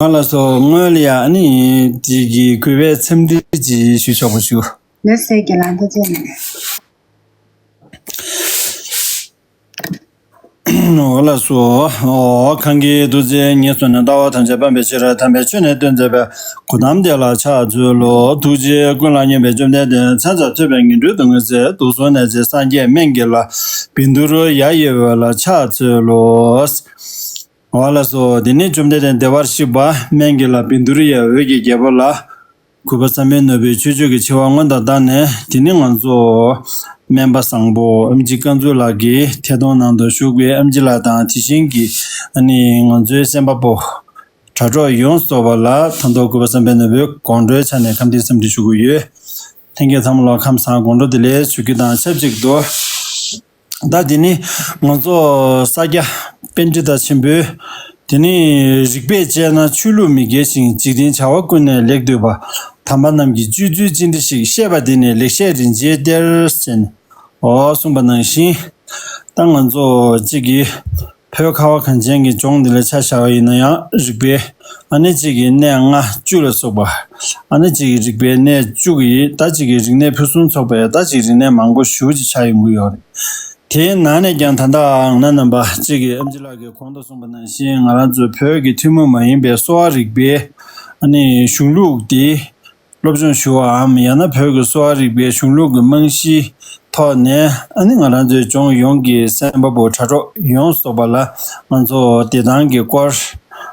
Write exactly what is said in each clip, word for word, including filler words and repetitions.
ང་ལ་སོ་སྔོན་ལ་ཡ་ཨ་ནི་དེ་གི་གུས་པའི་འཚམས་འདྲི་ཅིག་ཞུ་ཆོག་པ་ཞུ། ལགས་སོ་རྒན་ལགས། ཐུགས་རྗེ་ཆེ། འོ་ལགས་སོ། འོ་གང་གི་ཐུགས་རྗེ་ཉེར་བཟུང་ནས། ལྟ་བ་ཐམས་ཅད་སྤང་བའི་ཕྱིར། དམ་པའི་ཆོས་ནི་སྟོན་མཛད་པའི། གོ་ཏམ་དེ་ལ་ཕྱག་འཚལ་ལོ། ཐུགས་རྗེ་ཀུན་ལ་སྙོམས་པའི་བཅོམ་ལྡན་འདས། ཕྱག་འཚལ་ཐོད་པའི་ངད་འགྲོའི་སྡུག་བསྔལ་སེལ། དུག་གསུམ་ནད་མཛད་སངས་རྒྱས་སྨན་གྱི་བླ། བཻ་ཌཱུརྱ་ཡབ་ཡུམ་ལ་ཕྱག་འཚལ་ལོ། འོ་ལགས་སོ། དེ་ནས་བཅོམ་ལྡན་འདས་བདེ་བར་གཤེགས་པ་སྨན་གྱི་བླ་བཻ་ཌཱུརྱ་འོད་ཀྱི་རྒྱལ་པོ་ལ། གུས་པ་བསམ་འཕེལ་ནོར་བུའི་ཆོས་སྤྱོད་ཀྱི་ཆེ་བ་སྔོན་དུ་བཏང་ནས། དེ་ནི་ང་ཚོ་སྨན་པ་བཟང་པོ་ཨེམ་ཆི་བཀའ་འཛུགས་ལགས་ཀྱིས་ཐད་གཏོང་ནང་དུ་ཞུགས་པའི་ཨེམ་ཆི་ལགས་དང་། དེ་བཞིན་གྱི་ཨ་ནི་ང་ཚོའི་གསན་པ་པོ་དྲ་གྲོགས་ཡོངས་སུ་རྫོགས་པ་ལ་ད་དུང་གུས་པ་བསམ་འཕེལ་ནོར་བུའི་དགོང་དྲོའི་ཆ་ནས་ཁམས་བདེའི་འཚམས་འདྲི་ཞུ་གི་ཡོད། ལྷན་རྒྱས་ཚང་མ་ལ་ཁམས་བཟང་དགོང་དྲོ་བདེ་ལེགས་ཞུ་རྒྱུ་དང་ཆབས་ཅིག་ཏུ། ད་དེ་ནི་ང་ཚོ་ས་སྐྱ་པཎྜི་ཏ་ཆེན་པོས། དེ་ནི་རིགས་པས་དཔྱད་ན་ཆོས་ལུགས་མི་འགལ་ཞིང་། འཇིག་རྟེན་བྱ་བ་ཀུན་ནས་ལེགས་བཏུས་པ། དམ་པ་རྣམས་ཀྱི་སྤྱོད་ཚུལ་ཅི་འདྲ་ཞིག། བཤད་པ་འདི་ནི་ལེགས་བཤད་རིན་ཆེན་གཏེར་ཟེར་ནས། འོ་གསུངས་པ་ནང་བཞིན། ད་ང་ཚོ་གཅིག་གིས་བོད་ཁ་བ་གངས་ཅན་གྱི་ལྗོངས་འདི་ལ་ཆ་བཞག་པ་ཡིན་ན་ཡང་རིག་པའི་ཨ་ནི་གཅིག་གི་གནས་ལྔ་བཅུ་ལ་སོགས་པ། ཨ་ནི་གཅིག་གི་རིག་པའི་གནས་བཅུ་གི་ད་གཅིག་གི་རིག་གནས་ཕུན་སུམ་ཚོགས་པའི་ད་གཅིག་རིག་གནས་མང་པོ་ཞེ་ཅིག་ཆགས་ཡོང་གི་ཡོད་རེད། དེའི་ནང་ནས་ཀྱང་ད་ལྟའང་ན་རྣམ་པ་གཅིག་གིས་ཨེམ་ཆི་ལགས་ཀྱིས་གོང་དུ་གསུངས་པ་ནང་བཞིན། ང་རང་ཚོའི་བོད་ཀྱི་ཐུན་མོང་མ་ཡིན་པའི་གསོ་བ་རིག་པའི་ཨ་ནི་གཞུང་ལུགས་དེ་སློབ་སྦྱོང་ཞུ་བའམ། ཡང་ན་བོད་ཀྱི་གསོ་བ་རིག་པའི་གཞུང་ལུགས་ཀྱི་རྨང་གཞིའི་ཐོག་ནས། ཨ་ནི་ང་རང་ཚོའི་ལྗོངས་ཡོངས་ཀྱི་གསན་པ་པོ་དྲ་གྲོགས་ཡོངས་སུ་རྫོགས་པ་ལ་ང་ཚོ་བདེ་ཐང་གི་སྐོར་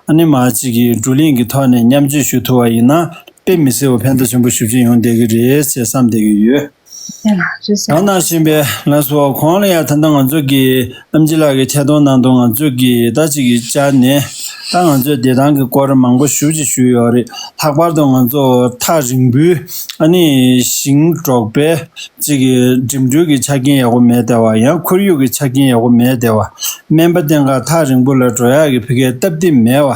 ཨ་ནི་མ་གཅིག་གི་བགྲོ་གླེང་གི་ཐོག་ནས་མཉམ་སྤྱོད་ཞུ་ཐུབ་པ་ཡིན་ན། དཔེ་མི་སྲིད་པ་ཕན་ཐོགས་ཆེན་པོ་ཞེ་ཅིག་ཡོང་བསྡད་ཀྱི་རེད་ཅེས་བསམ་བསྡད་ཀྱི་ཡོད། ཡ་ལགས་རེད་ཟེར། ད་ནང་བཞིན་པའི་ལགས་སོ། གོང་ལ་ཡ་ད་ལྟ་ང་ཚོ་གི་ཨེམ་ཆི་ལགས་ཀྱི་ཐད་གཏོང་ནང་དུ་ང་ཚོ་གི་ད་ཅིག་གི་བཅར་ནས། ད་ང་ཚོའི་བདེ་ཐང་གི་སྐོར་མང་པོ་ཞེ་ཅིག་ཞུས་ཡོད་རེད། ལྷག་པར་དུ་ང་ཚོ་ཐག་རིང་པོའི་ཨ་ནི་ཞིང་འབྲོག་པའི་ཅིག་གི་འགྲིམ་འགྲུལ་གྱི་ཆ་རྐྱེན་ཡག་པོ་མེད་བསྡད་པ། ཡང་ཁོར་ཡུག་གི་ཆ་རྐྱེན་ཡག་པོ་མེད་བསྡད་པ། སྨན་པ་བསྟེན་གར་ཐག་རིང་པོ་ལ་འགྲོ་ཡག་གི་ཕ་གིའི་སྟབས་བདེ་མེད་པ།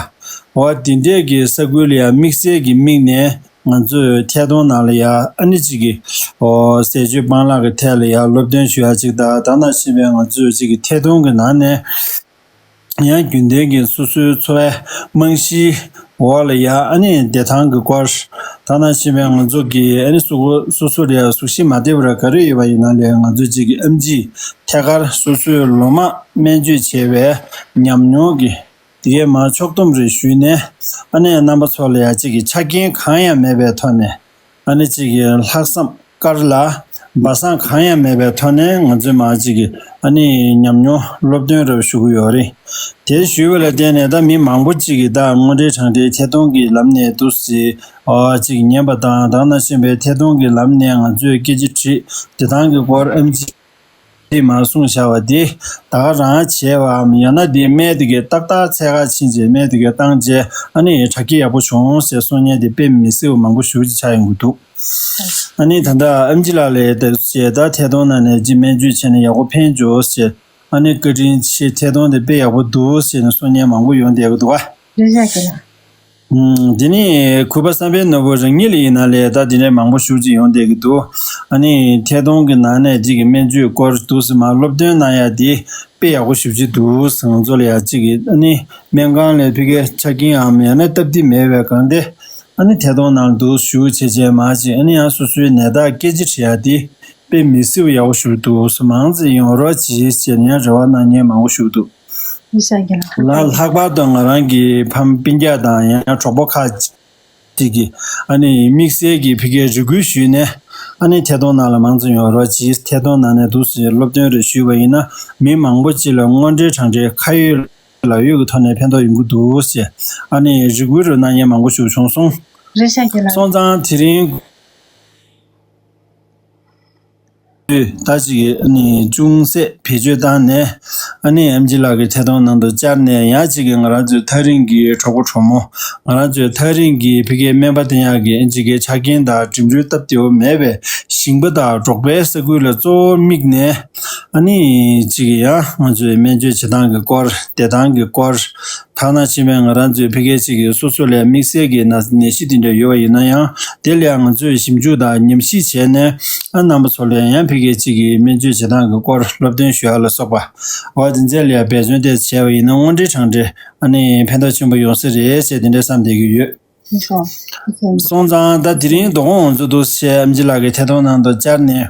འོ་དེ་འདྲས་ཀྱི་ས་ཁུལ་ལ་ཡང་དམིགས་བསལ་གྱི་དམིགས་ནས། ང་ཚོས་ཐད་གཏོང་ནང་ལ་ཡ་ཨ་ནི་གཅིག་གི་ཨོ་ཟས་སྤྱོད་སྤང་བླང་གི་ཐད་ལ་ཡ་སློབ་སྟོན་ཞུ་ཡ་གཅིག་དང་། ད་ནང་བཞིན་པའི་ང་ཚོས་གཅིག་གི་ཐད་གཏོང་གི་ནང་ནས་ཡང་རྒྱུན་ལྡན་གྱི་སོ་སོའི་འཚོ་བའི་རྨང་གཞིའི་འོག་ལ་ཡ་ཨ་ནི་བདེ་ཐང་གི་སྐོར། ད་ནང་བཞིན་པའི་ང་ཚོ་གི་ཨ་ནི་སོ་སོ་སོ་སོ་ལ་ཡ་གཟུགས་གཞི་མ་བདེ་བ་ར་ག་རེ་ཡོད་པ་ཡིན་ན་ལས། ང་ཚོས་གཅིག་གི་ཨེམ་ཆི་ཐད་ཀར་སོ་སོའི་ལོ་མང་སྨན་བཅོས་བྱས་པའི་ཉམས་མྱོང་གི་དེ་གས་མར་ཕྱོགས་བསྡོམས་རེ་ཞུས་ནས། ཨ་ནི་རྣམ་པ་ཚོ་ལ་ཡ་གཅིག་གི་ཆ་རྐྱེན་གང་ཡང་མེད་པའི་ཐོག་ནས། ཨ་ནི་གཅིག་གི་ལྷག་བསམ་དཀར་ལ་སྦ་གསང་གང་ཡང་མེད་པའི་ཐོག་ནས། ང་ཚོས་མར་གཅིག་གི་ཨ་ནི་ཉམས་མྱོང་སློབ་སྟོན་རེ་ཞུ་གི་ཡོད་རེད། དེ་ཞུས་པ་ལ་བརྟེན་ནས་ད་མི་མང་པོ་གཅིག་གི་ད་དངོས་འབྲེལ་དྲང་འབྲེལ་ཐད་གཏོང་གི་ལམ་ནས་འདུག་སེ་ཨ་གཅིག་ཉན་པ་དང་། ད་ག་ནང་བཞིན་པའི་ཐད་གཏོང་གི་ལམ་ནས་ང་ཚོས་སྐད་ཆ་དྲིས། བདེ་ཐང་གི་སྐོར་ཨེམ་ཆི་དེ་མར་གསུངས་བཞག་པ་དེ་ད་ག་རང་བྱས་པའམ། ཡང་ན་དེ་སྨན་དེ་གའི་ཏག་ཏག་འཚོལ་གར་ཕྱིན་བྱས་སྨན་དེ་གའི་བཏང་བྱས། ཨ་ནི་དྲག་སྐྱེད་ཡག་པོ་བྱུང་ཟེར་གསུང་མཁན་དེ་དཔེ་མི་སྲིད་པ་མང་པོ་ཞེ་ཅིག་ཆགས་ཡོང་གི་འདུག་ཨ་ནི་ད་ལྟ་ཨེམ་ཆི་ལགས་ལ་ད་བྱས་ད་ཐད་གཏོང་ནང་ནས་ཅིག་སྨན་བཅོས་བྱས་ནས་ཡག་པོ་ཕན་བྱུང་ཟེར། ཨ་ནི་བཀའ་དྲིན་ཆེ། ཐད་གཏོང་དེ་དཔེ་ཡག་པོ་འདུག་ཟེར་ནས་གསུང་མཁན་མང་པོ་ཡོང་བསྡད་ཀྱི་འདུག་ག་རེད་ཤག་རྒན་ལགས། ཨུམ། དེ་ནས་གུས་པ་བསམ་འཕེལ་ནོར་བུ་རང་ཉིད་ལ་ཡིན་ན་ལས་ད་དེ་འདྲའི་མང་པོ་ཞེ་ཅིག་ཡོང་བསྡད་ཀྱི་འདུག་ཨ་ནི་ཐད་གཏོང་གི་ནང་ནས་གཅིག་གི་སྨན་བཅོས་སྐོར་འདུག་སེ་མར་སློབ་སྟོན་གནང་ཡ་དེ་དཔེ་ཡག་པོ་ཞེ་ཅིག་འདུག་ཟེར། ང་ཚོ་ལ་ཡ་གཅིག་གི་ཨ་ནི་སྨན་ཁང་ལ་ཕ་གིའི་ཆ་རྐྱེན་འམ་ཡང་ན་སྟབས་བདེ་མེད་པའི་སྒང་དེ། ཨ་ནི་ཐད་གཏོང་ནང་འདུག་ཞུ་བྱས་བྱས་མར་ཅིག་ཨ་ནི་ཡང་སོ་སོའི་ནད་རྟགས་སྐད་ཆ་དྲི་ཡ་དེ་དཔེ་མི་སྲིད་པ་ཡག་པོ་ཞེ་ཅིག་འདུག་ཟེར། མང་ཙམ་ཡོང་རོགས་གྱིས་ཟེར་ནས་རེ་བ་གནང་མཁན་མང་པོ་ཞེ་ཅིག་འདུག་རེད་ཤག་རྒན་ལགས། ལ་ལྷག་པར་དུ་ང་རང་གི་ཕ་མ་སྤུན་ཀྱག་དང་ཡང་གྲོགས་པོ་ཁག་ཅིག་གིས་ཨ་ནི་དམིགས་བསལ་གྱི་ཕ་གིའི་རེ་སྐུལ་ཞུས་ནས། ཨ་ནི་ཐད་གཏོང་ནང་ལ་མང་ཙམ་ཡོང་རོགས་གྱིས། ཐད་གཏོང་ནང་ནས་འདུག་སེ་སློབ་སྟོན་རེ་ཞུས་པ་ཡིན་ན། མི་མང་པོ་ཅིག་ལ་དངོས་འབྲེལ་དྲང་འབྲེལ་ཁ་ཡོད་ལག་ཡོད་ཀྱི་ཐོག་ནས་ཕན་ཐོགས་ཡོང་གི་འདུག་ཟེར། ཨ་ནི་རེ་སྐུལ་རེ་གནང་མཁན་མང་པོ་ཞིག་བྱུང་སོང་། རེད་ཤག་རྒན་ལགས། སོང་ཙང་དེ་རིང་ད་ཅིག་ཨ་ནི་ཅུང་ཟད་བེད་སྤྱོད་བཏང་ནས། ཨ་ནི་ཨེམ་ཆི་ལགས་ཀྱི་ཐད་གཏོང་ནང་དུ་བཅར་ནས། ཡང་ཅིག་གི་ང་རང་ཚོའི་ཐག་རིང་གི་གྲོགས་པོ་གྲོགས་མོ། ང་རང་ཚོའི་ཐག་རིང་གི་ཕ་གིའི་སྨན་པ་བསྟེན་ཡག་གི་ཨེམ་ཆི་གི་ཆ་རྐྱེན་དང་འགྲིམ་འགྲུལ་སྟབས་བདེ་པོ་མེད་པའི་ཞིང་པ་དང་འབྲོག་པའི་ས་ཁུལ་ལ་གཙོ་བོ་དམིགས་ནས། ཨ་ནི་ཅིག་ཡང་ང་ཚོའི་སྨན་བཅོས་བྱེད་སྟངས་ཀྱི་སྐོར། བདེ་ཐང་གི་སྐོར། ད་ ད་ནང་བཞིན་པའི་ང་རང་ཚོའི་ཕ་གི་གཅིག་གི་སོ་སོ་ལ་དམིགས་བསལ་གྱི་ན་ནད་གཞི་དེ་འདྲ་ཡོད་པ་ཡིན་ན་ཡང་། དེ་ལ་ཡང་ང་ཚོས་ཞིབ་འཇུག་དང་ཉམས་ཞིབ་བྱས་ནས། ཨ་རྣམ་པ་ཚོ་ལ་ཡང་ཕ་གི་གཅིག་གི་སྨན་བཅོས་བྱེད་སྟངས་ཀྱི་སྐོར་སློབ་སྟོན་ཞུ་ཡ་ལ་སོགས་པ། འོ་དེ་ཚོ་ལ་ཡང་འབད་བརྩོན་དེ་བྱས་པ་ཡིན་ན་དངོས་འབྲེལ་དྲང་འབྲེལ་ཨ་ནི་ཕན་ཐོགས་ཆེན་པོ་ཡོང་ས་རེད་ཟེར་དེ་འདྲ་བསམ་བསྡད་ཀྱི་ཡོད། ལགས་སོ། སོང་ཙང་ད་དེ་རིང་དོ་དགོང་ང་ཚོ་འདུག་སེ་ཨེམ་ཆི་ལགས་ཀྱི་ཐད་གཏོང་ནང་དུ་བཅར་ནས།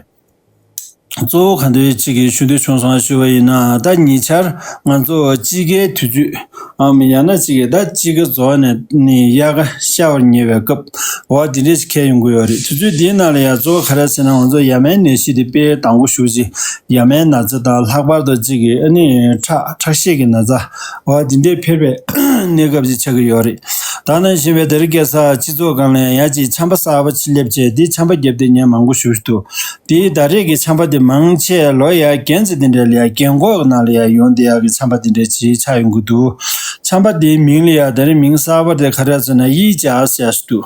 གཙོ་བོ་ག་འདྲ་ཅིག་གི་ཞུ་འདོད་བྱུང་སོང་ཞུ་བ་ཡིན་ན། ད་ཉེ་ཆར་ང་ཚོ་དཔྱིད་ཀའི་དུས་ཚོད་ཨམ་ཡང་ན་ཅིག་གི་ད་དཔྱིད་ཀ་རྫོགས་ནས་ནི་དབྱར་ཁ་ཤར་བར་ཉེ་བའི་སྐབས། འོ་དེ་འདྲ་ཞིག་འཁེལ་ཡོང་གི་ཡོད་རེད། དུས་ཚོད་འདིའི་ནང་ལ་ཡང་གཙོ་བོ་ག་རེ་ཟེར་ན། ང་ཚོ་ཡ་མའི་ནད་གཞི་དེ་དཔེ་དང་པོ་ཞུ་ཅིག་ཡ་མའི་ན་ཚ་དང་། ལྷག་པར་དུ་ཅིག་གི་ཨ་ནི་ཁྲག་ཁྲག་ཤེད་ཀྱི་ན་ཚ། འོ་དེ་འདྲ་འཕེལ་བའི་གནས་སྐབས་ཅིག་ཆགས་ཀྱི་ཡོད་རེད། ད་ནང་བཞིན་པའི་དེ་རིང་ཁ་སང་སྤྱི་ཚོགས་སྒང་ལ་ཡང་ཅིག་ཆམ་པ་གསར་པ་ཅིག་སླེབས་བྱས། འདི་ཆམ་པ་བརྒྱབ་དེ་ཉན་མང་པོ་ཞུ་ཞུ་འདུག་དེའི་ད་རེས་ཀྱི་ཆམ་པ་དེ་མང་ཆེ་ལོ་ཡ་རྒན་ཚོ་དེ་འདྲ་ལ་ཡ་རྒན་འཁོགས་ཀྱི་ནང་ལ་ཡ་ཡོང་བསྡད་ཡག་གི་ཆམ་པ་དེ་འདྲ་ཅིག་ཆགས་ཡོང་གི་འདུག་ཆམ་པ་དེའི་མིང་ལ་ཡ་ད་རེས་མིང་གསར་པ་དེ་ག་རེ་ཟེར་ན། ཡིས་ཅཱ་ཟེར་ཞུ་འདུག་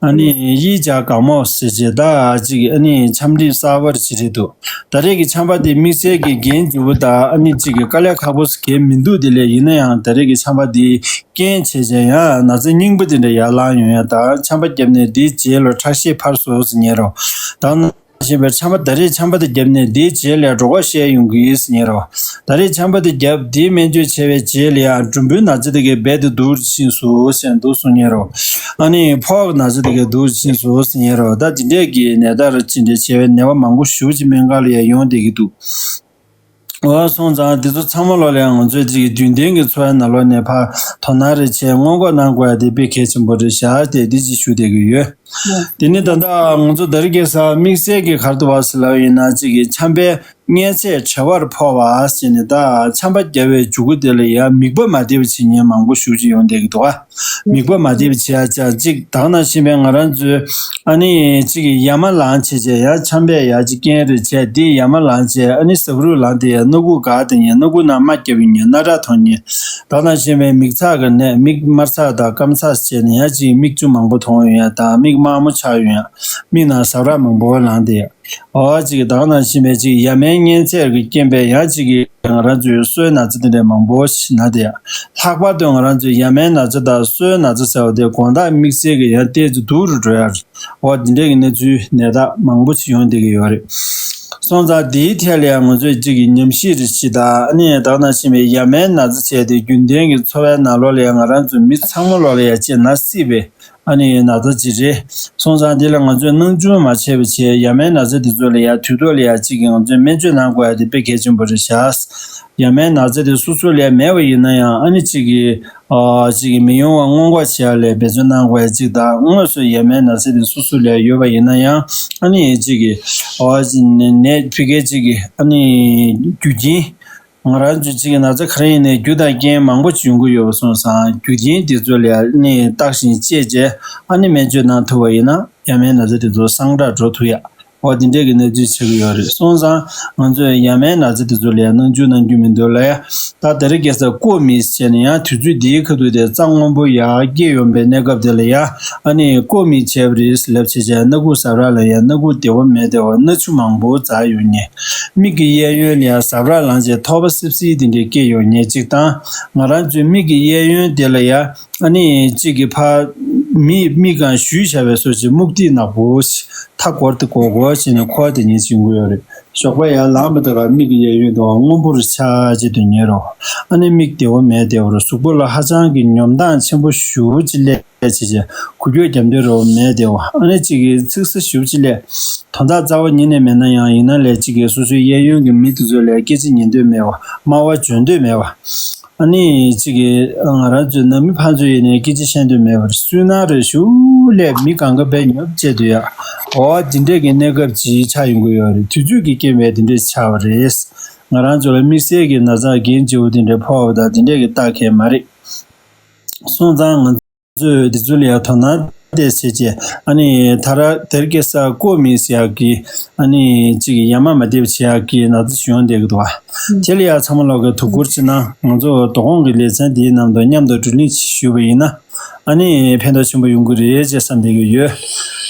ཨ་ནི་ཡིས་ཅཱ་གང་མོ་ཟེར་བྱས་ད་ཅིག་ཨ་ནི་ཆམ་རིམས་གསར་པ་ཅིག་རེད་འདུག་ད་རེས་ཀྱི་ཆམ་པ་དེ་དམིགས་བསལ་གྱི་རྒྱན་ལྗིད་པོ་དང་ཨ་ནི་ཅིག་གི་དཀའ་ལས་ཁག་པོ་ཟེར་མཁན་མི་འདུག་དེ་ལས་ཡིན་ན་ཡང་ད་རེས་ཀྱི་ཆམ་པ་དེ་རྐྱེན་བྱས་བྱས་ཡང་ན་ཚ་རྙིང་པ་དེ་འདྲ་ཡར་ལངས་ཡོང་ཡ་དང་། ཆམ་པ་བརྒྱབ་ནས་དེའི་རྗེས་ལ་ཁྲག་ཤེད་འཕར་སོང་ཟེར་མཁན་རོ། ད་ནང་བཞིན་པའི་ཆམ་པ་ད་རེས་ཆམ་པ་དེ་བརྒྱབ་ནས་དེའི་རྗེས་ལ་གྲོད་ཁོག་བཤལ་ཡོང་གི་ཟེར་མཁན་རོ། ད་རེས་ཆམ་པ་དེ་བརྒྱབ་དེའི་སྨན་བཅོས་བྱས་པའི་རྗེས་ལ་ཡང་གྲུམ་བུའི་ན་ཚ་དེ་གའི་རྦད་དེ་སྡུག་རུ་ཕྱིན་སོང་ཟེར་འདུག་གསུང་མཁན་རོ། ཨ་ནི་ཕོག་ན་ཚ་དེ་གའི་སྡུག་རུ་ཕྱིན་སོང་ཟེར་མཁན་རོ། ད་དེ་འདྲས་ཀྱི་ནད་རྟགས་རུ་ཅི་འདྲས་བྱས་པའི་ནད་པ་མང་པོ་ཞེ་པོ་ཅིག་སྨན་ཁང་ལ་ཡང་ཡོང་བསྡད་ཀྱི་འདུག་འོ་སོང་ཙང་འདི་ཚོ་ཚང་མ་ལོ་ལ་ཡང་ང་ཚོས་ཅིག་རྒྱུན་ལྡན་གྱི་འཚོ་བའི་ནང་ལོགས་ནས་ཕར་དོ་སྣང་རེ་བྱས་སྔོན་འགོག་གནང་དགོས་ཡ་དེ་དཔེ་གལ་ཆེན་པོ་རེད་ཤག་དེ་འདི་ཅིག་ཞུ་བསྡད་ཀྱི་ཡོད། དེ་ནི་ད་ལྟ་ང་ཚོ་ད་རེས་ཁ་སང་དམིགས་བསལ་གྱི་ག་རེ་འདུག་བ་ཟེར་ལབ་ཡིན་ན། ཅིག་གི་ཆམ་པའི་གཉན་ཚད་གྲེ་བར་ཕོག་པ་ཟེར་ནས། ད་ཆམ་པ་བརྒྱབ་པའི་མཇུག་གུ་དེ་ལ་ཡང་མིད་པ་མ་བདེ་བ་བྱེད་མཁན་མང་པོ་ཞེ་པོ་ཅིག་ཡོང་བསྡད་ཀྱི་འདུག་ཨ། མིད་པ་མ་བདེ་བ་བྱེད་ཡ་ཅིག་ད་ག་ནང་བཞིན་པའི་ང་རང་ཚོའི་ཨ་ནི་ཅིག་གི་ཡ་མ་ལངས་བྱས་བྱས་ཡ་ཆམ་པས་ཡ་ཅིག་རྐྱེན་རེ་བྱས། དེ་ཡ་མ་ལངས་བྱས་ཨ་ནི་ཟ་ཁུ་རུ་ལངས་དེ་ཡ་སྣ་ཁུག་འགག་དེ་ཉན། སྣ་ཁུག་ནང་རྨ་བརྒྱབ་ཉན། སྣ་ཁྲག་འཐུང་ཉན། ད་ག་ནང་བཞིན་པའི་མིག་ཚགས་ཀྱི་ནད། མིག་དམར་ཚགས་དང་སྐམ་ཚགས་བྱས་ནས་ཡ་ཅིག་མིག་ཆུ་མང་པོ་འཐུང་ཡོང་ཡ་དང་། མིག་དམར་མོ་ཆགས་ཡོང་ཡ། མིག་ནང་ཟ་རག་མང་པོ་ལངས་དེ་ཡ། འོ་ཅིག་ད་ག་ནང་བཞིན་པའི་ཅིག་ཡ་མའི་གཉན་ཚད་ཀྱི་རྐྱེན་པས་ཡང་ཅིག་གི་ང་རང་ཚོའི་སོའི་ན་ཚ་དེ་འདྲ་མང་པོ་ཞིག་ན་དེ་ཡ། ལྷག་པར་དུ་ང་རང་ཚོའི་ཡ་མའི་ན་ཚ་དང་སོའི་ན་ཚ་ཟེར་བ་དེ་དགོང་དག་དམིགས་བསལ་གྱི་ཡང་ཏོག་ཙམ་སྡུག་རུ་འགྲོ་ཡ་རེད། འོ་འདི་འདྲ་གི་གནས་ཚུལ་ནད་རྟགས་མང་པོ་ཞིག་ཡོང་བསྡད་ཀྱི་ཡོད་རེད། སོང་ཙང་འདིའི་ཐད་ལ་ཡང་ང་ཚོས་ཅིག་གི་ཉམས་ཞིབ་རེ་ཞིག་དང་། ཨ་ནི་ད་ག་ནང་བཞིན་པའི་ཡ་མའི་ན་ཚ་བྱས་ཏེ་རྒྱུན་ལྡན་གྱི་འཚོ་བའི་ནང་ལོགས་ལ་ཡང་ང་རང་ཚོ་མི་ཚང་མ་ལོགས་ལ་ཡང་ཅིག་ན་སྲིད་པའི་ཨ་ནི་ན་ཚ་ཅིག་རེད། སོང་ཙང་འདི་ལ་ང་ཚོས་སྣང་ཆུང་མ་བྱས་པ་བྱས། ཡ་མའི་ན་ཚ་འདི་ཚོ་ལ་ཡ་དུས་ཐོག་ལ་ཡ་ཅིག་གི་ང་ཚོས་སྨན་བཅོས་གནང་དགོས་ཡ་དེ་དཔེ་གལ་ཆེན་པོ་རེད་ཤག་ཡ་མའི་ན་ཚ་དེ་སོ་སོ་ལ་ཡ་མེད་པ་ཡིན་ན་ཡང་། ཨ་ནི་ཅིག་གི་ཨ་ཅིག་གི་མི་ཡོང་བ་སྔོན་འགོག་བྱེད་ཡ་ལ་འབད་བརྩོན་གནང་དགོས་ཡ་ཅིག་དང་། དངོས་སུ་ཡ་མའི་ན་ཚ་དེ་སོ་སོ་ལ་ཡ་ཡོད་པ་ཡིན་ན་ཡང་། ཨ་ནི་ཅིག་གི་ཨ་ཅིག་ནད་ནད་ཕ་གི་ཅིག་གི་ཨ་ནི་རྒྱུ་རྐྱེན། ང་རང་ཚོ་གཅིག་གི་ན་ཚ་ག་རེ་ཡིན་ནའི་རྒྱུ་དང་རྐྱེན་མང་པོ་ཅིག་ཡོང་གི་ཡོད་པ་སོང་ཙང་། རྒྱུ་རྐྱེན་དེ་ཚོ་ལ་ནི་བརྟག་ཞིང་དཔྱད་བྱས། ཨ་ནི་སྨན་བཅོས་གནང་ཐུབ་པ་ཡིན་ན་ཡ་མའི་ན་ཚ་དེ་ཚོ་སངས་དྲག་འགྲོ་ཐུབ་ཡ། འོ་དེ་འདྲས་ཀྱི་གནས་ཚུལ་ཆགས་ཀྱི་ཡོད་རེད། སོང་ཙང་ང་ཚོས་ཡ་མའི་ན་ཚ་དེ་ཚོ་ལ་ཡ་སྣང་ཆུང་གནང་རྒྱུ་མི་འདུག་ལ་ཡ། ད་དེ་རིང་ཁ་སང་ཀོ་མི་ཟེར་ནས་ཡང་དུས་ཚོད་འདིའི་ཁ་ཐུག་དེ་རྩ་སྔོན་པོ་ཡར་སྐྱེས་ཡོང་པའི་གནས་སྐབས་དེ་ལ་ཡ། ཨ་ནི་ཀོ་མི་བྱས་པ་རེད་ལབ་བྱས་བྱས། སྣ་ཁུག་ཟ་རག་ལ་ཡ་སྣ་ཁུག་བདེ་བོ་མེད་བདེ་བ། སྣ་ཆུ་མང་པོ་འཛག་ཡོང་ཉེན། མིག་གི་གཡས་གཡོན་ལ་ཡང་ཟ་རག་ལངས་བྱས་ཐོག་པ་སིབ་སིབ་དེ་འདྲས་སྐྱེས་ཡོང་ཉེན་གཅིག་དང་། ང་རང་ཚོའི་མིག་གི་གཡས་གཡོན་དེ་ལ་ཡང་ཨ་ནི་གཅིག་གི་ཕར་མི་མིག་གང་བཞུས་བྱ་བའི་བཟོ་ཅིག་སྨུག་ཐིག་ནག་པོ་ཞིག་མཐའ་སྐོར་དེ་སྒོར་སྒོར་བྱས་ནས་འཁོར་དེ་ཉེན་གཅིག་ཡོང་གི་ཡོད་རེད། ཞོགས་པ་ཡར་ལངས་པ་དང་མིག་གི་གཡས་གཡོན་དུ་སྔོན་པོ་རུ་ཆགས་བྱས་དུ་ཉལ་རོགས། ཨ་ནི་མིག་བདེ་བོ་མེད་བདེ་བོ་རུ། གཟུགས་པོ་ལ་ཧ་ཅང་གི་ཉོབ་མདངས་ཆེན་པོ་ཞེ་པོ་ཅིག་སླེབས། བྱས་བྱས་འགུལ་སྐྱོད་རྒྱབ་འདོད་རོ་མེད་བདེ་བ། ཨ་ནི་གཅིག་གིས་ཚིག་ས་ཞུ་ཅི་ལས། དོན་དག་རྩ་བ་ཉིད་ནས་མེད་ན་ཡང་། ཡིན་ན་ལས་གཅིག་གིས་སོ་སོའི་གཡས་གཡོན་གྱི་མི་དེ་ཚོ་ལས་སྐད་ཆ་ཉན་འདོད་མེད་པ། སྨྲ་བ་འཇོན་འདོད་མེད་པ། ཨ་ནི་གཅིག་གིས་ང་རང་ཚོའི་ནང་མི་ཕར་ཚུར་ཡིན་ནའི་སྐད་ཆ་བཤད་འདོད་མེད་པར་སུན་སྣང་རེ་ཞུ་ལས་མི་གང་ག་བས་ཉོབ་བྱས་འདུག་ཡ། འོ་འདི་འདྲས་ཀྱི་གནས་སྐབས་ཅིག་ཆགས་ཡོང་གི་ཡོད་རེད། དུས་ཚོད་ཀྱི་རྐྱེན་པས་འདི་འདྲས་ཆགས་པ་རེད། ང་རང་ཚོ་ལ་དམིགས་བསལ་གྱི་ན་ཚ་འགན་ལྕི་བོ་འདི་འདྲས་ཕོག་པ་དང་འདི་འདྲས་ཀྱི་རྟགས་ཁེལ་མ་རེད། སོང་ཙང་ང་ཚོས་འདི་ཚོ་ལ་ཡང་དོ་སྣང་བལྟས་བྱས་རྗེས། ཨ་ནི་ད་ར་དེར་སྐྱེ་ས་ཀོ་མིན་ཟེར་ཡག་གི། ཨ་ནི་གཅིག་གི་ཡ་མ་མ་བདེ་བ་བྱེད་ཡག་གི་ན་ཚ་ཞིག་ཡོང་བསྡད་ཀྱི་འདུག་བ། དེ་ལ་ཡང་ཚང་མ་ལོག་གི་དོ་ཁུར་བྱེད་ན། ང་ཚོ་དོ་དགོང་གི་ལེ་ཚན་འདིའི་ནང་དུ་མཉམ་དུ་བགྲོ་གླེང་ཞུས་པ་ཡིན་ན། ཨ་ནི་ཕན་ཐོགས་ཆེན་པོ་ཡོང་གི་རེད་ཅེས་བསམ་བསྡད་ཀྱི་ཡོད།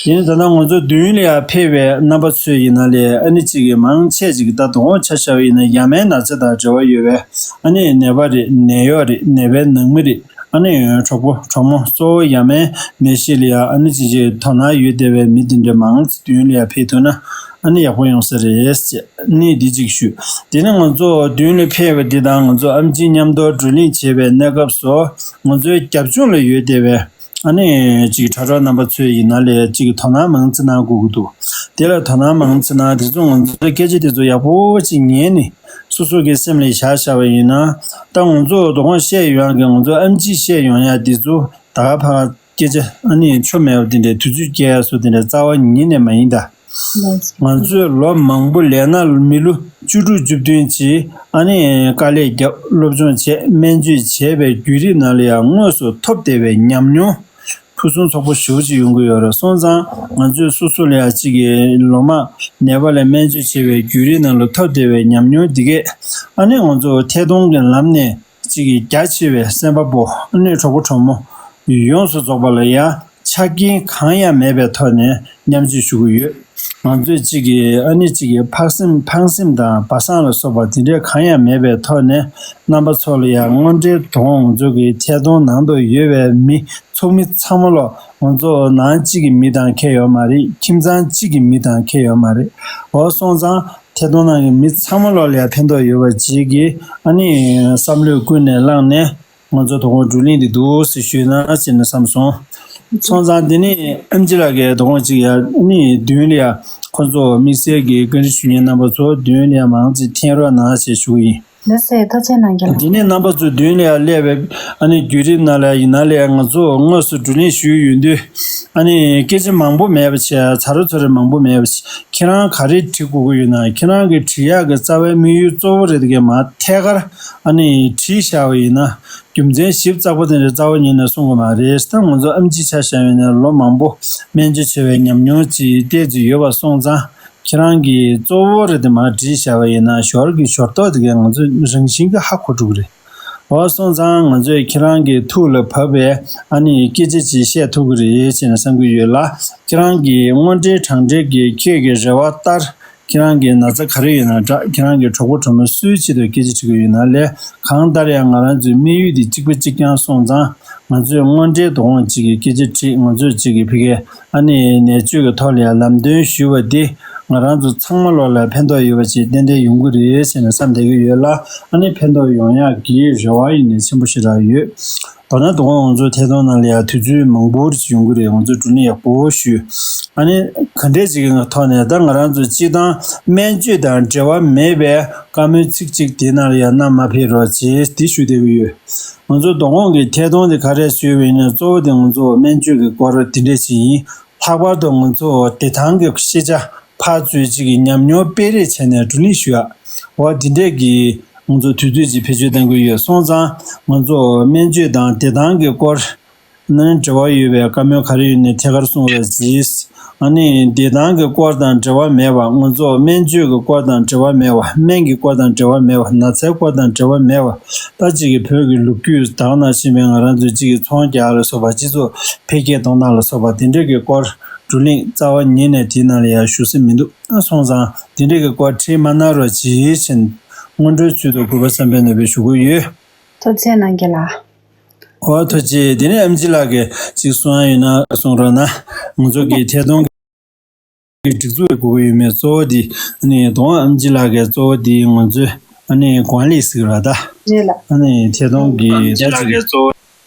དེ་ནས་ད་ལྟ་ང་ཚོ་མདུན་ལ་ཡར་ཕེབས་པའི་རྣམ་པ་ཚོ་ཡིན་ན་ལས་ཨ་ནི་གཅིག་གི་མང་ཆེ་ཅིག་ད་དུང་ཆ་བཞག་པ་ཡིན་ན་ཡ་མའི་ན་ཚ་དང་འབྲེལ་བ་ཡོད་པའི་ཨ་ནི་ནད་པ་རེད། ནད་གཡོག་རེད། ནད་པའི་ནང་མི་རེད། ཨ་ནི་གྲོགས་པོ་གྲོགས་མོ་གཙོ་བོ་ཡ་མའི་ནད་གཞི་ལ་ཡ་ཨ་ནི་ཅིག་ཅིག་དོ་སྣང་ཡོད་བསྡད་པའི་མི་དེ་འདྲ་མང་ཙམ་མདུན་ལ་ཡར་ཕེབས་ཐུབ་ན་ཨ་ནི་ཡག་པོ་ཡོང་ས་རེད་ཅེས་ནི་འདི་གཅིག་ཞུ། དེ་ནས་ང་ཚོ་མདུན་ལ་ཕེབས་པ་འདི་དང་ང་ཚོ་ཨེམ་ཆི་མཉམ་དུ་བགྲོ་གླེང་བྱེད་པའི་གནས་སྐབས་སུ་ང་ཚོའི་རྒྱབ་ལྗོངས་ལ་ཡོད་བསྡད་པའི་ཨ་ནི་ཅིག་དྲ་གྲོགས་རྣམ་པ་ཚོ་ཡིན་ན་ལས་ཅིག་དོ་སྣང་མང་ཙམ་གནང་དགོས་ཀྱི་འདུག་དེ་ལ་དོ་སྣང་མང་ཙམ་གནང་། དེ་ཚོ་ང་ཚོའི་སྐད་ཆ་དེ་ཚོ་ཡག་པོ་ཅིག་ཉན་ནས་སོ་སོ་གི་སེམས་ལ་བཞག་བཞག་པ་ཡིན་ན། ད་ང་ཚོ་དོ་དགོང་བཤད་ཡོང་ཡག་གི་ང་ཚོ་ཨེམ་ཆི་བཤད་ཡོང་ཡག་དེ་ཚོ་ད་ག་ཕ་ག་སྐད་ཆ་ཨ་ནི་ཆོ་མེད་པ་དེ་འདྲའི་དུས་ཚོད་སྐྱེལ་ཡག་སོ་དེ་འདྲའི་རྩ་བ་ཉིད་ནས་མ་ཡིན་ད། ང་ཚོས་ལོ་མང་པོ་ལས་ན་མི་ལོ་བཅུ་དྲུག་བཅུ་བདུན་གྱིས་ཨ་ནི་དཀའ་ལས་བརྒྱབ། སློབ་སྦྱོང་བྱས། སྨན་བཅོས་བྱས་པའི་བརྒྱུད་རིམ་ནང་ལ་ཡང་དངོས་སུ་ཐོབ་བསྡད་པའི་ཉམས་མྱོང་ཕུན་སུམ་ཚོགས་པོ་ཞེ་པོ་ཅིག་ཡོང་གི་ཡོད་རེད། སོང་ཙང་ང་ཚོས་སོ་སོ་ལ་ཡང་གཅིག་གི་ལོ་མང་ནད་པ་ལ་སྨན་བཅོས་བྱས་པའི་བརྒྱུད་རིམ་ནང་ལ་ཐོབ་བསྡད་པའི་ཉམས་མྱོང་འདི་གས་ཨ་ནི་ང་ཚོ་ཐད་གཏོང་གི་ལམ་ནས་གཅིག་གི་རྒྱ་ཆེ་བའི་སེམས་པ་པོ་ཨ་ནི་གྲོགས་པོ་གྲོགས་མོ་ཡོངས་སུ་རྫོགས་པ་ལ་ཡང་ཆ་རྐྱེན་གང་ཡང་མེད་པའི་ཐོག་ནས་མཉམ་སྤྱོད་ཞུ་གི་ཡོད། ང་ཚོས་གཅིག་གི་ཨ་ནི་གཅིག་གི་ཕངས་སེམས་ཕངས་སེམས་དང་སྦ་གསང་ལ་སོགས་པ་དེ་འདྲའི་གང་ཡང་མེད་པའི་ཐོག་ནས་རྣམ་པ་ཚོ་ལ་ཡང་དངོས་འབྲེལ་དུ་ང་ཚོ་གི་ཐད་གཏོང་ནང་དུ་ཡོད་པའི་མི་ཚོགས་མི་ཚང་མ་ལོ་ང་ཚོ་ནང་གཅིག་གི་མི་དང་ཁྱད་ཡོད་མ་རེད། ཁྱིམ་ཚང་གཅིག་གི་མི་དང་ཁྱད་ཡོད་མ་རེད། འོ་སོང་ཙང་ཐད་གཏོང་ནང་གི་མི་ཚང་མ་ལོ་ལ་ཡང་ཕན་ཐོགས་ཡོད་པ་ཅིག་གི་ཨ་ནི་བསམ་བློས་ཀུན་ནས་བསླངས་ནས། ང་ཚོ་དོ་དགོང་བགྲོ་གླེང་འདི་འདུག་སེ་ཞུས་ན་ཟེར་ནས་བསམ་སོང་། སོང་ཙང་འདི་ནི་ཨེམ་ཆི་ལགས་ཀྱིས་དོ་དགོང་གཅིག་ཡ་ནི་མདུན་ལ་ཡ་ཁོ་ཚོ་དམིགས་བསལ་གྱི་བཀའ་འདྲི་ཞུ་མཁན་རྣམ་པ་ཚོ་མདུན་ལ་ཡ་མང་ཙམ་འཐེན་རོགས་གནང་ཞེས་ཞུ་གི་ཡིན། ལགས་སེ། ཐུགས་རྗེ་གནང་གི་ལགས། འདི་ནས་རྣམ་པ་ཚོ་མདུན་ལ་ཡ་སླེབས་པའི་ཨ་ནི་བརྒྱུད་རིམ་ནང་ལ་ཡིན་ན་ལས་ང་ཚོ་དངོས་སུ་བགྲོ་གླེང་ཞུས་ཡོང་དུས་ཨ་ནི་སྐད་ཆ་མང་པོ་མེད་པ་བྱས། ཚ་རུ་ཚ་རུ་མང་པོ་མེད་པ་བྱས། ཁྱེད་རང་ག་རེ་དྲི་དགོས་ཀྱི་ཡོད་ན་ཁྱེད་རང་གི་དྲི་ཡག་གི་རྩ་བའི་དམིགས་ཡུལ་གཙོ་བོ་རེད་དེ་གས་མ་ཐད་ཀར་ཨ་ནི་དྲིས་བཞག་པ་ཡིན་ན། རྒྱུ་མཚན་ཞིབ་ཚགས་པོ་དེ་འདྲ་རྩ་བ་ཉིད་ནས་གསུང་གི་མ་རེད། ད་ང་ཚོ་ཨེམ་ཆི་ཆ་བཞག་ཡོད་ན་ལོ་མང་པོ་སྨན་བཅོས་བྱས་པའི་ཉམས་མྱོང་ཅིག་ཏོག་ཙམ་ཡོད་པ་སོང་ཙང་ཁྱེད་རང་གིས་གཙོ་བོ་རེད་དེ་མར་བྲིས་བཞག་པ་ཡིན་ན་ཞོར་གྱི་ཞོར་ཐོག་དེ་གས་ང་ཚོ་རང་བཞིན་གྱིས་ཧ་གོ་འགྲོ་གི་རེད། འོ་སོང་ཙང་ང་ཚོས་ཁྱེད་རང་གི་ཐུགས་ལ་བབས་པའི་ཨ་ནི་སྐད་ཆ་ཅིག་བཤད་ཐུབ་ཀྱི་རེད་ཅེས་ནས་བསམ་གྱི་ཡོད་ལ། ཁྱེད་རང་གིས་དངོས་འབྲེལ་དྲང་འབྲེལ་གྱི་ཁྱེད་ཀྱི་རེ་བ་ལྟར། ཁྱེད་རང་གི་ན་ཚ་ག་རེ་ཡོད་ན་འདྲ། ཁྱེད་རང་གི་གྲོགས་པོ་གྲོགས་མོ་སུའི་ཆེད་དུ་སྐད་ཆ་དྲི་གི་ཡོད་ན་ལས། གང་ལྟར་ཡང་ང་རང་ཚོའི་དམིགས་ཡུལ་འདི་གཅིག་པ་གཅིག་རྐྱང་སོང་ཙང་། ང་ཚོས་དངོས་འབྲེལ་དུ་འོང་གཅིག་གི་སྐད་ཆ་དྲིས། ང་ཚོས་གཅིག་གི་ཕ་གི་ཨ་ནི་ནད་བཅོས་ཀྱི་ཐོག་ལ་ཡང་ལམ་སྟོན་ཞུས་པ་འདི་ང་རང་ཚོ་ཚང་མ་ལོ་ལ་ཕན་ཐོགས་ཡོད་པ་ཞིག་ཏན་ཏན་ཡོང་གི་རེད་ཟེར་ནས་བསམ་བསྡད་ཀྱི་ཡོད་ལ། ཨ་ནི་ཕན་ཐོགས་ཡོང་ཡག་གི་རེ་བ་ཡིན་ནས་ཆེན་པོ་ཞེ་དྲག་ཡོད། མདོར་ན་དོ་དགོང་ང་ཚོ་ཐད་གཏོང་ནང་ལ་ཡང་དུས་ཚོད་མང་པོ་རེ་ཡོང་གི་རེད། ང་ཚོ་བགྲོ་གླེང་ཡག་པོ་ཞུས། ཨ་ནི་ག་འདྲས་ཅིག་གི་ཐོག་ནས་ད་ང་རང་ཚོ་སྤྱི་བཏང་སྨན་བཅོས་དང་འབྲེལ་བ་མེད་པའི་བཀའ་མོལ་ཚིག་གཅིག་དེ་ནང་ལ་ཡང་བསྣམས་མ་ཕེབས་རོགས་ཅེས་འདི་ཞུ་བསྡད་ཀྱི་ཡོད། ང་ཚོ་དོ་དགོང་གི་ཐད་གཏོང་དེ་ག་རེ་ཞུས་པ་ཡིན་ན་གཙོ་བོ་དེ་ང་ཚོ་སྨན་བཅོས་ཀྱི་སྐོར་དེ་འདྲས་ཅིག་ཡིན། ལྷག་པར་དུ་ང་ཚོ་བདེ་ཐང་གི་ཤེས་བྱ་ཕར་ཚུར་གཅིག་གི་ཉམས་མྱོང་སྤེལ་རེས་བྱས་ནས་བགྲོ་གླེང་ཞུ་ཡག་འོ་དེ་འདྲས་ཀྱི་ང་ཚོ་དུས་ཚོད་ཅིག་བེད་སྤྱོད་གཏང་གི་ཡོད། སོང་ཙང་ང་ཚོ་སྨན་བཅོས་དང་བདེ་ཐང་གི་སྐོར་ནང་འབྲེལ་བ་ཡོད་པའི་བཀའ་མོལ་ག་རེ་ཡོད་ནས་ཐད་ཀར་གསུང་རོགས་གྱིས། ཨ་ནི་བདེ་ཐང་གི་སྐོར་དང་འབྲེལ་བ་མེད་པ། ང་ཚོ་སྨན་བཅོས་ཀྱི་སྐོར་དང་འབྲེལ་བ་མེད་པ། སྨན་གྱི་སྐོར་དང་འབྲེལ་བ་མེད་པ། ན་ཚའི་སྐོར་དང་འབྲེལ་བ་མེད་པ། ད་ཅིག་གི་བོད་ཀྱི་ལོ་རྒྱུས་ད་ག་ནང་བཞིན་པའི་ང་རང་ཚོའི་གཅིག་གི་ཚོང་རྒྱག་ལ་སོགས་པ། སྤྱི་ཚོགས་འཕེལ་རྒྱས་གཏོང་སྟངས་ལ་སོགས་པ་དེ་འདྲས་ཀྱི་སྐོར་བགྲོ་གླེང་རྩ་བ་ཉིད་ནས་དེའི་ནང་ལ་ཡང་ཞུགས་ས་མི་འདུག་སོང་ཙང་དེ་འདྲས་ཀྱི་སྐོར་དྲིས་མ་གནང་རོགས་གྱིས་ཞེས་སྔོན་འགྲོའི་ཚུལ་དུ་གུས་པ་བསམ་འཕེལ་ནོར་བུས་ཞུ་གི་ཡོད། ཐུགས་རྗེ་གནང་གི་ལགས། འོ་ཐུགས་རྗེ། དེ་ནས་ཨེམ་ཆི་ལགས་ཀྱིས་ཅིག་གསུང་ཡ་ཡོད་ན་གསུང་རོགས་གནང་། ང་ཚོ་གི་ཐད་གཏོང་གི་སྒྲིག་འཛུགས་དགོས་ཀྱི་ཡོད་མེད་གཙོ་བོ་དེ་ཨ་ནི་དོ་དགོང་ཨེམ་ཆི་ལགས་ཀྱིས་གཙོ་བོ་དེ་ང་ཚོའི་ཨ་ནི་ཀུང་ལི་ཟེར་གྱི་རེད་ད། རེད་ལགས། ཨ་ནི་ཐད་གཏོང་གི་ད་ཅིག་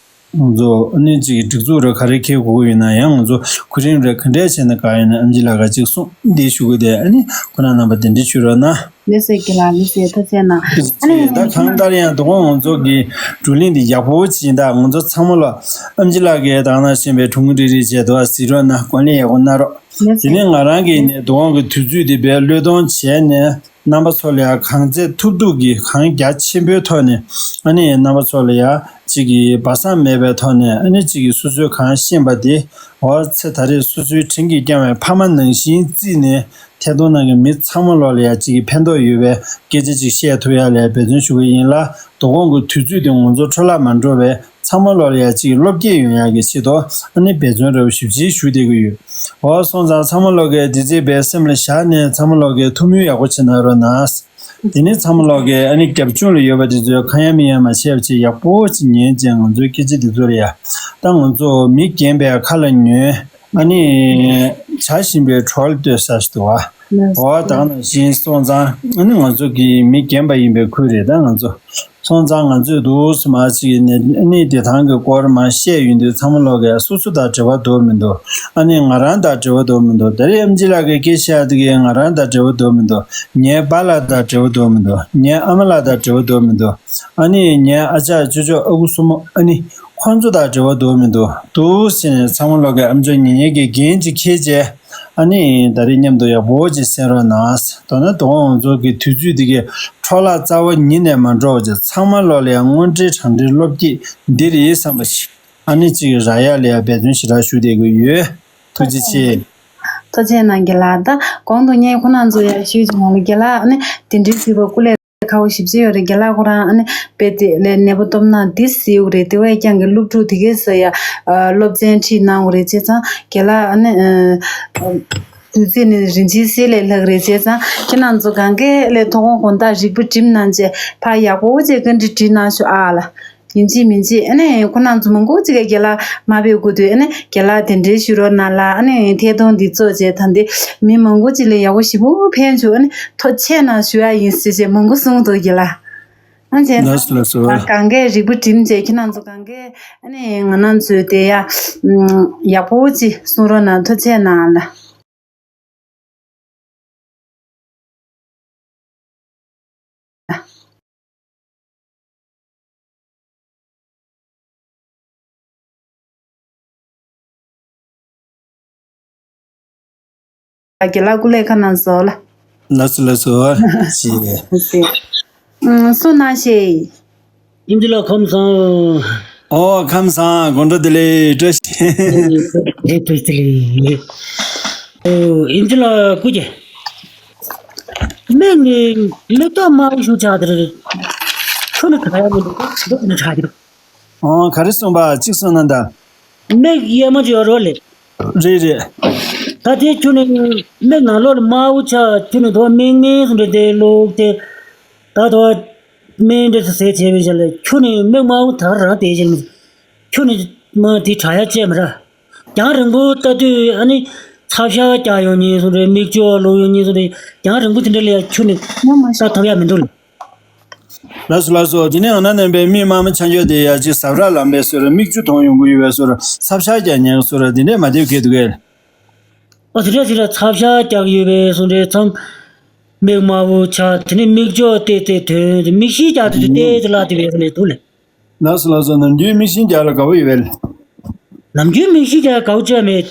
ང་ཚོ་ཨ་ནི་ཅིག་སྒྲིག་འཛུགས་རེ་ག་རེ་འཁྱེར་དགོས་ཀྱི་ཡོད་ན་ཡང་ང་ཚོ་གོ་རིམ་རེ་ག་འདྲས་བྱས་ན་དགའ་ཡོད་ན་ཨེམ་ཆི་ལགས་ཀྱིས་ཅིག་གསུང་འདི་ཞུ་གི་དེ་ཨ་ནི་ཁོ་རང་རྣམ་པ་གདན་འདྲེན་ཞུ་རོགས་གནང་། མི་སེར་གྱི་ལ་མི་སེར་ཐུགས་རྗེ་གནང་། ཨ་ནི་ད་གང་ལྟར་ཡང་དོ་དགོང་ང་ཚོ་གི་བགྲོ་གླེང་འདི་ཡག་པོ་ཅིག་ཡིན། ད་ང་ཚོ་ཚང་མ་ལ་ཨེམ་ཆི་ལགས་ཀྱིས་ད་ག་ནང་བཞིན་པའི་གྲུང་རིག་རིག་བྱས་འདུག་ཟེར་རོགས་གནང་། ཀུང་ལི་ཡག་པོ་གནང་རོགས། མི་དེ་སེར་ནས་ང་རང་གིས་ནས་དོ་དགོང་གི་དུས་ཚོད་འདི་བས་བློས་གཏོང་བྱས་ནས་རྣམ་པ་ཚོ་ལ་ཡང་གང་ཚད་ཐུབ་ཐུབ་ཀྱིས་གང་རྒྱ་ཆེན་པོའི་ཐོག་ནས་ཨ་ནི་རྣམ་པ་ཚོ་ལ་ཡང་གཅིག་གིས་སྦ་གསང་མེད་པའི་ཐོག་ནས་ཨ་ནི་གཅིག་གིས་སོ་སོའི་གང་ཤེས་པ་དེ་འོ་ཚེ་ད་རེས་སོ་སོའི་དྲིན་གྱིས་བསྐྱངས་པའི་ཕ་མ་ནང་བཞིན་བརྩིས་ནས། ཐད་གཏོང་ནང་གི་མི་ཚང་མ་ལོ་ལ་ཡ་གཅིག་གི་ཕན་ཐོགས་ཡོད་པའི་སྐད་ཆ་ཅིག་བཤད་ཐུབ་ཡ་ལ་འབད་བརྩོན་ཞུ་གི་ཡིན་ལ། དོ་དགོང་གི་དུས་ཚོད་དེ་ང་ཚོ་འཕྲོ་བརླག་མ་འགྲོ་བའི་ ཚང་མ་ལོག་ལ་ཡ་གཅིག་བློ་སྐྱེད་ཡོང་ཡག་གི་ཆེད་དུ་ཨ་ནི་འབད་བརྩོན་རབ་ཞིབ་ཅིག་ཞུ་བསྡད་ཀྱི་ཡོད། འོ་སོང་ཙང་ཚང་མ་ལོག་གིས་འདི་ཚེ་བའི་སེམས་ལ་བཞག་ནས་ཚང་མ་ལོག་གིས་ཐུགས་སྨོན་ཡག་པོ་བྱེད་གནང་རོགས་གནང་། དེ་ནས་ཚང་མ་ལོག་གིས་ཨ་ནི་རྒྱབ་ལྗོངས་ལ་ཡོད་པ་དེ་ཚོས་ཁ་ཡ་མིག་ཡ་མ་བྱས་པ་ཅིག་ཡག་པོ་ཅིག་ཉན་བྱས་ང་ཚོའི་སྐད་ཆ་དེ་ཚོ་ལ་ཡ། ད་ང་ཚོ་མི་རྒན་པའི་ཁ་ལ་ཉོན། ཨ་ནི་བྱ་བཞིན་པའི་གྲོགས་ལ་ལྟོས་ས་ཞིག་འདུག་བ། འོ་ད་ག་ནང་བཞིན་སོང་ཙང་ཨ་ནི་ང་ཚོ་གི་མི་རྒན་པ་ཡིན་པའི་ཁུལ་རེད། ད་ང་ཚོ་སོང་ཙང་ང་ཚོས་འདུག་སེ་མ་ཅིག་ནས་ཨ་ནི་བདེ་ཐང་གི་སྐོར་མ་བཤད་ཡོང་དུས་ཚང་མ་ལོག་གིས་སོ་སོ་དང་འབྲེལ་བ་འདུག་མི་འདུག་ཨ་ནི་ང་རང་དང་འབྲེལ་བ་འདུག་མི་འདུག་ད་རེས་ཨེམ་ཆི་ལགས་ཀྱིས་སྐད་བཤད་དེ་གས་ང་རང་དང་འབྲེལ་བ་འདུག་མི་འདུག་ངའི་པཱ་ལགས་དང་འབྲེལ་བ་འདུག་མི་འདུག་ངའི་ཨ་མ་ལགས་དང་འབྲེལ་བ་འདུག་མི་འདུག་ཨ་ནི་ངའི་ཨ་ཅག་ཅོ་ཅོ་ཨ་ཁུ་སྲུ་མོ་ཨ་ནི་ཁོང་ཚོ་དང་འབྲེལ་བ་འདུག་མི་འདུག་འདུག་ཟེར་ནས་ཚང་མ་ལོག་གིས་ཨམ་ཅོག་ཉན་ཉན་གྱི་འགན་ཅིག་འཁྱེར་བྱས། ཨ་ནི་ད་རེས་མཉམ་དུ་ཡག་པོ་ཅིག་གསན་རོགས་གནང་། མདོར་ན་དོ་དགོང་ང་ཚོ་གི་དུས་ཚོད་འདི་གའི་འཕྲོ་བརླག་རྩ་བ་ཉིད་ནས་མ་འགྲོ་བ་ཅིག་ཚང་མ་ལོག་ལ་ཡང་དངོས་འབྲེལ་དྲང་འབྲེལ་བློ་སྐྱེད་འདི་རེད་བསམ་པ་ཞིག་ཨ་ནི་ཅིག་རག་ཡག་ལ་ཡང་འབད་བརྩོན་ཞེ་དྲག་ཞུ་བསྡད་ཀྱི་ཡོད། ཐུགས་རྗེ་ཆེ། ཐུགས་རྗེ་གནང་རྒན་ལགས། ད་གོང་དུ་ངས་ཁོ་རང་ཚོ་ཡར་ཞུས་ཀྱི་ནང་ལ་རྒན་ལགས་ཨ་ནི་དེ་འདྲའི་ཞུས་པ་སྐུ་ལས་ཁག་པོ་ཞེ་པོ་ཅིག་ཡོད་རེད། རྒན་ལགས་ཁོ་རང་ཨ་ནི་དཔེ་དེ་ལས་ནད་པ་སྟོབས་ན་འདི་ཟེར་ཡོད་རེད། དེ་བས་ཀྱང་གི་སློབ་ཕྲུག་དེ་གས་ཟེར་ཡ་སློབ་ཚན་ཁྲིད་གནང་བ་རེད། བྱས་ཙང་རྒན་ལགས་ཨ་ནི་དུས་ཚོད་ནི་རིན་ཆེན་གསེར་ལས་ལྷག་རེད། བྱས་ཙང་ཁྱེད་རང་ཚོ་གང་གས་ལས་ཐོག་ཁོང་དགོང་དག་རིག་པ་སྒྲིམ་གནང་བྱས་ཕར་ཡག་པོ་བྱས་བཀའ་འདྲི་དྲིས་གནང་ཤོག་ཨ་ལ། ཡིན་གཅིག་མིན་གཅིག་ཨ་ནི་ཁོ་རང་ཚོ་མང་པོ་ཅིག་གིས་རྒན་ལགས་མ་ཕེབས་དགོས་དུས་ཨ་ནི་རྒན་ལགས་དེ་འདྲའི་ཞུ་རོགས་གནང་ལ། ཨ་ནི་ཐད་གཏོང་འདི་གཙོ་བྱས་ད་འདི་མི་མང་པོ་ཅིག་ལ་ཡག་པོ་ཞེ་པོ་ཕན་བྱུང་། ཨ་ནི་ཐུགས་རྗེ་ཆེ་གནང་ཞུ་ཡ་ཡིན་ཟེར་བྱས་མང་པོ་གསུངས་འདུག་རྒན་ལགས། ཨ་ནི་བྱས་ལགས་སོ་ལགས་སོ། ད་གང་གས་རིག་པ་སྒྲིམ་བྱས་ཁྱེད་རང་ཚོ་གང་གས་ཨ་ནི་ང་རང་ཚོའི་དེ་ཡ་ཡག་པོ་ཅིག་གསུང་རོགས་གནང་། ཐུགས་རྗེ་ཆེ་གནང་ལ། རྒན་ལགས་སྐུ་ལས་ཁ་གནང་སོང་ལ། ལགས་སོ་ལགས་སོ། ཞེས། ཨུམ། གསུང་གནང་ཞེས། ཨིན་ཇི་ལགས་ཁམས་བཟང་། ཨོ་ཁམས་བཟང་། དགོང་དྲོ་བདེ་ལེགས། བཀྲ་ཤིས། བཀྲ་ཤིས་བདེ་ལེགས། ཨོ་ཨིན་ཇི་ལགས་སྐུ་མཁྱེན། མིག་ནི་མིག་ཏོ་དམར་པོ་ཞིག་ཆགས་དེ་རེད། ཆུ་ནི་དྲག་ཡ་མི་འདུག་མདོག་ནི་ཆགས་ཀྱི་འདུག་ཨོ་ག་རེ་གསུངས་པ་གཅིག་གསུངས་ན་ད། མིག་གཡས་མ་ཅིག་ཡོད་རོགས་ལེ། རེད་རེད། ད་དེ་ཁྱོད་ནི་མིག་ནང་ལོགས་ལ་དམར་པོ་ཆགས། ཁྱོད་ནི་དོ་མིག་སྨན་སུ་འདྲ་དེ་ལོག་དེ། ད་དོ་སྨན་འདྲ་ཟེར་བྱས་པའི་ཞལ་ལས་ཁྱོད་ནི་མིག་དམར་པོ་ད་ག་རང་དེ་བཞིན་མི། ཁྱོད་ནི་མ་དེ་དྲག་ཡ་བཅས་མ་ར། རྒྱང་རིང་པོ་ལྟ་དུས་ཨ་ནི་ཚ་ཤ་རྒྱག་ཡོང་ཉེན་སུ་འདྲ། མིག་ཆུ་ལོག་ཡོང་ཉེན་སུ་འདྲ། རྒྱང་རིང་པོ་དེ་འདྲ་ལ་ཡ་ཁྱོད་ནི་ལྟ་ཐུབ་ཡ་མི་འདུག་ལེ། ལགས་སོ་ལགས་སོ། དེ་ནས་འོ་ན་ནང་པའི་མི་དམར་མོ་ཆ་འཇོག་དེ་ཡ་གཅིག་ཟབ་ར་ལམ་པའི་སོ་ར། མིག་ཆུ་མཐོང་ཡོང་གི་ཡོད་པའི་སོ་ར། ཚབ་ཤ་རྒྱག་ཉན་སོ་ར། དེ་འདྲས་མ་བསྡད་གལ་འདུག་གས། ཨ་དེ་འདྲས་དེ་འདྲས་ཚབ་ཤ་རྒྱག་ཡོད་པའི་སོ་འདྲས་ཚང་། མིག་དམར་པོ་ཆགས། དེ་ནས་མིག་ཆུ་ཏེ་ཏེ་ཐོན། དེ་མིག་ཤེལ་རྒྱག་དེ་ཏེ་ཏེ་ལ་དེ་བས་སོ་འདྲས་འདུག་ལེ། ལགས་སོ་ལགས་སོ། ནམ་རྒྱུན་མིག་ཤེལ་རྒྱག་ལ་དགའ་བོ་ཡོད་པས། ནམ་རྒྱུན་མིག་ཤེལ་རྒྱག་དགའ་བོ་བྱས་མེད།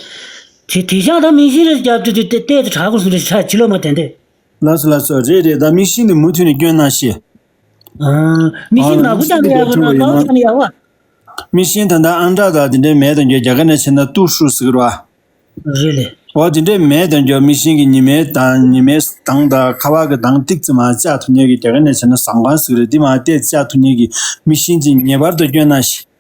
དེ་དེ་ཤག་ད་མིག་ཤེལ་རྒྱག་དུས་དེ་ཏེ་ཏེ་དྲག་གོ་སོ་འདྲས་ཆ་ཕྱི་ལོགས་མ་དེ་འདྲས། ལགས་སོ་ལགས་སོ། རེད་རེད། ད་མིག་ཤེལ་འདི་མུ་མཐུད་ནས་སྐྱོན་གནང་ཞེས། ཨ། མིག་ཤེལ་ནག་པོ་ཅང་མེད་ཡ་གོ་ན་དགའ་བོ་ཅང་ཡ་བ། མིག་ཤེལ་ད་ལྟ་ཨང་གྲངས་དང་དེ་འདྲའི་མེད་དང་རྒྱུ་རྒྱ་གར་ནས་བྱས་ན་ཏུའུ་ཧྲུའུ་ཟེར་གི་རེད་བ། རེད་ལེ། འོ་དེ་འདྲའི་མེད་དང་རྒྱུ་མིག་ཤེལ་གྱི་ཉི་མའི་དང་ཉི་མའི་གདངས་དང་ཁ་བ་གི་གདངས་ཏིག་ཙམ་མ་བཅག་ཐུབ་མཁན་གྱི་རྒྱ་གར་ནས་བྱས་ན་ཟངས་ཀང་ཟེར་གི་རེད། འདི་མ་བལྟས་བཅག་ཐུབ་མཁན་གྱི་མིག་ཤེལ་ཅིག་ངེས་པར་དུ་སྐྱོན་གནང་ཞེས།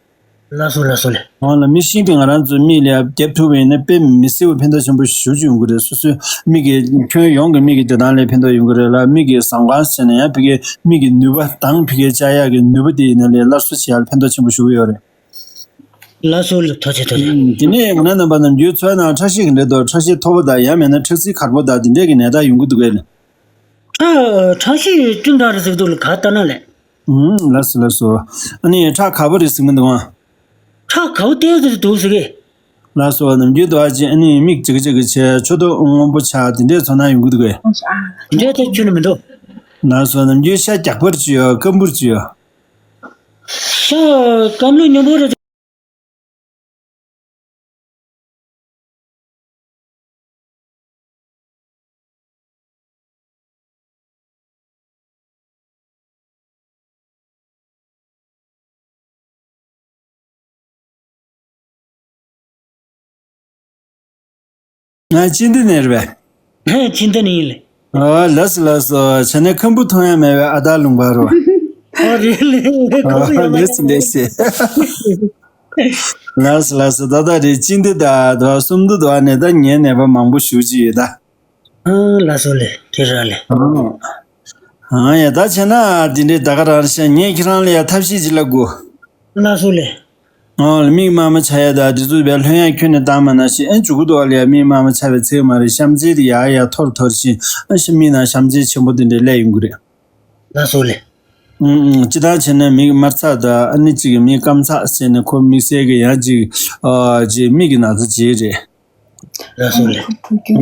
ལགས་སོ་ལགས་སོ་ལེ། འོ་ལ་མིག་ཤེལ་དེ་ང་རང་ཚོའི་མིག་ལ་ཡ་བརྒྱབ་ཐུབ་པ་ཡིན་ན་དཔེ་མི་སྲིད་པ་ཕན་ཐོགས་ཆེན་པོ་ཞེ་པོ་ཅིག་ཡོང་གི་རེད། སོ་སོའི་མིག་གི་ཁྱོན་ཡོངས་ཀྱི་མིག་གི་བདེ་ཐང་ལ་ཕན་ཐོགས་ཡོང་གི་རེད་ལ། མིག་གི་ཟངས་ཀང་ཟེར་ན་ཡང་ཕ་གིའི་མིག་གི་ནུས་པ་དང་ཕ་གིའི་བཅག་ཡག་གི་ནུས་པ་དེ་ཡིན་ན་ལས་སླར་གསོ་བྱེད་ཡག་ལ་ཕན་ཐོགས་ཆེན་པོ་ཞེ་པོ་ཡོད་རེད། ལགས་སོ་ལགས། ཐུགས་རྗེ་ཆེ་ཐུགས་རྗེ་ཆེ། ཨུམ། དེ་ནས་ང་རང་རྣམ་པ་ནམ་རྒྱུན་འཚོའི་ནང་ཁྲག་ཤེད་གི་འདྲ་འདུག་ཁྲག་ཤེད་མཐོ་པོ་དང་ཡང་མིན་ན་ཁྲག་རྩི་གར་པོ་དང་དེ་འདྲས་ཀྱི་ནད་རྟགས་ཡོང་གི་འདུག་གས། ཁྲག་ཁྲག་ཤེད་ཅུང་དྲག་རེད་ཟེར་གི་འདུག་ལ་ག་ལྟ་ན་ལས། ཨུམ། ལགས་སོ་ལགས་སོ། ཨ་ནི་ཁྲག་ག་པོ་རེད་ཟེར་གི་འདུག་ཨང་། ཁྲག་ག་པོ་ཏོག་ཙམ་འདུག་ཟེར་གི། ལགས་སོ། ནམ་རྒྱུན་དུ་ཨ་ཅེ་ཨ་ནི་མིག་ཅིག་ཅིག་གི་ཆེ་ཆོ་ཏོ་སྔོན་པོ་ཆགས་དེ་འདྲས་ཚོར་སྣང་ཡོང་གི་འདུག་གས། དེ་འདྲས་ཏོག་ཁྱོན་ནས་མི་འདུག་ལགས་སོ། ནམ་རྒྱུན་ཤ་རྒྱགས་པོ་ཅིག་ཡོད། སྐམ་པོ་ཅིག་ཡོད། ཤ་སྐམ་ལུགས་སྙོམས་པོ་རེད། ང་ཕྱི་འདི་ནས་རེད་པས། ཕྱི་འདི་ནས་ཡིན་ལེ། ཨོ་ལགས་སོ་ལགས་སོ། བྱས་ན་ཁམ་བུ་མཐོང་ཡ་མེད་པའི་ཨ་དར་ལུང་པ་རོ། ཨ་རེད་ལེ། ཁོ་ཚོ་ཡོད་མ་ལགས་སོ་ལགས་སོ། ལགས་སོ་ལགས་སོ། ད་ལྟ་རེད། སྤྱི་ཟླ་དང་ཟླ་བ་གསུམ་དུ་དུ་བ་ནས་ད་ངའི་ནད་པ་མང་པོ་ཞུགས་ཀྱི་ཡོད་ད། ཨང་། ལགས་སོ་ལེ། དེ་ར་ལེ། ཨང་། ཨང་། ཡ་ད་བྱས་ན་འདི་འདྲའི་ད་ག་རང་ཤ། ངས་ཁྱེད་རང་ལ་ཡ་ཐབས་ཤེས་ཅིག་ལབ་དགོས། ལགས་སོ་ལེ། ཨང་། མིག་དམར་མ་ཆགས་ཡ་ད་འདི་ཚོ་བས་ལྷོད་ཡ་ཁྱོན་ནས་བཏང་མ་ན་ཤི། ཨ་མཇུག་གུ་དུ་བ་ལ་ཡ་མིག་དམར་མ་ཆགས་པའི་ཚེ་མ་རེད། བཤམས་རྫས་དེ་ཡར་ཡར་འཐོར་འཐོར་ཤི། ཨ་ཤི་མིག་ནང་བཤམས་རྫས་ཆེན་པོ་དེ་འདྲའི་སླེབས་ཡོང་གི་རེད། ལགས་སོ་ལེ། ཨུམ་ཨུམ། སྤྱིར་བཏང་བྱས་ན་མིག་དམར་ཚགས་དང་ཨ་ནི་གཅིག་གི་མིག་སྐམ་ཚགས་བྱས་ནས་ཁོ་དམིགས་བསལ་གྱི་ཡང་གཅིག་ཨ་ཅིག་མིག་གི་ན་ཚ་ཅིག་རེད། ལགས་སོ་ལེ།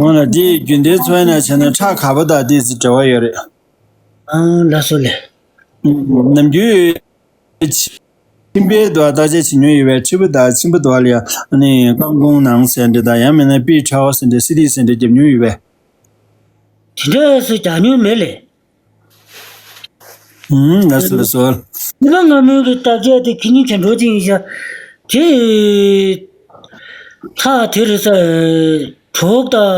འོ་ན་དེ་རྒྱུན་ལྡན་འཚོ་བའི་ནང་བྱས་ན་ཁྲག་ཁ་པ་དང་དེ་ཚོ་འབྲེལ་བ་ཡོད་རེད། ཨང་། ལགས་སོ་ལེ། ཨུམ་ཨུམ། ནམ་རྒྱུན་མཆིན་པའི་དུ་བ་བརྟག་དཔྱད་བྱེད་མྱོང་ཡོད་པས། མཁྲིས་པ་དང་མཆིན་པ་དུ་བ་ལ་ཡང་ཨ་ནི་རྐང་ཁུང་ནང་ཟེར་འདྲ་དང་ཡང་མིན་ན་པིའི་ཕྲ་བ་ཟེར་འདྲ་སི་ཊི་ཟེར་འདྲ་བརྒྱབ་མྱོང་ཡོད་པས། དེ་འདྲ་སུ་རྒྱག་མྱོང་མེད་ལེ། ཨུམ། ལགས་སོ་ལགས་སོ། ཉི་མ་སྔ་མོའི་གི་བརྟག་དཔྱད་དེ་ཁྱི་ཉིན་གྱི་འགྲོ་ཅིག་ཡིན་ཤག་དེ་ཚ་དེ་རེད་ས། གྲོགས་དང་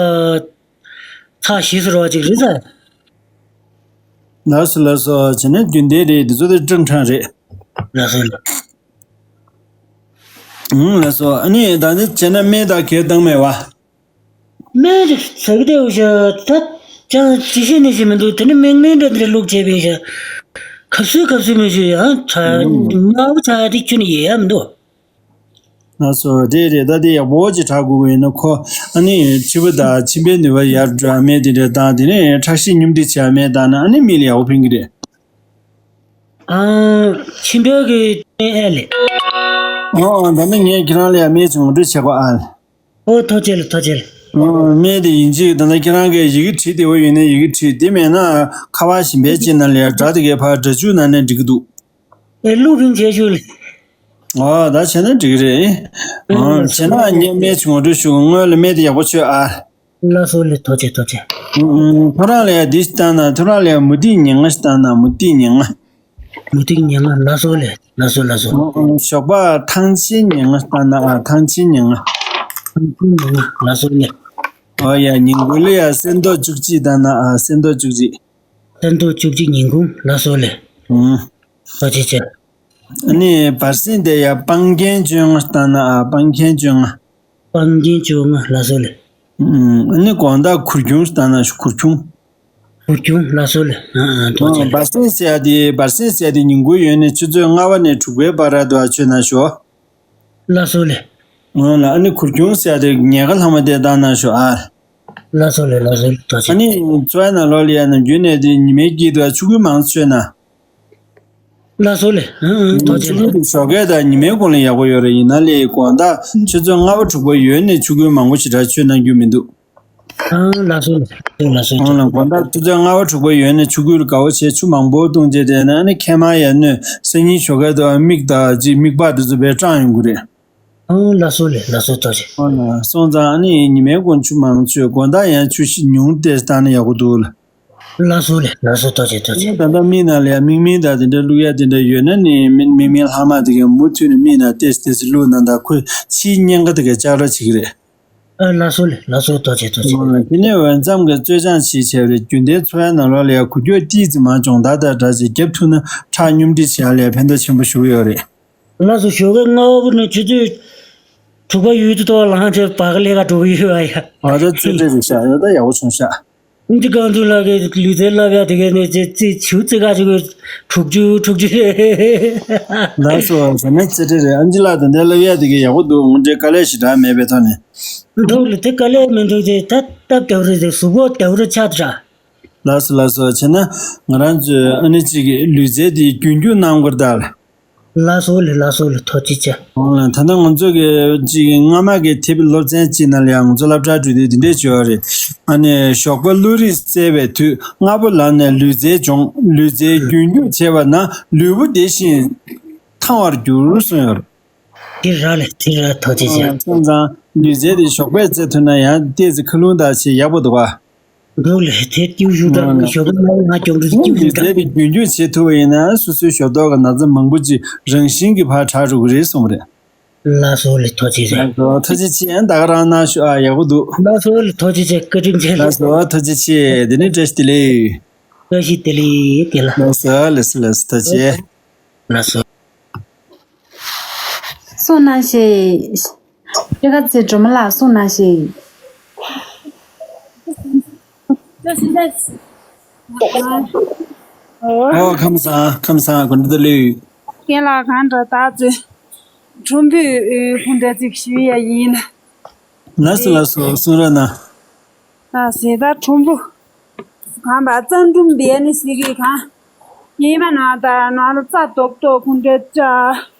ཚ་ཞིག་ཟེར་བ་ཅིག་རེད་ས། ལགས་སོ་ལགས་སོ། བྱས་ན་རྒྱུན་ལྡན་རེད། འདི་ཚོ་དེ་ཀྲང་ཀྲང་རེད། ལགས་སོ་ལགས། ཨུམ། ལགས་སོ། ཨ་ནི་ད་ནི་བྱས་ན་སྨན་དང་གས་བཏང་མེད་བ། སྨན་ཟ་གི་བསྡད་ཡོད་ཤག་ད་ཅང་ཅི་བྱེད་ནི་ཞིག་མི་འདུག་དེ་ནི་མིག་སྨན་འདྲ་འདྲ་བླུགས་བྱས་པས་ཤག་གབ་སུས་གབ་སུས་མི་ཞུ་ཡ། ཚ་ཨུམ། དམར་པོ་ཆགས་ཡ་དེ་ཁྱོན་ནས་ཡལ་ཡ་མི་འདུག་ལགས་སོ། རེད་རེད། ད་དེ་ཡག་པོ་ཅིག་དྲག་དགོས་ཀྱི་ཡོད་ན་ཁོ་ཨ་ནི་མཁྲིས་པ་དང་མཆིན་པའི་ནུས་པ་ཡར་འགྲོ་ཡ་སྨན་དེ་འདྲ་བཏང་། དེ་ནས་ཁྲག་ཤེད་སྙོམས་སྒྲིག་བྱེད་ཡ་སྨན་བཏང་ན་ཨ་ནི་མིག་ལ་ཡག་པོ་ཕན་གྱི་རེད། ཨང་། མཆིན་པའི་གི་ཨེ་ལེ། ཨོ་ཨོ། ད་ནི་ངས་ཁྱེད་རང་ལ་ཡ་སྨན་ཅིག་ངོ་སྤྲོད་བྱེད་དགོས་ཨ། ཨོ་ཐུགས་རྗེ་ཆེ་ལེ། ཐུགས་རྗེ་ཆེ་ལེ། ཨོ་སྨན་དེ་ཡིན་གཅིག་ད་ལྟ་ཁྱེད་རང་གིས་ཡི་གེ་བྲིས་བདེ་བོ་ཡོད་ན་ཡི་གེ་བྲིས། དེ་མེད་ན་ཁ་པར་གཞན་པའི་ཅིག་ནང་ལ་ཡ་སྒྲ་དེ་གའི་ཕར་སྒྲ་འཇུག་ནང་ནས་འགྲིག་གི་འདུག་ཨེ་བླུགས་ཕིང་བྱས་ཞུ་ལེ། ཨོ་ད་བྱས་ན་འགྲིག་གི་རེད། ཨོ་བྱས་ན་ངས་སྨན་ཅིག་ངོ་སྤྲོད་ཞུ། སྔོན་ལ་སྨན་དེ་ཡག་པོ་མཆོད་ཨ། ལགས་སོ་ལེ། ཐུགས་རྗེ་ཆེ། ཐུགས་རྗེ་ཆེ། ཨུམ་ཨུམ། ཁོ་རང་ལ་ཡ་འདི་ཞིག་བཏང་ན། ཁོ་རང་ལ་ཡ་མུ་ཏིག་ཉེར་ལྔ་ཞིག་བཏང་ན། མུ་ཏིག་ཉེར་ལྔ། མུ་ཏིག་ཉེར་ལྔ། ལགས་སོ་ལེ། ལགས་སོ་ལགས་སོ། ཨུམ་ཨུམ། ཞོགས་པ་ཐང་ཆེན་ཉེར་ལྔ་ཞིག་བཏང་ན་ཨ། ཐང་ཆེན་ཉེར་ལྔ། ཐང་ཆེན་ཉེར་ལྔ། ལགས་སོ་ལེ། ཨོ་ཡ། ཉིན་གུང་ལ་ཡ་གསེར་མདོག་བཅུ་གཅིག་བཏང་ན་ཨ། གསེར་མདོག་བཅུ་གཅིག། གསེར་མདོག་བཅུ་གཅིག་ཉིན་གུང་། ལགས་སོ་ལེ། ཨུམ། ཐུགས་རྗེ་ཆེ། ཨ་ནི་བར་གསེང་དེ་ཡ་སྤང་རྒྱན་བཅོ་ལྔ་ཞིག་བཏང་ན་ཨ། སྤང་རྒྱན་བཅོ་ལྔ། སྤང་རྒྱན་བཅོ་ལྔ། ལགས་སོ་ལེ། ཨུམ། ཨ་ནི་དགོང་དག་གུར་ཆུང་ཞིག་བཏང་ན་ཞུ། གུར་ཆུང་། གུར་ཆུང་། ལགས་སོ་ལེ། ཨ་ཨ། ཐུགས་རྗེ་ཆེ་ལེ། བར་གསེང་ཟེར་ཡ་དེ། བར་གསེང་ཟེར་ཡ་དེ་ཉིན་གུང་ཡོལ་ནས་ཆུ་ཚོད་ལྔ་པ་ནས་དྲུག་པའི་བར་དུ་མཆོད་ན་ཞུ། ལགས་སོ་ལེ། འོ་ལགས། ཨ་ནི་གུར་ཆུང་ཟེར་ཡ་དེ་ཉལ་ཁ་ལྷག་མ་དེ་བཏང་ན་ཞུ་ཨ། ལགས་སོ་ལེ། ལགས་སོ་ལེ། ཐུགས་རྗེ་ཆེ། ཨ་ནི་འཚོ་བའི་ནང་ལོགས་ལ་ཡ་ནམ་རྒྱུན་ནས་དེ་ཉི་མའི་དཀྱིལ་དུ་ཆོ་ག་མང་ཙམ་མཆོད་ན། ལགས་སོ་ལེ། ཨང་ཨང་། ཐུགས་རྗེ་ཆེ་ལེ། ཆོ་ག་དེ་ཞོགས་ཀས་དང་ཉི་མའི་གུང་ལ་ཡག་པོ་ཡོད་རེད། ཡིན་ན་ལས་དགོང་དག་ཆུ་ཚོད་ལྔ་པ་དྲུག་པ་ཡོལ་ནས་ཆོ་ག་མང་པོ་ཞེ་དྲག་མཆོད་གནང་རྒྱུ་མི་འདུག་ཨང་། ལགས་སོ་ལེ། ལགས་སོ། ཨང་། ལགས། དགོང་དག་ཆུ་ཚོད་ལྔ་པ་དྲུག་པ་ཡོལ་ནས་ཆོ་ག་ལ་དགའ་བོ་བྱས། ཆུ་མང་པོ་བཏུང་བྱས་བསྡད་ན་ཨ་ནི་མཁལ་མ་ཡར་གནོན། སང་ཉིན་ཞོགས་ཀས་དུ་མིག་དང་ཅིག་མིག་པགས་དེ་ཚོ་དཔེ་སྐྲངས་ཡོང་གི་རེད། ཨང་། ལགས་སོ་ལེ། ལགས་སོ། ཐུགས་རྗེ་ཆེ། ཨང་། སོང་ཙང་ཨ་ནི་ཉི་མའི་གུང་ཆུ་མང་མཆོད། དགོང་དག་ཡང་ཆུ་ཞིག་ཉུང་ཏོག་ཙམ་བཏང་ན་ཡག་པོ་འདུག་ལགས། ལགས་སོ་ལེ། ལགས་སོ། ཐུགས་རྗེ་ཆེ། ཐུགས་རྗེ་ཆེ། ད་ལྟ་མིག་ནང་ལ་ཡ་མིག་སྨན་དང་དེ་འདྲ་བླུག་ཡ་དེ་འདྲ་ཡོད་ན་ནི་མིག་མིག་སྨན་ལྷག་མ་དེ་གས་མུ་མཐུད་ནས་མིག་ནང་ཏོག་ཙམ་ཏོག་ཙམ་བླུགས་ན། ད་ཁོས་ཕྱིའི་གཉན་ཁ་དེ་གས་ལྕགས་ར་བྱེད་ཀྱི་རེད། ཨ། ལགས་སོ་ལེ། ལགས་སོ། ཐུགས་རྗེ་ཆེ། ཐུགས་རྗེ་ཆེ། དེ་ནས་འོ་མཚམས་ཀྱི་རྩོལ་སྦྱང་བྱེད་བྱས་པ་རེད། རྒྱུན་ལྡན་འཚོ་བའི་ནང་ལོགས་ལ་ཡ་འགུལ་སྐྱོད་ཏོག་ཙམ་མར་སྦྱོང་བརྡར་དང་སྦྲགས་བྱས་རྒྱབ་ཐུབ་ན་ཁྲག་སྙོམས་སྒྲིག་བྱེད་ཡ་ལ་ཡ་ཕན་ཐོགས་ཆེན་པོ་ཞིག་ཡོད་རེད། ལགས་སོ། ཞོགས་ཀས་སྔ་པོ་ནས་ཆུ་ཚོད་དྲུག་པ་ཡུལ་དུ་ཐོག་ལངས་བྱས་བག་ལེབ་ག་འགྲོ་གི་ཡོད་པ་ཡ། ཨ། ད་ཚོད་འདྲ་རེད་ཤག་ཡ་ད་ཡག་པོ་བྱུང་ཤག་ཨིན་ཇི་རྐང་འཛུགས་ལགས་ཀྱིས་ལུས་རྩལ་བསླབ་ཡ་དེ་གས་ནས་ཅི་ཅི་ཆུ་ཙི་ག་ཅིག་གིས་དྲུག་ཅུ་དྲུག་ཅུ་རེད། ལགས་སོ། ཟ་མའི་ཚེ་ཁྲིད་རེད། ཨིན་ཇི་ལགས་དང་འདི་བསླབ་ཡ་དེ་གས་ཡག་པོ་འདུག་ངོ་འདྲེ་དཀའ་ལས་ཞེ་དྲག་མེད་པའི་ཐོག་ནས། འདུག་ལེ། དེ་དཀའ་ལས་མི་འདུག་དེ་ད་སྟབས་བདེ་བོ་རེད། དེ་གཟུགས་པོ་བདེ་བོ་རེད་ཆགས་དྲ། ལགས་སོ་ལགས་སོ། བྱས་ན་ང་རང་ཚོས་ཨ་ནི་གཅིག་གི་ལུས་རྩལ་དེ་རྒྱུན་སྐྱོང་གནང་དགོས་རེད་ད། ལགས་སོ་ལེ། ལགས་སོ་ལེ། ཐུགས་རྗེ་ཆེ། འོང་ལ། ད་ལྟ་ང་ཚོ་གི་གཅིག་གི་སྔ་མ་གི་དེབ་སློབ་ཚན་གཅིག་ནང་ལ་ཡང་ང་ཚོ་སློབ་གྲྭ་གྲོལ་དུས་འདི་འདྲས་བྱོས་པ་རེད། ཨ་ནི་ཞོགས་པ་བློ་རིག་གསལ་བའི་དུས་སྔ་པོ་ལངས་ནས་ལུས་རྩལ་སྦྱོང་། ལུས་རྩལ་རྒྱུན་སྐྱོང་བྱས་པ་ན་ལུས་པོ་བདེ་ཞིང་ཐང་བར་འགྱུར་གསུངས་ཡོད་རེད། དེ་ར་ལེ། དེ་ར་ཐུགས་རྗེ་ཆེ། སོང་ཙང་ལུས་རྩལ་དེ་ཞོགས་པས་རྩེ་ཐུབ་ན་ཡང་ཏོག་ཙམ་མཁའ་རླུང་དང་བྱེད་ཡག་པོ་འདུག་ག་འདུག་ལེ། དེ་སྐྱིད་ཞུ་དང་ཞོགས་པ་ང་ང་གྱོང་རུ་སྐྱིད་ཞུ་དང་། ལུས་རྩལ་དེ་རྒྱུན་སྐྱོང་བྱེད་ཐུབ་པ་ཡིན་ན་སོ་སོའི་ཞོགས་ཐོག་གི་ན་ཚ་མང་པོ་ཅིག་རང་བཞིན་གྱིས་ཕར་དྲག་འགྲོ་གི་རེད་གསུངས་པ་རེད། ལགས་སོ་ལེ། ཐུགས་རྗེ་ཆེ། ལགས་སོ། ཐུགས་རྗེ་ཆེ། ཡང་ད་ག་རང་གནང་ཤོག་ཨ། ཡག་པོ་འདུག་ལགས་སོ་ལེ། ཐུགས་རྗེ་ཆེ། བཀའ་དྲིན་ཆེ་ལེ། ལགས་སོ། ཐུགས་རྗེ་ཆེ། དེ་ནས་བཀྲ་ཤིས་བདེ་ལེགས། བཀྲ་ཤིས་བདེ་ལེགས་བདེ་ལ། ལགས་སོ་ལགས་སོ་ལགས་སོ། ཐུགས་རྗེ་ཆེ། ལགས་སོ། གསུང་གནང་ཞིག་སྤྲེལ་ཁ་རྩེ་སྒྲོལ་མ་ལགས། གསུང་གནང་ཞིག་ཨོ་ཁམས་བཟང་ཁམས་བཟང་། དགོངས་འདུག་ལུས། རྒན་ལགས་གང་འདྲ་ད་ཚོད། ཁྲོམ་བུའི་ཁོང་འདྲ་ཅིག་ཞུ་ཡ་ཡིན་ལ། ལགས་སོ་ལགས་སོ། གསུང་རོགས་གནང་། ལགས་སོ། ད་ཁྲོམ་བུ། གང་པ་རྩ་འགྲུམ་བེ་ནི་སི་གི་གང་། ཉི་མ་ན་ད་ན་ལ་རྩ་རྡོག་རྡོག་ཁུང་འདྲེ་ཅག་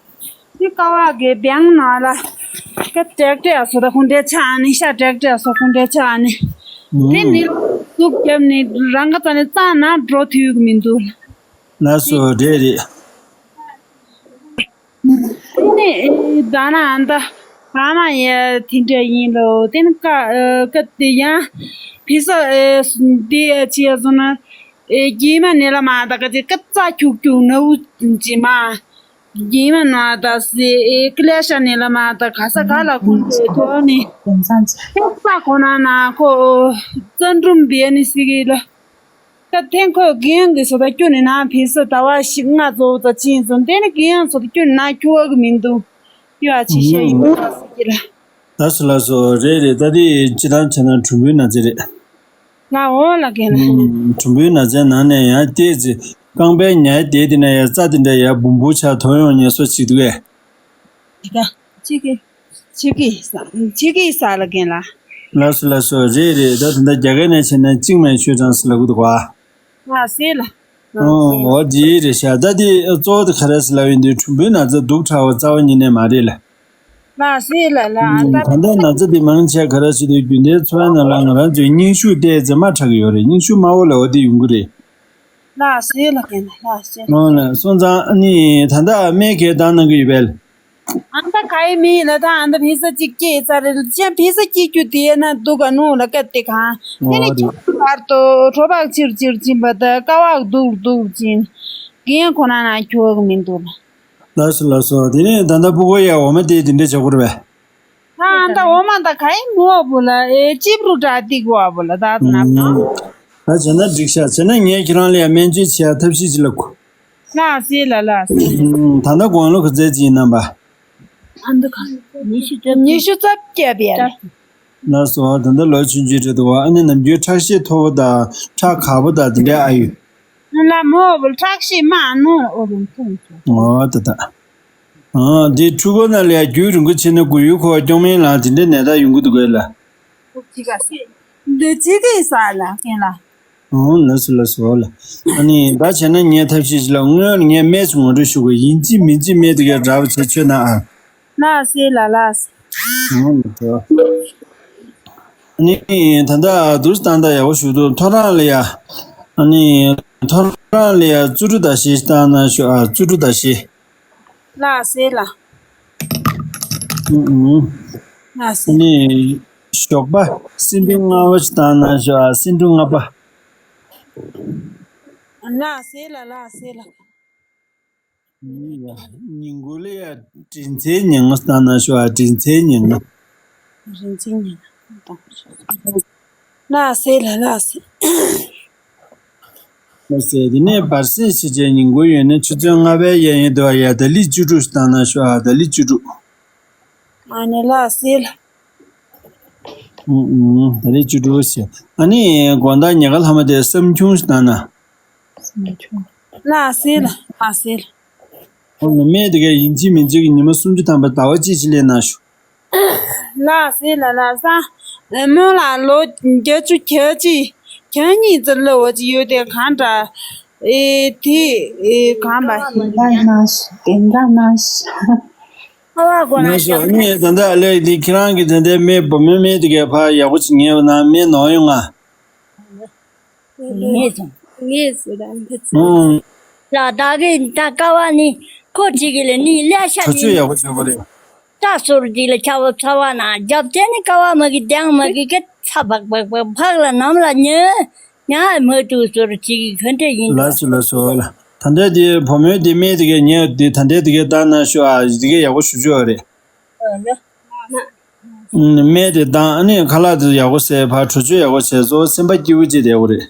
དེ་ཀ་བ་གི་བེང་ན་ལ། ཀ་ཏྲེག་ཏྲེ་ཨ་སོ་ད་ཁུང་འདྲེ་ཆ་ནི་ཤ་ཏྲེག་ཏྲེ་ཨ་སོ་ཁུང་འདྲེ་ཆ་ནི། དེ་ནི་ཟུག་རྒྱབ་ནི་རང་ག་ཙ་ནི་རྩ་ན་འགྲོ་ཐུབ་གི་མི་འདུག་ལགས་སོ། རེད་རེད། ནི་ད་ན་ཨ་ད་ཨ་མ་ཡ་དེ་འདྲ་ཡིན་ལོ། དེ་ནི་ཀ་ཀ་དེ་ཡང་ཕི་ས་དེ་ཡ་ཆི་ཡ་སོང་ན་རྒྱུས་མ་ནི་ལ་མ་ད་ཀ་ཅི་ཀ་ཙ་ཁྱུག་ཁྱུག་ན་འུ་ཅི་མ་རྒྱུས་མ་ན་ད་སི་ཀི་ལེ་ཤ་ནི་ལ་མ་ད་ག་ས་ག་ལ་ཀུན་ཏེ་ཐོ་ནི་ཀ་ཙ་ཁོ་ན་ན་ཁོ་ཙ་འགྲུམ་བེ་ནི་སི་གི་ལ། ད་ཐེངས་ཁོས་རྒན་གྱི་བཟོ་ལྟ་སྐྱོན་ནི་ན་ཕི་སི་ཟླ་བ་བཞི་ལྔ་ཙོག་ཙ་ཕྱིན་སོང་། དེ་ནི་རྒན་བཟོ་ལྟ་སྐྱོན་ནི་ན་ཁྱོ་ག་གི་མི་འདུག་ཡོ་ཨ་ཆི་ཤ་ཡིན་པ་སི་ཀི་ལ། ལགས་སོ་ལགས་སོ། རེད་རེད། ད་དེ་སྤྱི་བཏང་བྱས་ན་གྲུམ་བུའི་ན་ཚ་རེད། ལ་འོ་ལ་རྒན་ལ། གྲུམ་བུའི་ན་ཚའི་ནང་ནས་ཡང་བལྟས་ཚེ་རྐང་པའི་ཉའི་དེ་དེ་ན་ཡ་རྩ་དེ་འདྲ་ཡ་འབུམ་འབུམ་ཆགས་ཐོན་ཡོང་ངེས་སོ་ཅིག་འདུག་གས། དེ་ག་ཅི་གི་ཆི་གི་ས་ཆི་གི་ས་ལ་རྒན་ལ། ལགས་སོ་ལགས་སོ། རེད་རེད། ད་ད་ལྟ་རྒྱ་སྐད་ནས་བྱས་ན་ཅིང་མའི་ཆོས་གྲངས་སུ་ལབ་གི་འདུག་ག་ལགས་སེ་ལ། ཨོ་འོ་དེ་རེད་ཤག་ད་དེ་གཙོ་བོ་དེ་ག་རེ་ཟེར་ལབ་ཡིན་དུས་གྲུམ་བུའི་ན་ཚ་སྡུག་དྲགས་པ་རྩ་བ་ཉིད་ནས་མ་རེད་ལ། ལགས་སེ་ལ་ལ་ཨ་ད། ད་ལྟ་ན་ཚ་དེ་མང་ཆེ་ག་རེ་ཟེར་དུས་རྒྱུན་ལྡན་འཚོ་བའི་ནང་ལ་ང་རང་ཚོའི་སྙིང་ཤུགས་བལྟས་ཚེ་དམའ་དྲགས་ཀྱི་ཡོད་རེད། སྙིང་ཤུགས་དམའ་བོ་ལ་འོ་དེ་ཡོང་གི་རེད། ལགས་སེ་ལ་རྒན་ལགས་སེ། ཨོ་ལ་སོང་ཙང་ཨ་ནི་ད་ལྟ་སྨན་གས་བཏང་གནང་གི་ཡོད་པས། ཨ་ད་ག་ཡི་མི་ལ་ད་ཨ་ད་ཕི་ས་གཅིག་སྐྱེས་ཚར་རེད། ཅན་ཕི་ས་སྐྱེས་རྒྱུ་དེ་ན་སྡུག་ག་ནུ་ལ་སྐད་དེ་གང་། དེ་ནི་ཨོ་ཁྱོད་བར་དུ་གྲོ་བག་ཆིར་ཆིར་ཕྱིན་པ་ད་ཀ་བག་སྡུག་སྡུག་ཕྱིན། རྒན་ཁོ་ན་ན་ཁྱོ་ག་མི་འདུག་ལ། ལགས་སོ་ལགས་སོ། དེ་ནས་ད་ལྟ་ཕྲུ་གུ་ཡ་འོ་མ་དེ་དེ་འདྲ་བྱ་དགོས་རེད་པས། ད་ཨ་ད་འོ་མ་ད་ག་ཡི་མོ་བུ་ལ་ཨེ་ཅིབ་རུ་འདྲ་ཏིག་བ་བུ་ལ་ད་ད་ན་ཨུམ། ད་བྱས་ན་འགྲིག་ཤག་བྱས་ན་ངས་ཁྱེད་རང་ལ་ཡ་སྨན་བཅོས་བྱེད་ཡ་ཐབས་ཤེས་ཅིག་ལབ་གོ་ལགས་སེ་ལ་ལགས་སེ། ཨུམ། ད་ལྟ་དགུང་ལོ་ག་ཚོད་ཅིག་ཡིན་ནམ་པ། ཨ་འདི་ག་ཉི་ཤུ་རྩ་ཉི་ཤུ་རྩ་བརྒྱད་པ་ཡ་ལ། ལགས་སོ། ད་ལྟ་ལོ་ཆུང་ཆུང་རེད་འདུག་ཨ་ནི་ནམ་རྒྱུན་ཁྲག་ཤེད་མཐོ་པོ་དང་ཁྲག་དཀར་པོ་དང་དེ་འདྲའི་ཨ་ཡོད། ལ་མོ་བུ་ཁྲག་ཤེད་མ་ནོ་ཨོ་རུང་ཐུང་ཆུང་། ཨོ་ད་ད། ཨ་འདི་ཕྲུ་གུ་ན་ལ་ཡ་རྒྱུན་རིང་པོ་བྱས་ན་མགོ་ཡུ་འཁོར་བ་སྐྱོན་མིན་ལ་དེ་འདྲའི་ནད་རྟགས་ཡོང་གི་འདུག་གས་ལ། འདི་ཅི་གི་ས་ལ་ཁེན་ལ། ཨོ་ལགས་སོ་ལགས་སོ་ལ། ཨ་ནི་ད་བྱས་ན་ངས་ཐབས་ཤེས་ཅིག་ལ་སྔོན་ངས་སྨན་ཅིག་ངོ་སྤྲོད་ཞུ་དགོས་ཡིན་གཅིག་མིན་གཅིག་སྨན་དེ་གས་འདྲ་བ་བྱས་མཆོད་ན་ཨ། ལགས་སེ་ལ་ལགས་སེ། ཨོ་ལགས་སོ། ཨ་ནི་ད་ལྟ་དུས་སྟངས་ད་ཡག་པོ་ཞུ་འདུག་ཐོ་རངས་ལ་ཡ། ཨ་ནི་ཐོ་རངས་ལ་ཡ་བཙུན་གྲོལ་ཟླ་བཞི་བཏང་ན་ཞུ་ཨ་བཙུན་གྲོལ་ཟླ་བཞི། ལགས་སེ་ལ། ཨུ་ཨུ། ལགས་སེ། ནི་ཞོགས་པ་སེ་འབྲུ་ལྔ་པ་ཞིག་བཏང་ན་ཞོགས་ཨ་སེ་འབྲུ་ལྔ་པ། ལགས་སེ་ལ་ལགས་སེ་ལ། ཉིན་གུང་ལ་ཡ་དྲིན་ཚེ་ཉིན་ལྔ་བཏང་ན་ཞོགས་ཨ་དྲིན་ཚེ་ཉིན་ལྔ། དྲིན་ཚེ་ཉིན་ལྔ་བཏང་ཞོགས། ལགས་སེ་ལ་ལགས་སེ། ལགས་སེ། དེ་ནས་བར་གསེང་ཞིག་བྱས་ཉིན་གུང་ཡོད་ན་ཆུ་ཚོད་ལྔ་པའི་གཡས་གཡོན་དུ་ཡ་ད་ལི་བཅུ་དྲུག་ཞིག་བཏང་ན་ཤོག་ཨ་ད་ལི་བཅུ་དྲུག་ཨ་ནི་ལགས་སེ་ལ། ཨུ་ཨུ་ད་ལི་བཅུ་དྲུག་ཞིག་ཨ་ནི་དགོང་དག་ཉལ་ཁ་ལྷག་མ་དེ་བསམ་ཁྱུང་ཞིག་བཏང་ན། བསམ་ཁྱུང་། ལགས་སེ་ལ་ལགས་སེ་ལ། ཨོ་ནི་སྨན་དེ་གས་ཡིན་གཅིག་མིན་གཅིག་གི་ཉི་མ་སུམ་ཅུ་ཐམ་པ་ཟླ་བ་གཅིག་ཅིག་ལེན་ན་ཤོག་ལགས་སེ་ལ་ལགས་སེ། སྨོན་ལམ་ལོ་བརྒྱད་ཅུ་གྱ་གཅིག་གྱ་གཉིས་ཙམ་ལ་འོ་ཅི་ཡོད་དེ་གང་འདྲ། ཨེ་དེ་ཨེ་གང་པ་ཞིག་དེ་འདྲ་ན་ཞིག་དེ་འདྲ་ན་ཞིག་ཨ་བ་གོ་ན་ཞག་ནས་ད་ལྟ་ཨ་ལེ་འདི་ཁྱེད་རང་གི་དེ་འདྲའི་སྨན་བུ་མོའི་སྨན་དེ་གས་ཕར་ཡག་པོ་ཞིག་ཉལ་བ་ན་སྨན་ནོར་ཡོང་ང་། ངས་ཀྱང་། ངས་ཟེར་ད་འདི་ཚོ། ཨང་། ལ་ད་གི་ད་ཀ་བ་ནི་ཁོ་ཅིག་གི་ལ་ནི་ལས་ཤ་གྲོ་ཆོད་ནི་ཡག་པོ་བྱེད་དགོས་རེད། ད་སོར་ཅིག་ལ་ཆ་བ་ཚ་བ་ན་རྒྱབ་དེ་ནི་ཀ་བ་མ་གི་དེང་མ་གི་གི་ཚ་བག་བག་བག་བག་ལ་ནམ་ལ་ཉེ་ཉ་མ་ཏུ་སོར་ཅིག་གི་ག་འདྲ་ཡིན། ལགས་སོ་ལགས་སོ་ལ། ད་ལྟ་དེ་བུ་མོའི་དེ་སྨན་དེ་གས་ཉལ་དེ་ད་ལྟ་དེ་གས་བཏང་ན་ཤོག་ཨ་དེ་གས་ཡག་པོ་ཞུ་ཆོག་རེད། ཨ་ལ། སྨན་དེ་བཏང་ཨ་ནི་ཁ་ལག་དེ་ཡག་པོ་བཟས་ཕར་གྲོ་ཆོད་ཡག་པོ་བཟས་གཙོ་བོ་སེམས་པ་སྐྱིད་པོ་བྱེད་བསྡད་དགོས་རེད།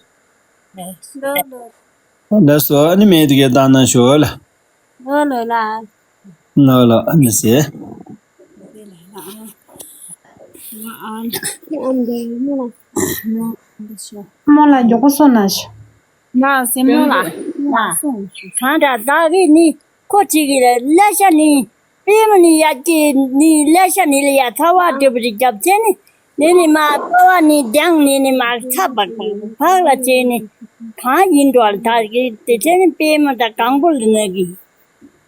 ལགས་སོ། ཨ་ནི་མེད་དེ་གའི་བཏང་ན་ཞོ་ལ། ལོ་ལོ་ལ། ལོ་ལོ་ཨ་ནི་ཟེར། མོ་ལ་མགྱོགས་པོ་སོང་ན་ཞོ། ན་སེ་མོ་ལ། ན་སོང་གང་འདྲ་བདག་གིས་ནི་ཁོ་གཅིག་གིས་ལ་ལེ་ཤ་ནི། པེ་མ་ནི་ཡ་ཀྱི་ནི་ལེ་ཤ་ནི་ལ་ཡ་ཚ་བ་འདྲ་པོ་རི་རྒྱབ་ཆེ་ནི། ནི་ནི་མ་ཀ་བ་ནི་རྒྱང་ནི་ནི་མ་ཚ་བག་བག་བག་ལ་ཆེ་ནི། གང་ཡིན་འགྲོ་ལ་ད་གི་དེ་ཆེ་ནི་པེ་མ་ད་གང་པོ་ལ་ན་གི།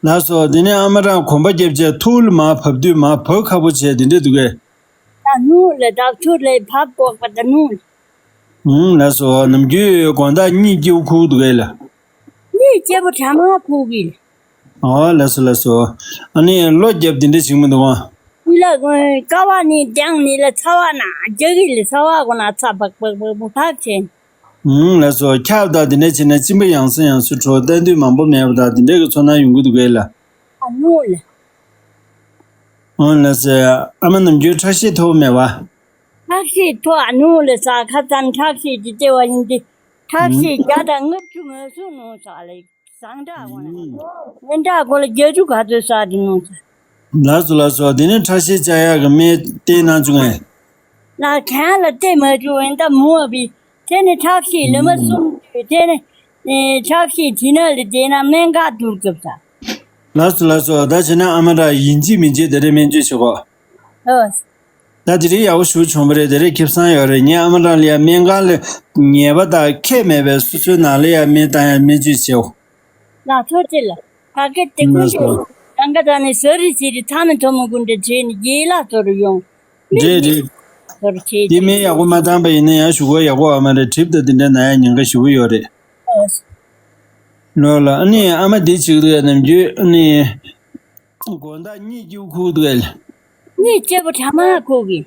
ལགས་སོ། དེ་ནས་ཨ་མ་རང་གོམ་པ་རྒྱབ་བྱས་ཐུག་ལ་མ་བབས་དུས་མ་བབས་ཁ་པོ་བྱས་དེ་འདྲས་འདུག་གས། ད་ནུ་ལ་ད་ཚུར་ལ་བབས་གོག་པ་ད་ནུ། ཨུང་ལགས་སོ། ནམ་རྒྱུན་དགོང་དག་གཉིད་སྐྱིད་པོ་ཁུག་འདུག་གས་ལ། གཉིད་སྐྱིད་པོ་གྲ་མ་ཁུག་གི། ཨོ་ལགས་སོ་ལགས་སོ། ཨ་ནི་གློ་རྒྱབ་དེ་འདྲས་བྱེད་མི་འདུག་ཨ། ཡིན་ལ་ཀ་བ་ནི་རྒྱང་ནི་ལ་ཚ་བ་ན་རྒྱ་གི་ལ་ཚ་བ་གོ་ན་ཚ་བག་བག་བག་བག་བག་ཆེ། ཨུང་ལགས་སོ། ཁྱབ་དང་དེ་འདྲ་བྱས་ན་གཅིན་པ་ཡང་སེ་ཡང་སེ་འཕྲོ་བསྟན་དུས་མང་པོ་མེད་པ་དང་དེ་འདྲ་གི་ཚོར་སྣང་ཡོང་གི་འདུག་གས་ལ། ཨ་ནུ་ལ། ཨུང་ལགས་སོ། ཨ་མ་ནམ་རྒྱུན་ཁྲག་ཤེད་མཐོ་པོ་མེད་པ། ཁྲག་ཤེད་མཐོ་ཨ་ནུ་ལ་ས་ཁ་ཙན་ཁྲག་ཤེད་ཀྱི་ལྟེ་བ་ཡིན་ཏེ། ཁྲག་ཤེད་བརྒྱ་དང་ལྔ་བཅུ་མ་སོང་ནུ་ས་ལ་བཟང་དྲག་གོ་ན། ཉེན་དྲག་གོ་ལ་བརྒྱད་ཅུ་ག་ཚོད་ས་དེ་ནུ་ས། ལགས་སོ་ལགས་སོ། དེ་ནས་ཁྲག་ཤེད་བཅའ་ཡག་གི་སྨན་སྟེར་གནང་བྱུང་ངས། ལ་གང་ལ་སྟེར་མ་བྱུང་ཡིན་ད་མུ་བ་བི། དེ་ནི་ཁྲག་ཤེད་ལི་མ་གསུམ་དེ་ནི་ཁྲག་ཤེད་དེ་ན་ལི་དེ་ན་སྨན་ཁང་བསྡུར་སྐབས་ས། ལགས་སོ་ལགས་སོ། ད་བྱས་ན་ཨ་མ་ར་ཡིན་གཅིག་མིན་གཅིག་དེ་རེ་སྨན་བཅོས་བྱེད་གོ། ཨོ། ད་དེ་རིང་ཡག་པོ་ཞུ་བྱུང་བ་རེད། དེ་རིང་ཁེ་བཟང་ཡོད་རེད། ངས་ཨ་མ་རང་ལ་ཡ་སྨན་ཁང་ལ་ཉེས་པ་དང་ཁྱད་མེད་པའི་སོ་སོའི་ནང་ལ་ཡ་སྨན་བཏང་ཡ་སྨན་བཅོས་བྱེད་འོ། ལགས་ཐུགས་རྗེ་ལ། ད་གི་དེ་ཀུན་ལགས་སོ། གྱི་རང་ག་ད་ནི་ཟ་རི་ཟི་རི་ཚ་མི་ཐོ་མི་ཀུན་འདྲ་བྱས་ནས་རྒྱལ་ལ་ཚོར་ཡོང་། རེད་རེད། ཚོར་བྱས་དེ་སྨན་ཡག་པོ་མ་བཏང་པ་ཡིན་ན་ཡང་ཞུ་གོ་ཡག་པོ་ཨ་མ་རེད། གྲིབ་དང་དེ་འདྲ་ན་ཡ་ཉེན་ཁ་ཞེ་པོ་ཡོད་རེད། ཨོ། ལོ་ལ་ཨ་ནི་ཨ་མ་དེ་བྱེད་ཀྱི་འདུག་ཡ་ནམ་རྒྱུན་ཨ་ནི། དགོང་དག་གཉིད་སྐྱིད་པོ་ཁུག་འདུག་གས། གཉིད་སྐྱིད་པོ་གྲ་མ་ཁུག་གི།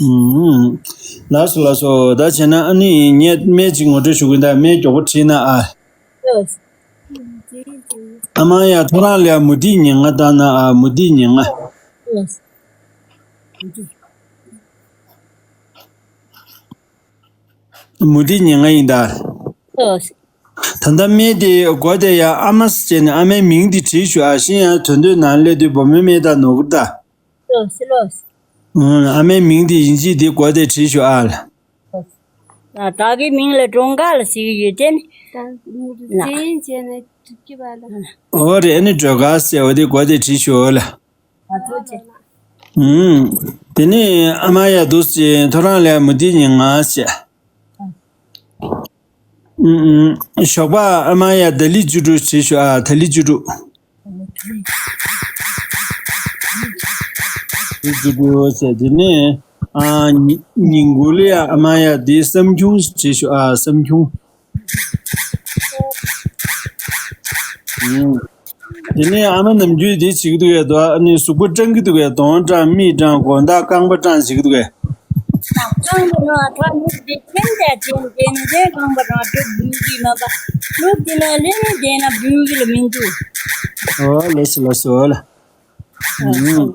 ཨུམ། ལགས་སོ་ལགས་སོ། ད་བྱས་ན་ཨ་ནི་ངས་སྨན་གཅིག་ངོ་སྤྲོད་ཞུ་གི་ཡིན། ད་སྨན་མགྱོགས་པོ་བྲིས་ན་ཨ། ཨོ། ཨ་མ་ཡ་ཐོ་རངས་ལ་མུ་ཏིག་ཉེར་ལྔ་བཏང་ན་ཨ། མུ་ཏིག་ཉེར་ལྔ། ཨོ། མུ་ཏིག་ཉེར་ལྔ་ཡིན་ད། ཨོ། ད་ལྟ་སྨན་དེ་སྒོ་དེ་ཡ་ཨ་མ་ཟེར་ནས་ཨ་མའི་མིང་དེ་བྲིས་ཞུ་ཨ། གཞན་ཡང་དོན་དོན་ནང་སླེབས་དུས་བུ་མོའི་སྨན་དང་ནོར་གི་ད། ལོས་ལོས། ཨུམ། ཨ་མའི་མིང་དེ་ཡིན་གཅིག་དེ་སྒོ་དེ་བྲིས་ཞུ་ཨ་ལ། ལ་བདག་གི་མིང་ལ་སྒྲོལ་དཀར་ལ་ཟེར་གྱི་ཡོད་དེ་ནི། ད་ལ། རྫས་བྱས་ནས་གྲུབ་ཀྱི་བ་ལ། འོ་རེད། ཨ་ནི་སྒྲོལ་དཀར་ཟེར་བ་དེ་སྒོ་དེ་བྲིས་ཞུ་ཨ་ལ། ང་ཚོ་ཅི། ཨུམ། དེ་ནས་ཨ་མ་ཡ་འདུག་སེ་ཐོ་རངས་ལ་མུ་ཏིག་ཉེར་ལྔ་བྱས། ཨུམ་ཨུམ། ཞོགས་པ་ཨ་མ་ཡ་དལ་ལི་བཅུ་དྲུག་བྱས་ཞུ་ཨ། དལ་ལི་བཅུ་དྲུག་དལ་ལི་བཅུ་དྲུག་བྱས། དེ་ནས་ཨ་ཉི་ཉིན་གུང་ལ་ཡ་ཨ་མ་ཡ་དེ་བསམ་ཁྱུང་བྱས་ཞུ་ཨ། བསམ་ཁྱུང་། ཨུམ། དེ་ནས་ཨ་མ་ནམ་རྒྱུན་དེ་བྱེད་ཀྱི་འདུག་གས། དོ་ཨ་ནི་གཟུགས་པོ་སྐྲངས་ཀྱི་འདུག་གས། གདོང་སྐྲངས། མིག་སྐྲངས། དགོང་དག་རྐང་པ་སྐྲངས་བྱེད་ཀྱི་འདུག་གས། རྐང་པ་ནང་ཐག་མིག་དེ་ཁྱིམ་དེ་བྱེད་དེ་ནི་དེ་རྐང་པ་ནང་དུ་འབུལ་གྱི་མ་པ། ལུག་དེ་ན་ལེ་ནི་དེ་ན་འབུལ་གྱི་ལ་མི་འདུག་ཨོ་ལེ་སི་ལེ་སི་ཨོ་ལ། ཨུམ།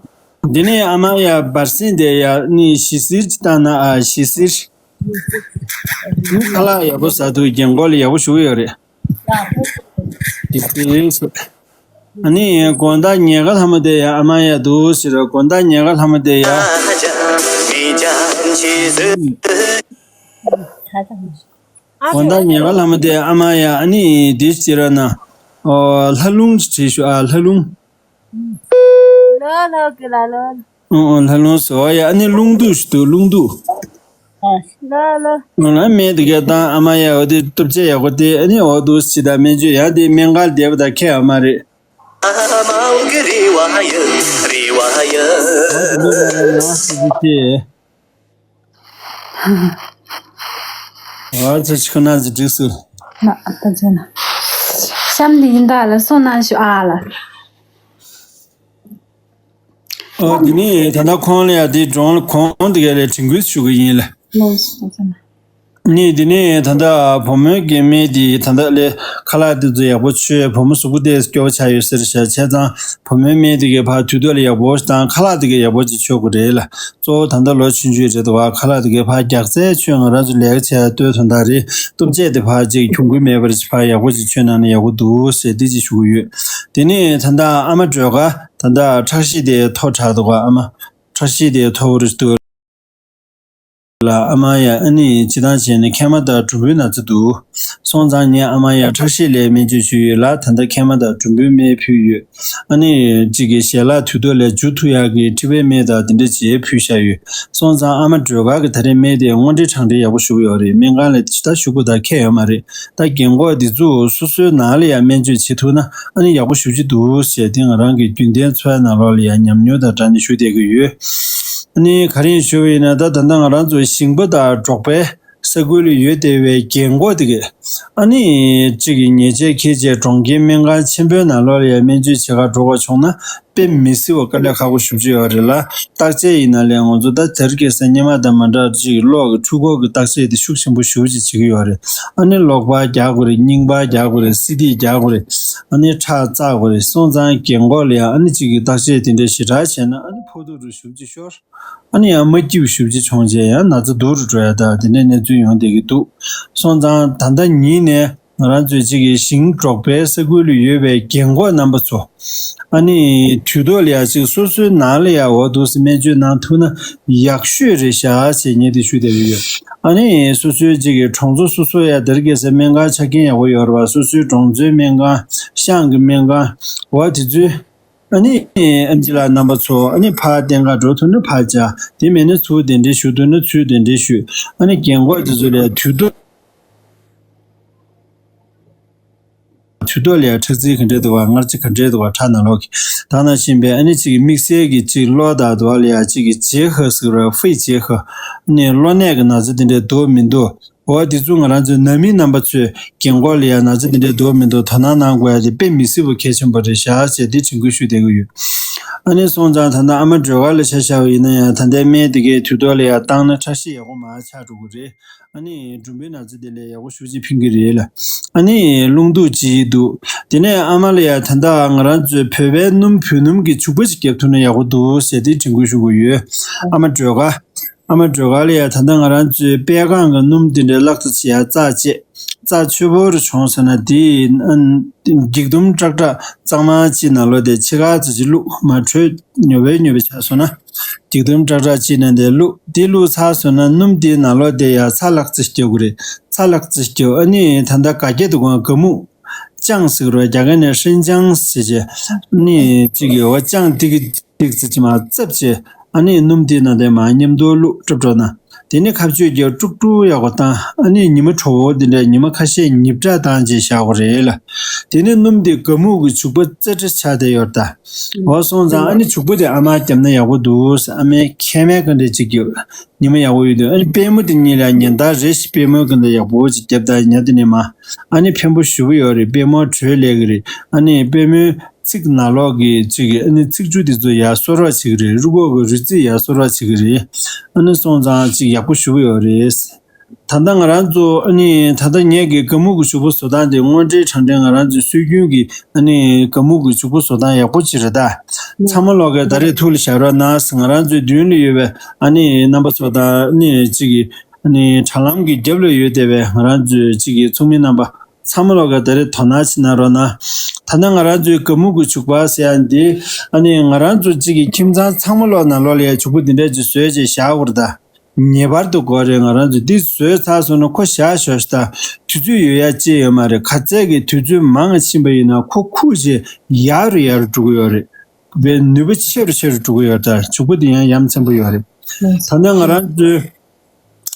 དེ་ནས་ཨ་མ་ཡ་བར་སེང་དེ་ཡ་ནི་ཞི་སིར་ཅི་བཏང་ན་ཨ། ཞི་སིར། ཁ་ལག་ཡག་པོ་ཟ་འདུག་རྒན་གོག་ལ་ཡག་པོ་ཞུ་གི་ཡོད་རེད། ཨ་ནི་དགོང་དག་ཉལ་ཁ་ལྷ་མོ་དེ་ཡ་ཨ་མ་ཡ་འདུག་ཟེར་ར། དགོང་དག་ཉལ་ཁ་ལྷ་མོ་དེ་ཡ། དགོང་དག་ཉལ་ཁ་ལྷ་མོ་དེ་ཡ་ཨ་མ་ཡ་ཨ་ནི་དེ་ཟེར་ར་ན། ཨོ་ལྷ་ལུང་བྲིས་ཞུ་ཨ། ལྷ་ལུང་། ལོ་ལོ་གི་ལ་ལོ། ཨོ་ཨོ་ལྷ་ལུང་ཟེར་བ་ཡ། ཨ་ནི་རླུང་རྡུགས་ཞིག་འདུག་རླུང་རྡུགས། ལོ་ལོ། ང་ལ་སྨན་དེ་ག་བཏང་། ཨ་མ་ཡ་འོ་དེ་སྟོབས་ཆེ་ཡག་པོ་དེ་ཨ་ནི་འོ་འདུག་སེ་ད་སྨན་བཅོས་ཡང་དེ་སྨན་ཁང་བསྡད་པ་དང་ཁྱད་ཡོད་མ་རེད། ཨ་ཚོ་ཁོ་ན་ཟི་འགྲིག་སུ། ན་ཨ་ད་ཚེ་ན། གཤམ་དེ་ཡིན་ད་ལ་སོང་ན་ཞུ་ཨ་ལ། ཨོ་དེ་ནི་ད་ལྟ་ཁོང་ལ་ཡ་དེ་སྒྲོན་གོང་དེ་ག་ལས་དྲན་སྐུལ་ཞུ་གི་ཡིན་ལ། ལོས་ད་ཚེ་ན། ནི་དེ་ནས་ད་ལྟ་བུ་མོའི་གི་སྨན་དེ་ད་ལྟ་ལས་ཁ་ལག་དེ་ཚོ་ཡག་པོ་མཆོད། བུ་མོ་གཟུགས་པོ་དེ་སྐྱོ་བོ་ཆགས་ཡོད་ཟེར་བྱས་བྱས་ཙང་བུ་མོའི་སྨན་དེ་གས་ཕར་དུས་ཐོག་ལ་ཡག་པོ་ཞིག་དང་ཁ་ལག་དེ་གས་ཡག་པོ་ཅིག་མཆོད་དགོས་རེད་ལ། གཙོ་བོ་ད་ལྟ་ལོ་ཆུང་ཆུང་རེད་འདུག་བ། ཁ་ལག་དེ་གས་ཕར་རྒྱགས་ཚད་མཆོད། ང་རང་ཚོ་ལས་ཀ་བྱས་ལྟོས་དོན་དག་རེད། ལྟོ་ཆས་དེ་ཕར་ཅིག་གྱོང་གུན་མེད་པར་ཅིག་ཕར་ཡག་པོ་ཅིག་མཆོད་གནང་ན་ཡག་པོ་འདུག་ཟེར་འདི་ཅིག་ཞུ་གི་ཡོད། དེ་ནས་ད་ལྟ་ཨ་མ་སྒྲོལ་དཀར་ད་ལྟ་ཁྲག་ཤེད་དེ་མཐོ་དྲགས་འདུག་བ། ཨ་མ་ཁྲག་ཤེད་དེ་མཐོ་པོ་རེད་འདུག་ལ། ཨ་མ་ཡ་ཨ་ནི་སྤྱིར་བཏང་བྱས་ནས་མཁལ་མ་དང་གྲུམ་བུའི་ན་ཚ་འདུག་སོང་ཙང་ངས་ཨ་མ་ཡ་ཁྲག་ཤེད་ལ་སྨན་བཅོས་ཞུས་ཡོད་ལ། ད་ལྟ་མཁལ་མ་དང་གྲུམ་བུའི་སྨན་ཕུལ་ཡོད། ཨ་ནི་གཅིག་གི་ཞལ་ལག་དུས་ཐོག་ལ་འཇུ་ཐུབ་ཡག་གི་མཁྲིས་པའི་སྨན་དང་དེ་འདྲ་བྱས་ཕུལ་བཞག་ཡོད། སོང་ཙང་ཨ་མ་སྒྲོལ་དཀར་གི་ད་རེས་སྨན་དེ་དངོས་འབྲེལ་དྲང་འབྲེལ་ཡག་པོ་ཞུ་གི་ཡོད་རེད། སྨན་ཁང་ལ་ད་ཞུ་དགོས་ད་ཁེལ་ཡོད་མ་རེད། ད་རྒན་གོག་འདི་ཚོ་སོ་སོའི་ནང་ལ་ཡང་སྨན་བཅོས་བྱེད་ཐུབ་ན་ཨ་ནི་ཡག་པོ་ཞེ་པོ་ཅིག་འདུག་ཟེར་དེ་ང་རང་གི་རྒྱུན་ལྡན་འཚོ་བའི་ནང་ལོགས་ལ་ཡང་ཉམས་མྱོང་དང་སྦྲགས་ནས་ཞུ་བསྡད་ཀྱི་ཡོད། ཨ་ནི་ག་རེ་ཡིན་ཞུ་བ་ཡིན་ན་ད་ད་ལྟ་ང་རང་ཚོ་ཞིང་པ་དང་འབྲོག་པའི་ས་ཁུལ་ལ་ཡོད་བསྡད་པའི་རྒན་གོག་དེ་གས་ཨ་ནི་གཅིག་གི་ཉེས་ཆད་འཁྱེར་བྱས་གྲོང་ཁྱེར་སྨན་ཁང་ཆེན་པོའི་ནང་ལོགས་ལ་ཡང་སྨན་བཅོས་བྱེད་གར་འགྲོ་དགོས་བྱུང་ན། དཔེ་མི་སྲིད་པ་དཀའ་ལས་ཁག་པོ་ཞེ་པོ་ཅིག་ཡོད་རེད་ལ། བརྟག་དཔྱད་ཡིན་ན་ལས་ང་ཚོ་ད་དེ་རིང་ཁ་སང་སྔོན་མ་དང་མ་འདྲ་ཅིག་གློག་གི་འཕྲུལ་འཁོར་གྱི་བརྟག་དཔྱད་དེ་ཤུགས་ཆེན་པོ་ཞེ་པོ་ཅིག་བྱེད་ཀྱི་ཡོད་རེད། ཨ་ནི་གློག་པར་རྒྱག་དགོས་རེད། རྙིང་པར་རྒྱག་དགོས་རེད། སི་ཌི་རྒྱག་དགོས་རེད། ཨ་ནི་ཁྲག་བཙག་དགོས་རེད། སོང་ཙང་རྒན་གོག་ལ་ཡང་ཨ་ནི་ཅིག་གི་བརྟག་དཔྱད་དེ་འདྲ་ཞེ་དྲག་བྱས་ན་ཨ་ནི་ཕོག་ཐུག་རུ་ཞེ་པོ་ཅིག་ཤོར། ཨ་ནི་ཡང་མ་སྐྱིད་པ་ཞེ་པོ་ཅིག་བྱུང་རྗེས་ཡང་ན་ཚ་སྡུག་རུ་འགྲོ་ཡ་ད་དེ་འདྲའི་གནས་ཚུལ་ཡོང་བསྡད་ཀྱི་འདུག་སོང་ཙང་ད་ལྟ་ཉིད་ནས། ང་རང་ཚོའི་གཅིག་གི་ཞིང་འབྲོག་པའི་ས་ཁུལ་ལ་ཡོད་པའི་རྒན་གོག་རྣམ་པ་ཚོ། ཨ་ནི་དུས་ཐོག་ལ་ཡ་གཅིག་སོ་སོའི་ནང་ལ་ཡ་འོ་འདུག་སེ་སྨན་བཅོས་གནང་ཐུབ་ན་ཡག་ཤོས་རེད་ཤག་ཅེས་ངས་འདི་ཞུ་བསྡད་ཀྱི་ཡོད། ཨ་ནི་སོ་སོའི་གཅིག་གི་གྲོང་ཚོ་སོ་སོ་ཡ་དེ་རིང་ཁ་སང་སྨན་ཁང་ཆ་རྐྱེན་ཡག་པོ་ཡོད་རེད་བ། སོ་སོའི་གྲོང་ཚོའི་སྨན་ཁང་ཤང་གི་སྨན་ཁང་འོ་དེ་ཚོའི་ཨ་ནི་ཨེམ་ཆི་ལགས་རྣམ་པ་ཚོ་ཨ་ནི་ཕར་བསྟེན་ག་འགྲོ་ཐུབ་ན་ཕར་བཅར། དེ་མེད་ན་ཚུར་གདན་འདྲེན་ཞུ་ཐུབ་ན་ཚུར་གདན་འདྲེན་ཞུ། ཨ་ནི་རྒན་གོག་དེ་ཚོ་ལ་དུས་ཐོག་དུས་ཐོག་ལ་ཡང་ཁྲག་རྩའི་ག་འདྲས་འདུག་བ། མངར་ཆ་ག་འདྲས་འདུག་བ། ཁྲག་ནང་ལོགས་ཀྱི་ད་ནང་བཞིན་པའི་ཨ་ནི་གཅིག་གི་དམིགས་བསལ་གྱི་གཅིག་གློ་དང་དུ་བ་ལ་ཡང་གཅིག་གི་ཇེ་ཧ་ཟེར་བ་ཧྥེ་ཇེ་ཧ། ཨ་ནི་གློ་ནད་ཀྱི་ན་ཚ་དེ་འདྲས་འདུག་མི་འདུག་འོ་དེ་ཚོ་ང་རང་ཚོའི་ནང་མི་རྣམ་པ་ཚོས་རྒན་གོག་ལ་ཡང་ན་ཚ་དེ་འདྲས་འདུག་མི་འདུག་དོ་སྣང་གནང་དགོས་ཡ་དེ་དཔེ་མི་སྲིད་པ་གལ་ཆེན་པོ་རེད་ཤག་ཅེས་དེ་དྲན་སྐུལ་ཞུ་བསྡད་ཀྱི་ཡོད། ཨ་ནི་སོང་ཙང་ད་ལྟ་ཨ་མ་སྒྲོལ་དཀར་ལ་ཆ་བཞག་པ་ཡིན་ན་ཡང་ད་ལྟའི་སྨན་དེ་གའི་དུས་ཐོག་ལ་ཡང་བཏང་ན་ཁྲག་ཤེད་ཡག་པོ་མར་ཆག་འགྲོ་གི་རེད། ཨ་ནི་གྲུམ་བུའི་ན་ཚ་དེ་ལས་ཡག་པོ་ཞེ་པོ་ཅིག་ཕན་གྱི་རེད་ལ། ཨ་ནི་རླུང་རྡུགས་ཅིག་འདུག་དེ་ནས་ཨ་མ་ལ་ཡ་ད་ལྟ་ང་རང་ཚོའི་བོད་པའི་སྣུམ་བོད་སྣུམ་གྱི་བྱུག་པ་ཅིག་བརྒྱབ་ཐུབ་ན་ཡག་པོ་འདུག་ཟེར་དེ་དྲན་སྐུལ་ཞུ་དགོས་ཡོད། ཨ་མ་སྒྲོལ་དཀར། ཨ་མ་སྒྲོལ་དཀར་ལ་ཡ་ད་ལྟ་ང་རང་ཚོའི་པད་ཁང་གི་སྣུམ་དེ་འདྲའི་བརླག་ཚ་ཅིག་ཡ་རྩ་བཅད། རྩ་ཆུ་བུར་བྱུང་ཟེར་ན་དེ་འགྱིག་དུམ་ཀྲག་ཀྲག་གཙང་མ་ཅིག་ནང་ལོགས་དེ་ཕྱི་ཁ་ཚོ་ཅིག་བླུགས་མ་དྲོད་ཉོབ་པའི་ཉོབ་པའི་ཆགས་སོང་ན། འགྱིག་དུམ་ཀྲག་ཀྲག་ཅིག་ནང་དེ་བླུགས། དེ་བླུགས་ཚར་སོང་ན་སྣུམ་དེའི་ནང་ལོགས་དེ་ཡར་ཚ་ལྷག་ཙམ་རྒྱག་དགོས་རེད། ཚ་ལྷག་ཙམ་རྒྱག་ཨ་ནི་ད་ལྟ་ག་རྒྱ་དུ་གོང་ག་མུག་ཅང་ཟེར་རོ་རྒྱ་གར་ནས་ཧྲིན་ཅང་ཟེར་བྱས་ཨ་ནི་གཅིག་གི་འོ་ཅང་ཏིག་ཏིག་ཙམ་ཅིག་མར་བཙབས་བྱས་ཨ་ནི་སྣུམ་དེའི་ནང་དེ་མར་མཉམ་དུ་བླུགས་སྲབ་སྲབ་ན། དེ་ནས་ཁ་གཅོད་རྒྱག་དཀྲུག་དཀྲུག་ཡག་པོ་བཏང་། ཨ་ནི་ཉི་མ་དྲོ་པོ་འདི་འདྲ་ཉི་མ་ཁ་ཤས་ཉིབ་དྲག་བཏང་རྗེས་བཞག་དགོས་རེད་ལ། དེ་ནས་སྣུམ་དེ་ག་མུག་གི་བྱུག་པ་རྩེ་གྲ་ཆགས་བསྡད་ཡོད་ད། འོ་སོང་ཙང་ཨ་ནི་བྱུག་པ་དེ་ཨ་མ་བརྒྱབ་ན་ཡག་པོ་འདུག་ཨ་མའི་མཁལ་མའི་ག་འདྲས་ཅིག་གི་ཉི་མ་ཡག་པོ་ཡོད་འདུག་ཨ་ནི་པུས་མོ་དེ་གཉིས་ལ་ཉིན་ལྟར་རེ་ཞིག་པུས་མོ་ག་འདྲ་ཡག་པོ་ཅིག་བརྒྱབ་ད་ཉལ་དེ་ནས་མ། ཨ་ནི་ཕན་པོ་ཞེ་པོ་ཡོད་རེད། པུས་མོ་དྲོད་སླེབས་གི་རེད། ཨ་ནི་པུས་མོའི་ཚིགས་ནང་ལོགས་ཀྱི་ཅིག་གི་ཨ་ནི་ཚིགས་ཆུ་དེ་ཚོ་ཡར་གསོ་རོགས་བྱེད་ཀྱི་རེད། རུས་ཁོག་གི་རུས་ཚིགས་ཡར་གསོ་རོགས་བྱེད་ཀྱི་རེད། ཨ་ནི་སོང་ཙང་ཅིག་ཡག་པོ་ཞེ་པོ་ཡོད་རེད། ད་ལྟ་ང་རང་ཚོ་ཨ་ནི་ད་ལྟ་ངེད་ཀྱི་ག་མུག་གི་བྱུག་པ་བཟོ་སྟངས་དེ་དངོས་འབྲེལ་དྲང་འབྲེལ་ང་རང་ཚོའི་སྲོལ་རྒྱུན་གྱི་ཨ་ནི་ག་མུག་གི་བྱུག་པ་བཟོ་སྟངས་ཡག་པོ་ཅིག་རེད་ད། ཚང་མ་ལོག་གི་ད་རེས་ཐུགས་ལ་བཞག་རོགས་གནང་ཟེར། ང་རང་ཚོའི་མདུན་ལ་ཡོད་པའི་ཨ་ནི་རྣམ་པ་ཚོ་དང་ཨ་ནི་ཅིག་གི་ཨ་ནི་དྲ་ལམ་གྱི་རྒྱབ་ལ་ཡོད་བསྡད་པའི་ང་རང་ཚོའི་ཅིག་གི་ཚོགས་མི་རྣམ་པ་ཚང་མ་ལོག་གི་ད་རེས་དོ་སྣང་ཅིག་གནང་རོགས་གནང་། ད་ལྟ་ང་རང་ཚོའི་ག་མུག་གི་བྱུག་པ་ཟེར་ཡ་འདི་ཨ་ནི་ང་རང་ཚོ་ཅིག་གི་ཁྱིམ་ཚང་ཚང་མ་ལོག་ནང་ལོགས་ལ་ཡ་བྱུག་པ་འདི་འདྲ་ཅིག་བཟོས་བྱས་བཞག་དགོས་རེད་ད། ངེས་པར་དུ་དགོས་རེད། ང་རང་ཚོས་འདི་བཟོས་ཚར་སོང་ན་ཁོ་བཞག་ཞོག་ཤི་ད། དུས་ཚོད་ཡོལ་ཡ་ཅི་ཡོད་མ་རེད། ག་ཚད་ཀྱི་དུས་ཚོད་མང་ང་ཕྱིན་པ་ཡིན་ན་ཁོ་ཁུག་བྱས་ཡག་རུ་ཡག་རུ་འགྲོ་གི་ཡོད་རེད། བའི་ནུས་པ་ཆེ་རུ་ཆེ་རུ་འགྲོ་གི་ཡོད་རེད། བྱུག་པ་འདི་ཡང་ཡ་མཚན་པོ་ཡོད་རེད། ད་ལྟ་ང་རང་ཚོའི་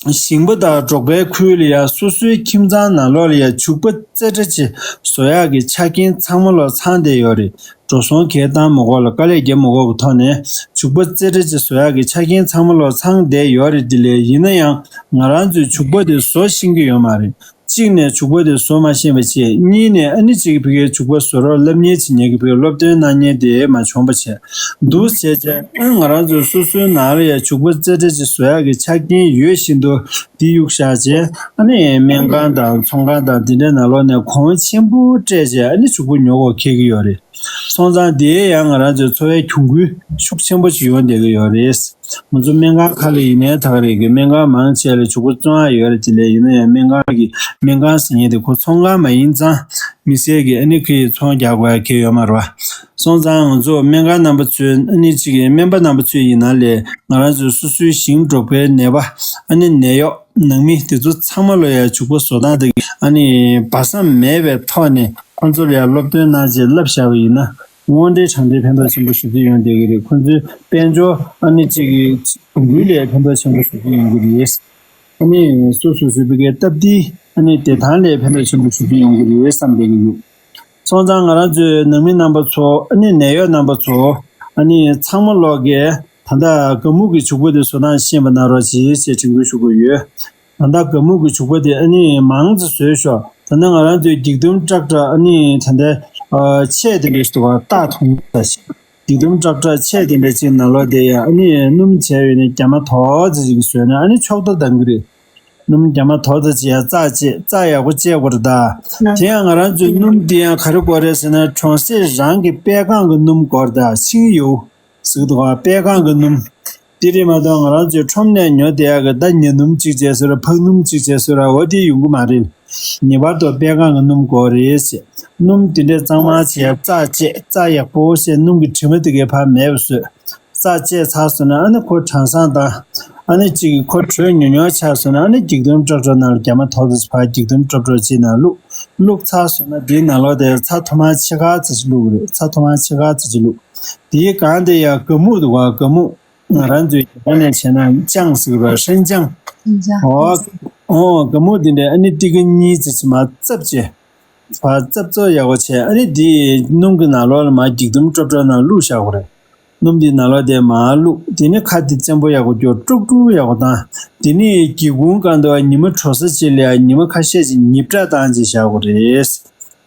ཞིང་པ་དང་འབྲོག་པའི་ཁུལ་ལ་ཡ་སོ་སོའི་ཁྱིམ་ཚང་ནང་ལོགས་ལ་ཡ་བྱུག་པ་རྩེ་གྲ་ཅིག་བཟོ་ཡག་གི་ཆ་རྐྱེན་ཚང་མ་ལོག་ཚང་བསྡད་ཡོད་རེད། འགྲོ་སོང་གང་བཏང་མ་དགོས་ལ་དཀའ་ལས་རྒྱབ་མ་དགོས་ཀྱི་ཐོག་ནས་བྱུག་པ་རྩེ་གྲ་ཅིག་བཟོ་ཡག་གི་ཆ་རྐྱེན་ཚང་མ་ལོག་ཚང་བསྡད་ཡོད་རེད། དེ་ལས་ཡིན་ན་ཡང་ང་རང་ཚོས་བྱུག་པ་དེ་བཟོ་ཤེས་ཀྱི་ཡོད་མ་རེད། གཅིག་ནས་བྱུག་པ་དེ་བཟོ་མ་ཤེས་པ་བྱས། གཉིས་ནས་ཨ་ནི་གཅིག་ཕ་གིའི་བྱུག་པ་བཟོ་རོགས་སློབ་གཉེར་བྱེད་མཁན་གྱི་ཕ་གིའི་སློབ་སྟོན་གནང་མཁན་དེ་མ་བྱུང་བ་བྱས། འདུག་བྱས་བྱས་ང་རང་ཚོས་སོ་སོའི་ནང་ལ་ཡ་བྱུག་པ་རྩེ་གྲ་ཅིག་བཟོ་ཡག་གི་ཆ་རྐྱེན་ཡོད་བཞིན་དུ་ འདི་གཡུག་བཞག་བྱས། ཨ་ནི་སྨན་ཁང་དང་ཚོང་ཁང་དང་འདི་འདྲའི་ནང་ལོགས་ནས་གོང་ཆེན་པོ་སྤྲད་བྱས། ཨ་ནི་ཕྱུག་པོ་ཉོ་དགོས་འཁེལ་གྱི་ཡོད་རེད། སོང་ཙང་འདིའི་ཡང་ང་རང་ཚོའི་འཚོ་བའི་གྱོང་གུད་ཤུགས་ཆེན་པོ་ཞིག་ཡོང་བསྡད་ཀྱི་ཡོད་རེད། ང་ཚོ་སྨན་ཁང་ཁག་ལ་ཡིན་ནའི་ད་ག་རེད་གི། སྨན་ཁང་མང་ཆེ་ལ་ཕྱུག་པོ་བཙོང་ཡག་ཡོད་རེད། དེ་ལས་ཡིན་ན་ཡང་སྨན་ཁང་གི་སྨན་ཁང་ཟེར་མཁན་དེ་ཁོ་ཚོང་ཁང་མ་ཡིན་ཙང་། དམིགས་བསལ་གྱི་ཨ་ནི་ཁོས་ཚོང་རྒྱག་དགོས་ཡག་གང་ཡང་ཡོད་མ་རེད་པ། སོང་ཙང་ང་ཚོ་སྨན་ཁང་རྣམ་པ་ཚོས། ཨ་ནི་གཅིག་གི་སྨན་པ་རྣམ་པ་ཚོས་ཡིན་ན་ལས། ང་རང་ཚོའི་སོ་སོའི་ཞིང་འབྲོག་པའི་ནད་པ། ཨ་ནི་ནད་གཡོག་ནང་མི་དེ་ཚོ་ཚང་མ་ལ་ཡང་ཕྱུག་པོ་བཟོ་སྟངས་དེ། ཨ་ནི་སྦ་གསང་མེད་པའི་ཐོག་ནས་ཁོང་ཚོ་ལ་ཡང་སློབ་སྟོན་གནང་བྱས་བསླབ་བཞག་པ་ཡིན་ན། དངོས་འབྲེལ་དྲང་འབྲེལ་ཕན་ཐོགས་ཆེན་པོ་ཞེ་པོ་ཅིག་ཡོང་བསྡད་ཀྱི་རེད། ཁོང་ཚོའི་དཔལ་འབྱོར་ཨ་ནི་གཅིག་གི་གྱོང་གུད་ལ་ཕན་ཐོགས་ཆེན་པོ་ཞེ་པོ་ཅིག་ཡོང་གི་རེད། ཨ་ནི་སོ་སོ་སོའི་ཕ་གིའི་སྟབས་བདེ། ཨ་ནི་བདེ་ཐང་ལ་ཕན་ཐོགས་ཆེན་པོ་ཞེ་པོ་ཅིག་ཡོང་གི་རེད་བསམ་བསྡད་ཀྱི་ཡོད། སོང་ཙང་ང་རང་ཚོའི་ནང་མི་རྣམ་པ་ཚོ། ཨ་ནི་ནད་གཡོག་རྣམ་པ་ཚོ། ཨ་ནི་ཚང་མ་ལོག་གིས་ད་ལྟ་སྒ་སྨུག་གི་ཕྱུག་པོ་དེ་བཟོ་སྟངས་ཤེས་པ་གནང་རོགས་གྱིས་ཞེས་དྲན་སྐུལ་ཞུ་གི་ཡོད། ད་ལྟ་སྒ་སྨུག་གི་ཕྱུག་པོ་དེ་ཨ་ནི་མང་ཙམ་བཟོས་ཤོག་ད་ལྟ་ང་རང་ཚོའི་འགྱིག་དུམ་ཀྲག་ཀྲ། ཨ་ནི་ད་ལྟ་ཨ་ཆས་དེ་འདྲ་ཞིག་འདུག་ག་རྟགས་མཐོང་ས་ཞིག་འགྱིག་དུམ་ཀྲག་ཀྲ་ཆས་དེ་འདྲ་ཅིག་ནང་ལོགས་དེ་ཡང་ཨ་ནི་སྣུམ་བྱས་ཡོད་ནས་རྒྱ་མ་དོ་ཙམ་ཅིག་བཟོས་ན་ཨ་ནི་ཆོག་ཐ་འདང་གི་རེད། སྣུམ་རྒྱ་མ་དོ་ཙམ་ཅིག་ཡང་རྩ་བཅད། རྩ་ཡག་པོ་བཅད་དགོས་རེད་ད། དེ་ཡང་ང་རང་ཚོའི་སྣུམ་འདི་ཡང་ག་རེ་དགོས་རེད་ཟེར་ན། གྲོང་གསེབ་རང་གི་པད་ཁང་གི་སྣུམ་དགོས་རེད་ད། ཆིང་ཡོའུ་ཟེར་གི་འདུག་ག་པད་ཁང་གི་སྣུམ། དེ་རེད་མ་གཏོགས་ང་རང་ཚོའི་ཁྲོམ་ནས་ཉོ་བསྡད་ཡག་གི་ད་ཉ་སྣུམ་གཅིག་བྱས་ཟེར་ར། ཕག་སྣུམ་གཅིག་བྱས་ཟེར་ར། འོ་དེ་ཡོང་གི་མ་རེད། ངེས་པར་དུ་པད་ཁང་གི་སྣུམ་དགོས་རེད་ཟེར། སྣུམ་དེ་འདྲས་གཙང་མ་བྱས། རྩ་བཅད། རྩ་ཡག་པོ་བྱས། སྣུམ་གྱི་དྲི་མ་དེ་གའི་ཕར་མེད་པ་བཟོས། རྩ་བཅད་ཚར་སོང་ན་ཨ་ནི་ཁོ་གྲང་སང་དང་། ཨ་ནི་གཅིག་གི་ཁོ་དྲོད་ཉུང་ཉུང་ཆགས་སོང་ན་ཨ་ནི་འགྱིག་དུམ་ཀྲག་ཀྲ་ནང་ལ་རྒྱ་མ་དོ་ཙམ་ཅིག་ཕར་འགྱིག་དུམ་ཀྲག་ཀྲ་ཅིག་ནང་བླུགས། བླུགས་ཚར་སོང་ན་དེའི་ནང་ལོགས་དེ་ཚྭ་ཐོག་མར་ཕྱེད་ཀ་ཙམ་ཅིག་བླུགས་རེད། ཚྭ་ཐོག་མར་ཕྱེད་ཀ་ཙམ་ཅིག་བླུགས། དེའི་སྒང་དེ་ཡང་སྒ་སྨུག་འདུག་ག་སྒ་སྨུག་ང་རང་ཚོའི་རྒྱ་གར་ནས་བྱས་ན་ཅང་ཟེར་གི་རེད། ཧྲེན་ཅང་། ཨོ། ཨོ། སྒ་སྨུག་འདི་འདྲ་ཨ་ནི་ཏི་ཀ་གཉིས་ཙམ་ཅིག་མར་བཙབ་བྱས། ཕར་བཙབ་བཙབ་ཡག་པོ་བྱས། ཨ་ནི་འདི་སྣུམ་གྱི་ནང་ལོགས་ལ་མར་འགྱིག་དུམ་ཀྲོབ་ཀྲོབ་ནང་བླུགས་བཞག་དགོས་རེད། སྣུམ་འདི་ནང་ལོགས་དེ་མར་བླུགས། དེ་ནི་ཁ་འདི་བཙན་པོ་ཡག་པོ་སྐྱོར། དཀྲུག་དཀྲུག་ཡག་པོ་བཏང་། དེ་ནི་སྒེའུ་ཁུང་སྒང་དུ་ཉི་མ་དྲོ་ས་ཅིག་ལ་ཉི་མ་ཁ་ཤས་ཅིག་ཉིབ་དྲག་བཏང་བྱས་བཞག་དགོས་རེད།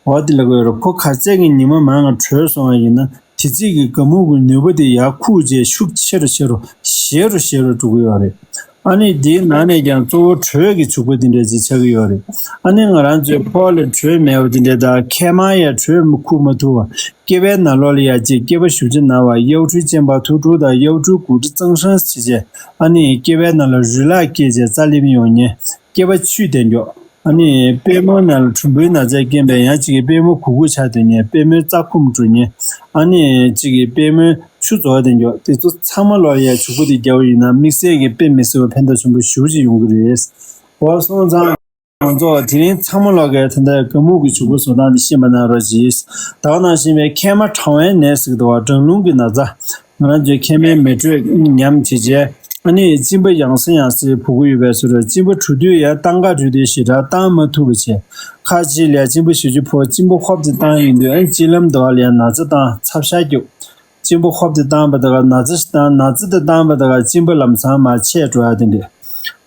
འོ་དེ་ལ་དགོས་རེད། ཁོ་ག་ཚད་ཀྱི་ཉི་མ་མང་ང་དྲོས་སོང་བ་ཡིན་ན་དེ་ཚད་ཀྱི་སྒ་སྨུག་གི་ནུས་པ་དེ་ཡར་ཁུག་བྱས་ཤུགས་ཆེ་རུ་ཆེ་རུ་ཞན་རུ་ཞན་རུ་འགྲོ་གི་ཡོད་རེད། ཨ་ནི་དེའི་ནང་ནས་ཀྱང་གཙོ་བོ་དྲོད་ཀྱི་བྱུག་པ་དེ་འདྲ་ཅིག་ཆགས་ཀྱི་ཡོད་རེད། ཨ་ནི་ང་རང་ཚོའི་ཕོ་ལ་དྲོད་མེད་པ་དེ་འདྲ་དང་། མཁལ་མར་ཡང་དྲོད་མི་ཁུག་མ་ཐུབ་པ། སྐེད་པའི་ནང་ལོགས་ལ་ཡང་ཅིག་སྐེད་པ་ཞབས་ཕྱི་ན་བ། གཡའ་བྲུལ་གཅན་པ་ཐུག་དྲུག་དང་གཡའ་བྲུལ་དགུ་དྲུག་གཙང་ཧྲང་བྱས་བྱས། ཨ་ནི་སྐེད་པའི་ནང་ལ་རུས་ལག་སྐྱེས་བྱས་རྩ་ལེབ་ཡོང་ཉེན། སྐེད་པ་ཆུས་བསྡད་མགྱོགས། ཨ་ནི་པུས་མོའི་ནང་ལ་གྲུམ་བུའི་ན་ཚས་རྐྱེན་པས་ཡང་གཅིག་གི་པུས་མོ་གུག་གུག་ཆགས་སྡོད་ཉེན། པུས་མོའི་རྩ་འཁུམ་འགྲོ་ཉེན། ཨ་ནི་གཅིག་གི་པུས་མོའི་ཆུ་རྫོགས་སྡོད་མགྱོགས། དེ་ཚོ་ཚང་མ་ལོག་ཡ་བྱུག་པ་དེ་རྒྱག་པ་ཡིན་ན་དམིགས་བསལ་གྱི་དཔེ་མི་སྲིད་པ་ཕན་ཐོགས་ཆེན་པོ་ཞེ་པོ་ཅིག་ཡོང་གི་རེད། འོ་སོང་ཙང་ང་ཚོ་དེ་རིང་ཚང་མ་ལོག་གི་ད་ལྟ་སྒ་སྨུག་གི་བྱུག་པ་བཟོ་སྟངས་དེ་ཤེས་པ་གནང་རོགས་གྱིས། ད་ག་ནང་བཞིན་པའི་མཁལ་མ་གྲང་བའི་ནད་ཟེར་གི་འདུག་བ། གྲང་རླུང་གི་ན་ཚ། ང་རང་ཚོའི་མཁལ་མའི་མེ་དྲོད་ཉམས་བྱས་རྗེས། ཨ་ནི་གཅིན་པ་ཡང་སེ་ཡང་སེ་བུ་གུ་ཡོད་པའི་བཟོ་འདྲ། གཅིན་པ་འཁྲུ་དུས་ཡང་བཏང་ག་འཁྲུ་དུས་ཞེ་དྲག་བཏང་མ་ཐུབ་པ་བྱས། ཁ་ཅིག་ལ་གཅིན་པ་ཞེ་པོ་ཅིག་ཕོག་གཅིན་པ་ཧོབ་ཏེ་བཏང་ཡོང་དུས་ཨ་ནི་གཅིན་ལམ་དུ་བ་ལ་ཡང་ན་ཚ་བཏང་། ཚབ་ཤ་རྒྱབ། གཅིན་པ་ཧོབ་ཏེ་བཏང་པ་དང་ན་ཚ་ཞིག་བཏང་། ན་ཚ་དེ་བཏང་པ་དང་གཅིན་པ་ལམ་སང་མར་ཆད་འགྲོ་ཡ་དེ་འདྲས།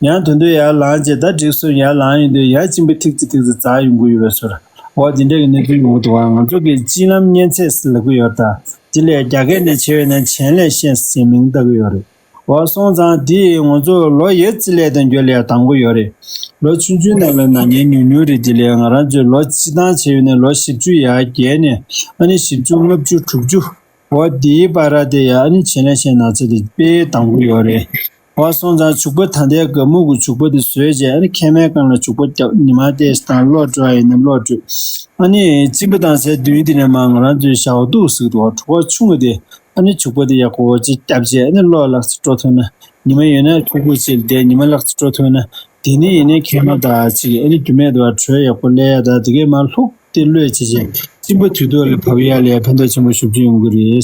ཡང་དོན་དུ་ཡར་ལངས་རྗེས་ད་འགྲིག་སོང་ཡར་ལངས་ཡོང་དུས་ཡང་གཅིན་པ་ཐིག་ཙི་ཐིག་ཙི་འཛག་ཡོང་གི་ཡོད་པའི་ཚོར། འོ་དེ་འདྲས་ཀྱི་གནས་ཚུལ་ཡོང་གི་འདུག་བ། ང་ཚོ་གི་གཅིན་ལམ་གཉན་ཚད་ཟེར་ལབ་ཀྱི་ཡོད་རེད་ད། དེ་ལས་རྒྱ་སྐད་ནས་བྱས་པ་ཡིན་ན་前列腺ཟེར་མིང་བཏགས་ཀྱི་ཡོད་རེད། འོ་སོང་ཙང་དེ་ང་ཚོ་ལོ་ཡར་རྩིས་ལས་དང་རྒྱུ་ལས་དང་པོ་ཡོད་རེད། ལོ་ཆུང་ཆུང་ནང་ལ་ན་མཁན་ཉུང་ཉུང་རེད། དེ་ལས་ང་རང་ཚོའི་ལོ་སྤྱི་བཏང་བྱས་ཡོད་ན་ལོ་བཞི་བཅུ་ཡར་བརྒལ་ནས་ཨ་ནི་བཞི་བཅུ་ལྔ་བཅུ་དྲུག་ཅུ། འོ་དེའི་བར་དེ་ཡང་ཨ་ནི་前列腺ན་ཚ་དེ་དཔེ་དང་པོ་ཡོད་རེད། འོ་སོང་ཙང་བྱུག་པ་ད་ལྟའི་སྒ་སྨུག་གི་བྱུག་པ་དེ་བཟོས་རྗེས་ཨ་ནི་མཁལ་མའི་སྒང་ལ་བྱུག་པ་བརྒྱབ། ཉི་མ་ཏོག་ཙམ་བཏང་། གློ་བཀྲུ་བ་ཡིན་ན་གློ་བཀྲུས། ཨ་ནི་གཅིན་པ་བཏང་སའི་མདུན་དེ་ནས་མར་ང་རང་ཚོའི་ཞའོ་ཏུའུ་ཟེར་གི་འདུག་བ། གྲོད་ཁོག་ཆུང་ངུ་དེ། ཨ་ནི་བྱུག་པ་དེ་ཡག་པོ་ཅིག་བརྒྱབ་བྱས་ཨ་ནི་གློ་ལག་ཅིག་བཀྲུ་ཐུབ་ན། ཉི་མ་ཡོད་ན་ཁུག་ཁུག་ཅིག་བསྡད། ཉི་མ་ལག་ཅིག་བཀྲུ་ཐུབ་ན། དེ་ནས་ཡིན་ནའི་མཁལ་མ་དང་ཅིག་ཨ་ནི་རྒྱུ་མེད་དུ་བ་དྲོད་ཡག་པོ་སླེབས་ཡ་ད་དེ་གས་མར་ལྷུག་དེ་གློད་བྱས་བྱས་གཅིན་པ་དུས་ཐོག་ལ་བབས་ཡ་ལ་ཡ་ཕན་ཐོགས་ཆེན་པོ་ཞེ་པོ་ཅིག་ཡོང་གི་རེད།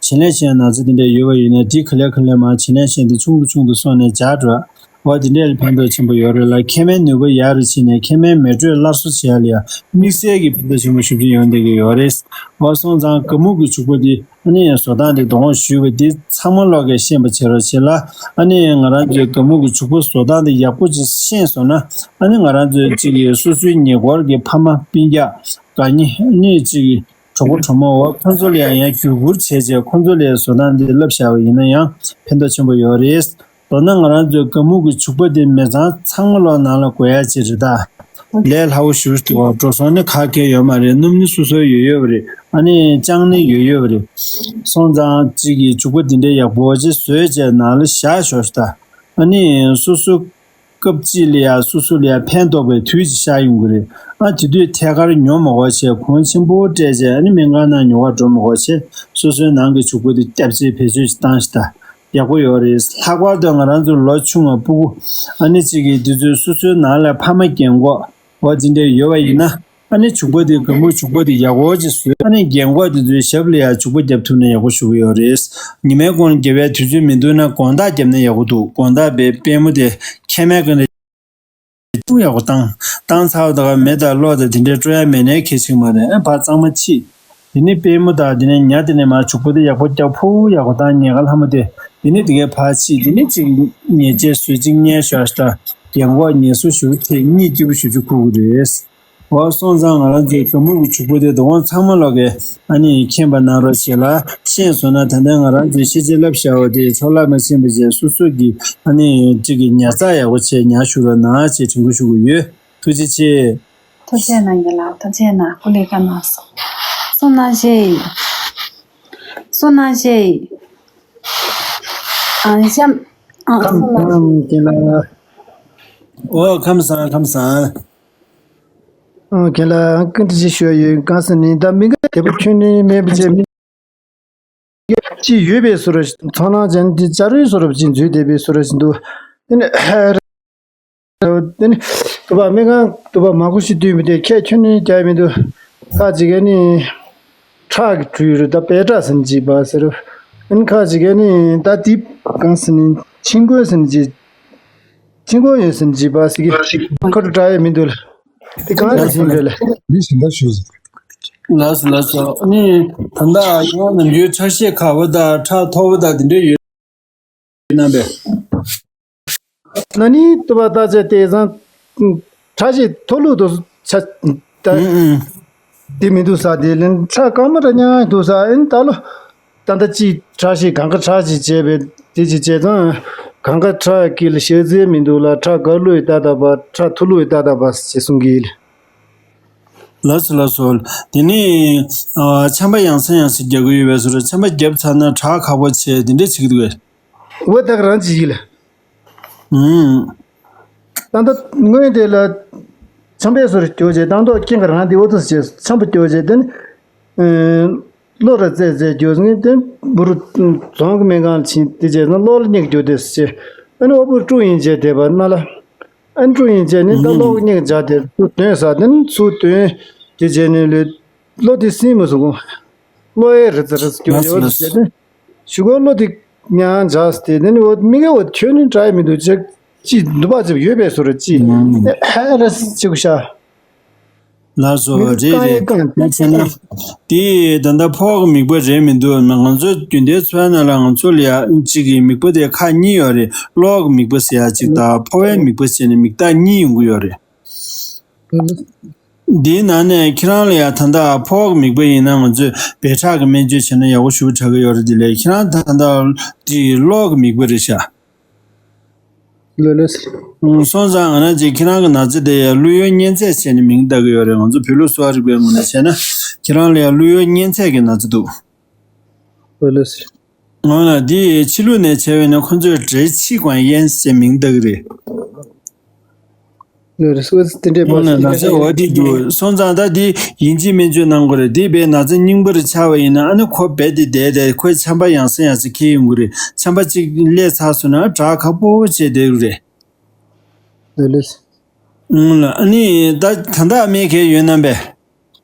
前列腺ན་ཚ་དེ་འདྲ་ཡོད་པ་ཡིན་ན་དེ་ག་ལེ་ག་ལེ་མར་前列腺དེ་ཆུང་དུ་ཆུང་དུ་སོང་ནས་འཇགས་འགྲོ། འོ་དེ་འདྲ་ལ་ཕན་ཐོགས་ཆེན་པོ་ཡོད་རེད་ལ། མཁལ་མའི་ནུས་པ་ཡག་རུ་ཕྱིན་ནས་མཁལ་མའི་མེ་དྲོད་སླར་གསོ་བྱེད་ཡ་ལ་ཡ་དམིགས་བསལ་གྱི་ཕན་ཐོགས་ཆེན་པོ་ཞེ་པོ་ཅིག་ཡོང་བསྡད་ཀྱི་ཡོད་རེད། འོ་སོང་ཙང་སྒ་སྨུག་གི་བྱུག་པ་དེ་ཨ་ནི་ཡང་བཟོ་སྟངས་དེ་དང་པོ་ཞུས་པ་དེ་ཚང་མ་ལོག་གིས་ཤེས་པ་བྱེད་རོགས་བྱེད་ལ། ཨ་ནི་ང་རང་ཚོའི་སྒ་སྨུག་གི་བྱུག་པ་བཟོ་སྟངས་དེ་ཡག་པོ་ཅིག་ཤེས་སོང་ན། ཨ་ནི་ང་རང་ཚོའི་གཅིག་གི་སོ་སོའི་ཉེ་འཁོར་གྱི་ཕ་མ་སྤུན་ཀྱག་དགའ་ཉེ་ཨ་ནི་གཅིག་གི་གྲོགས་པོ་གྲོགས་མོ་འོ་ཁོང་ཚོ་ལ་ཡང་ཡང་བརྒྱུད་བསྐུར་བྱས་རྗེས་ཁོང་ཚོ་ལ་བཟོ་སྟངས་དེ་བསླབ་བཞག་པ་ཡིན་ན་ཡང་ཕན་ཐོགས་ཆེན་པོ་ཡོད་རེད། མདོར་ན་ང་རང་ཚོའི་དགའ་སྨུག་གི་བྱུག་པ་དེ་མི་ཚང་ཚང་མ་ལོག་ནང་ལ་དགོས་ཡ་ཅིག་རེད་ད། ལས་སླ་བོ་ཞེ་པོ་ཞིག་འདུག་འགྲོ་སོང་ནི་ཁག་ཁེལ་ཡོད་མ་རེད། སྣུམ་ནི་སོ་སོའི་ཡོད་ཡོད་པ་རེད། ཨ་ནི་ལྕང་ནི་ཡོད་ཡོད་པ་རེད། སོང་ཙང་གཅིག་གིས་བྱུག་པ་འདི་འདྲའི་ཡག་པོ་ཅིག་བཟོས་བྱས་ནང་ལ་བཞག་ཞོག་ཤི་ད། ཨ་ནི་སོ་སོ་སྐབས་གཅིག་ལ་ཡ་སོ་སོ་ལ་ཡ་ཕན་ཐོགས་པའི་དུས་ཅིག་ཤར་ཡོང་གི་རེད། ཨ་དེ་དུས་ཐད་ཀར་ཉོ་མ་དགོས་བྱས་གོང་ཆེན་པོ་སྤྲད་བྱས། ཨ་ནི་སྨན་ཁང་ནང་ཉོ་ག་འགྲོ་མ་དགོས་བྱས་སོ་སོའི་ནང་གི་བྱུག་པ་དེ་སྐྱབས་རྗེས་བེད་སྤྱོད་ཅིག་བཏང་ཤི་ད། ཡག་པོ་ཡོད་རེད། ལྷག་པར་དུ་ང་རང་ཚོ་ལོ་ཆུང་བ་སྤུ་གུ་ཨ་ནི་གཅིག་གིས་དེ་ཚོའི་སོ་སོའི་ནང་ལ་ཕ་མ་རྒན་གོག་འོ་དེ་འདྲ་ཡོད་པ་ཡིན་ན། ཨ་ནི་བྱུག་པ་དེ་དགའ་སྨུག་བྱུག་པ་དེ་ཡག་པོ་ཅིག་བཟོས། ཨ་ནི་རྒན་གོག་དེ་ཚོའི་ཞབས་ལ་ཡང་བྱུག་པ་བརྒྱབ་ཐུབ་ན་ཡག་པོ་ཞུ་གི་ཡོད་རེད། ཉི་མའི་གུང་བརྒྱབ་པའི་དུས་ཚོད་མི་འདུག་ན་དགོང་དག་བརྒྱབ་ན་ཡག་པོ་འདུག་དགོང་དག་པའི་པུས་མོ་དེ་ཁྱད་མེད་ཀྱི་ནས་ཅུང་ཡག་པོ་བཏང་། བཏང་ཚར་བ་དང་མེ་དང་གློག་དང་དེ་འདྲའི་སྤྲོ་ཡ་མེད་ནའི་གལ་ཆེན་མ་རེད། ཨ་ཕར་གཙང་མ་ཕྱིས། དེ་ནས་པུས་མོ་དང་དེ་ནས་ཉ་དེ་ནས་མར་བྱུག་པ་དེ་ཡག་པོ་རྒྱག་ཕུ་ཡག་པོ་བཏང་། ཉལ་ཁ་ལྷ་མོ་དེ། དེ་ནས་དེ་གའི་ཕར་ཕྱིས། དེ་ནས་གཅིག་ཉལ་ཆས་བཟོས། གཅིག་ཉལ་ཞོར་ཞིག་དང་རྒན་གོག་ཉལ་གསོ་ཞུ་ཐེངས་གཉིས་སྐྱིད་པོ་ཞུ་རྒྱུ་ཁུག་གི་རེད། འོ་སོང་ཙང་ང་རང་ཚོའི་དགའ་སྨུག་གི་བྱུག་པ་དེ་དོ་དགོང་ཚང་མ་ལོག་གི་ཨ་ནི་མཁྱེན་པ་གནང་རོགས་བྱེད་ལ། ཤེས་སོང་ན་ད་ལྟ་ང་རང་ཚོའི་ཤེས་བྱ་བསླབ་བྱ་བ་དེ་ཚོ་བསླབ་མ་ཤེས་པ་བྱས་སོ་སོ་གི་ཨ་ནི་གཅིག་གི་ཉར་ཚགས་ཡག་པོ་བྱས་ཉར་བཞུགས་རོགས་གནང་ཞེས་དྲན་སྐུལ་ཞུ་གི་ཡོད། ཐུགས་རྗེ་ཆེ། ཐུགས་རྗེ་གནང་། རྒན་ལགས་ཐུགས་རྗེ་གནང་། སྐུ་ལས་ཁག་གནང་སོང་། སོ་ན་ཞེ། སོ་ན་ཞེ། ཨ་ཤམ། ཨ་ཁམས་སོ་ན་ཞེ། བཟང་། རྒན་ལགས། འོ་ཁམས་བཟང་། ཁམས་བཟང་། ཨ་རྒན་ལགས་བཀའ་འདྲི་ཅིག་ཞུ་ཡ་ཡོད། གང་ཟེར་ན་ད་མི་འགའ་དེ་པོ་ཁྱོན་ནས་མེད་པ་བྱས། མི་ཅིག་ཡོད་པའི་བཟོ་འདྲ་ཞིག་ཚོང་ལམ་ཅན་དེ་ཅ་རུའི་བཟོ་འདྲ་ཅིག་འཛུལ་བསྡད་པའི་བཟོ་འདྲ་ཞིག་འདུག་དེ་ནས་དེ་ནས་དུ་བ་སྨན་ཁང་དུ་བ་མང་པོ་ཞིག་བསྡུས་མི་དེ་ཁས་ཁྱོན་ནས་རྒྱག་མི་འདུག་ཁ་ཅིག་ག་ནི་ཁྲག་གི་འཁྲུ་ཡོད་རེད། ད་བེ་ཏྲ་ཟེར་ནས་ཅིག་པ་ཟེར། ཨ་ནི་ཁ་ཅིག་ག་ནི་ད་དེ་གང་ཟེར་ནས་ཆིན་ཀོན་ཟེར་ནས་ཅིག་ཆིན་ཀོན་ཡོད་ཟེར་ནས་ཅིག་པ་ཟེར་གི་ཁ་ཁྲུ་དྲག་ཡོད་མི་འདུག་ལ། དེ་གང་ལ་ཟིན་རེད་ལ། མི་ཞིག་འདྲ་ཞུ་ཟིན། ལགས་སོ་ལགས་སོ། ཨ་ནི་ད་ལྟ་ཡང་ནམ་རྒྱུན་ཁྲག་ཤེད་ཁ་བ་དང་ཁྲག་མཐོ་བ་དང་དེ་འདྲ་ཡོད། ན་ནི་དུ་བ་ད་ཆ་དེ་སང་ཁྲག་ཤེད་མཐོ་ལུགས་དུ་ཆ་ད་ཨུ་ཨུ། དེ་མི་འདུག་ས། དེ་ལན་ཁྲག་སྐར་མ་ར་ཉག་འདུག་ས། ཨིན་ད་ལོ་ད་ལྟ་ཅི་ཁྲག་ཤེད་གང་ག་ཁྲག་ཅིག་བྱས་པས་དེ་ཅིག་བྱས་ཙང་གང་ག་ཁྲག་གི་ལ་ཤེད་ཟེར་མི་འདུག་ལ། ཁྲག་དཀར་ལོས་ད་ད་པ་ཁྲག་མཐོ་ལོས་ད་ད་པ་ཞེས་གསུང་གི་ལགས་སོ་ལགས་སོ། དེ་ནི་ཨ་ཆམ་པ་ཡང་སེ་ཡང་སེ་རྒྱག་གི་ཡོད་པས་སོ་ར། ཆམ་པ་བརྒྱབ་ཚར་ན་བྲག་ཁག་པོ་བྱས་དེ་འདྲས་བྱེད་ཀྱི་འདུག་གས། འོ་ད་ག་རང་ཅི་ཡིན་ལ། ཨུམ། ད་ལྟ་སྔོན་དེ་ལ་ཆམ་པའི་སོར་སྐྱོ་བྱས་ད་མདོག་རྐྱེན་ག་རང་དེ་འོ་ཐུ་བྱས་ཆམ་པ་སྐྱོ་བྱས་དེ་ནི་གློ་ར་རྩེ་རྩེ་སྐྱོ་ངས་དེ་འབུ་རུ་རྫོང་གི་སྨན་ཁང་ལ་ཕྱིན་དེ་བྱས་ན་གློ་ལ་སྙིགས་སྐྱོ་དེ་བྱས། ཨ་ནི་འོ་བུ་ཀྲུ་ཡིན་བྱས་དེ་བ་ན་ལ། ཨན་ཀྲུ་ཡིན་བྱས་ནི་ད་གློག་སྙིང་རྒྱག་དེ་ཚུར་དོན་ས་དེ་ནི་ཚུར་དོན་དེ་བྱས་ནི་ལོས་གློ་དེ་སྲིན་མི་སུ་གོ། གློ་ཡའི་རི་ཙི་རི་ཙི་སྐྱོ་ཡོད་བྱས་ཏེ་ཞུ་གོ་གློ་དེ་ཉང་འཇགས་ཏེ་དེ་ནི་འོ་མི་གེ་འོ་ཁྱོད་ནི་དྲག་མི་འདུག་ཅེ་ཅི་འདུ་བ་ཅིག་ཡོད་པའི་སོ་ར་ཅི་ཧ་ར་སི་ཅིག་ཤ། ལགས་སོ། རེད་རེད། ཡིན་ཟེར་ན་དེ་ད་ལྟ་ཕོག་མིག་པ་རེད་མི་འདུག་ང་ཚོ་རྒྱུན་ལྡན་འཚོ་བའི་ནང་ལ་ང་ཚོ་ལ་ཡ་གཅིག་གི་མིག་པ་དེ་ཁག་གཉིས་ཡོད་རེད། གློག་གི་མིག་པ་ཟེར་ཡ་གཅིག་དང་ཕོ་བའི་མིག་པ་ཟེར་ནས་མིག་རྟགས་གཉིས་ཡོང་གི་ཡོད་རེད། འདིའི་ནང་ནས་ཁྱེད་རང་ལ་ཡ་ད་ལྟ་ཕོག་མིག་པ་ཡིན་ན་ང་ཚོས་བེ་ཁྲག་གི་སྨན་བཅོས་བྱས་ན་ཡག་པོ་ཞེ་པོ་དྲག་གི་ཡོད་རེད། དེ་ལས་ཁྱེད་རང་ད་ལྟ་དེ་གློག་གི་མིག་པ་རེད་ཤག་ལོས་ལོས། སོང་ཙང་ང་རང་ཚོས་ཁྱེད་རང་གི་ན་ཚ་དེ་ཡ་གླུ་ཡོན་གཉན་ཚད་བྱས་ནས་མིང་བཏགས་ཀྱི་ཡོད་རེད། ང་ཚོ་བོད་ལུགས་གསོ་བ་རིག་པའི་ངོས་ནས་བྱས་ན་ཁྱེད་རང་ལ་ཡ་གླུ་ཡོན་གཉན་ཚད་ཀྱི་ན་ཚ་འདུག་ལོས་ལོས། འོ་ན་འདི་ཕྱི་ལུགས་ནས་བྱས་པས་ན་ཁོ་ཚོས་འབྲས་ཕྱིས་ཀྱང་ཡན་ཞེས་མིང་བཏགས་ཀྱི་རེད། ལོས་རེད། སོ་དེ་འདྲས་པོ་འོ་ན་ན་ཚ་འོ་དེ་འདུག་སོང་ཙང་ད་འདི་ཡིན་གཅིག་སྨན་བཅོས་གནང་དགོས་རེད། འདི་བས་ན་ཚ་རྙིང་པར་ཆགས་པ་ཡིན་ན་ཨ་ནི་ཁོ་རྦད་དེ་བསྡད་དེ་ཁོའི་ཆམ་པ་ཡང་སེ་ཡང་སེ་འཁྱེར་ཡོང་གི་རེད། ཆམ་པ་གཅིག་སླེབས་ཚར་སོང་ན་དྲག་ཁག་པོ་བྱས་བསྡད་ཀྱི་རེད། ལོས་ལོས། ཨུང་ལ་ཨ་ནི་ད་ད་ལྟ་སྨན་གས་ཡོད་ནམ་པས།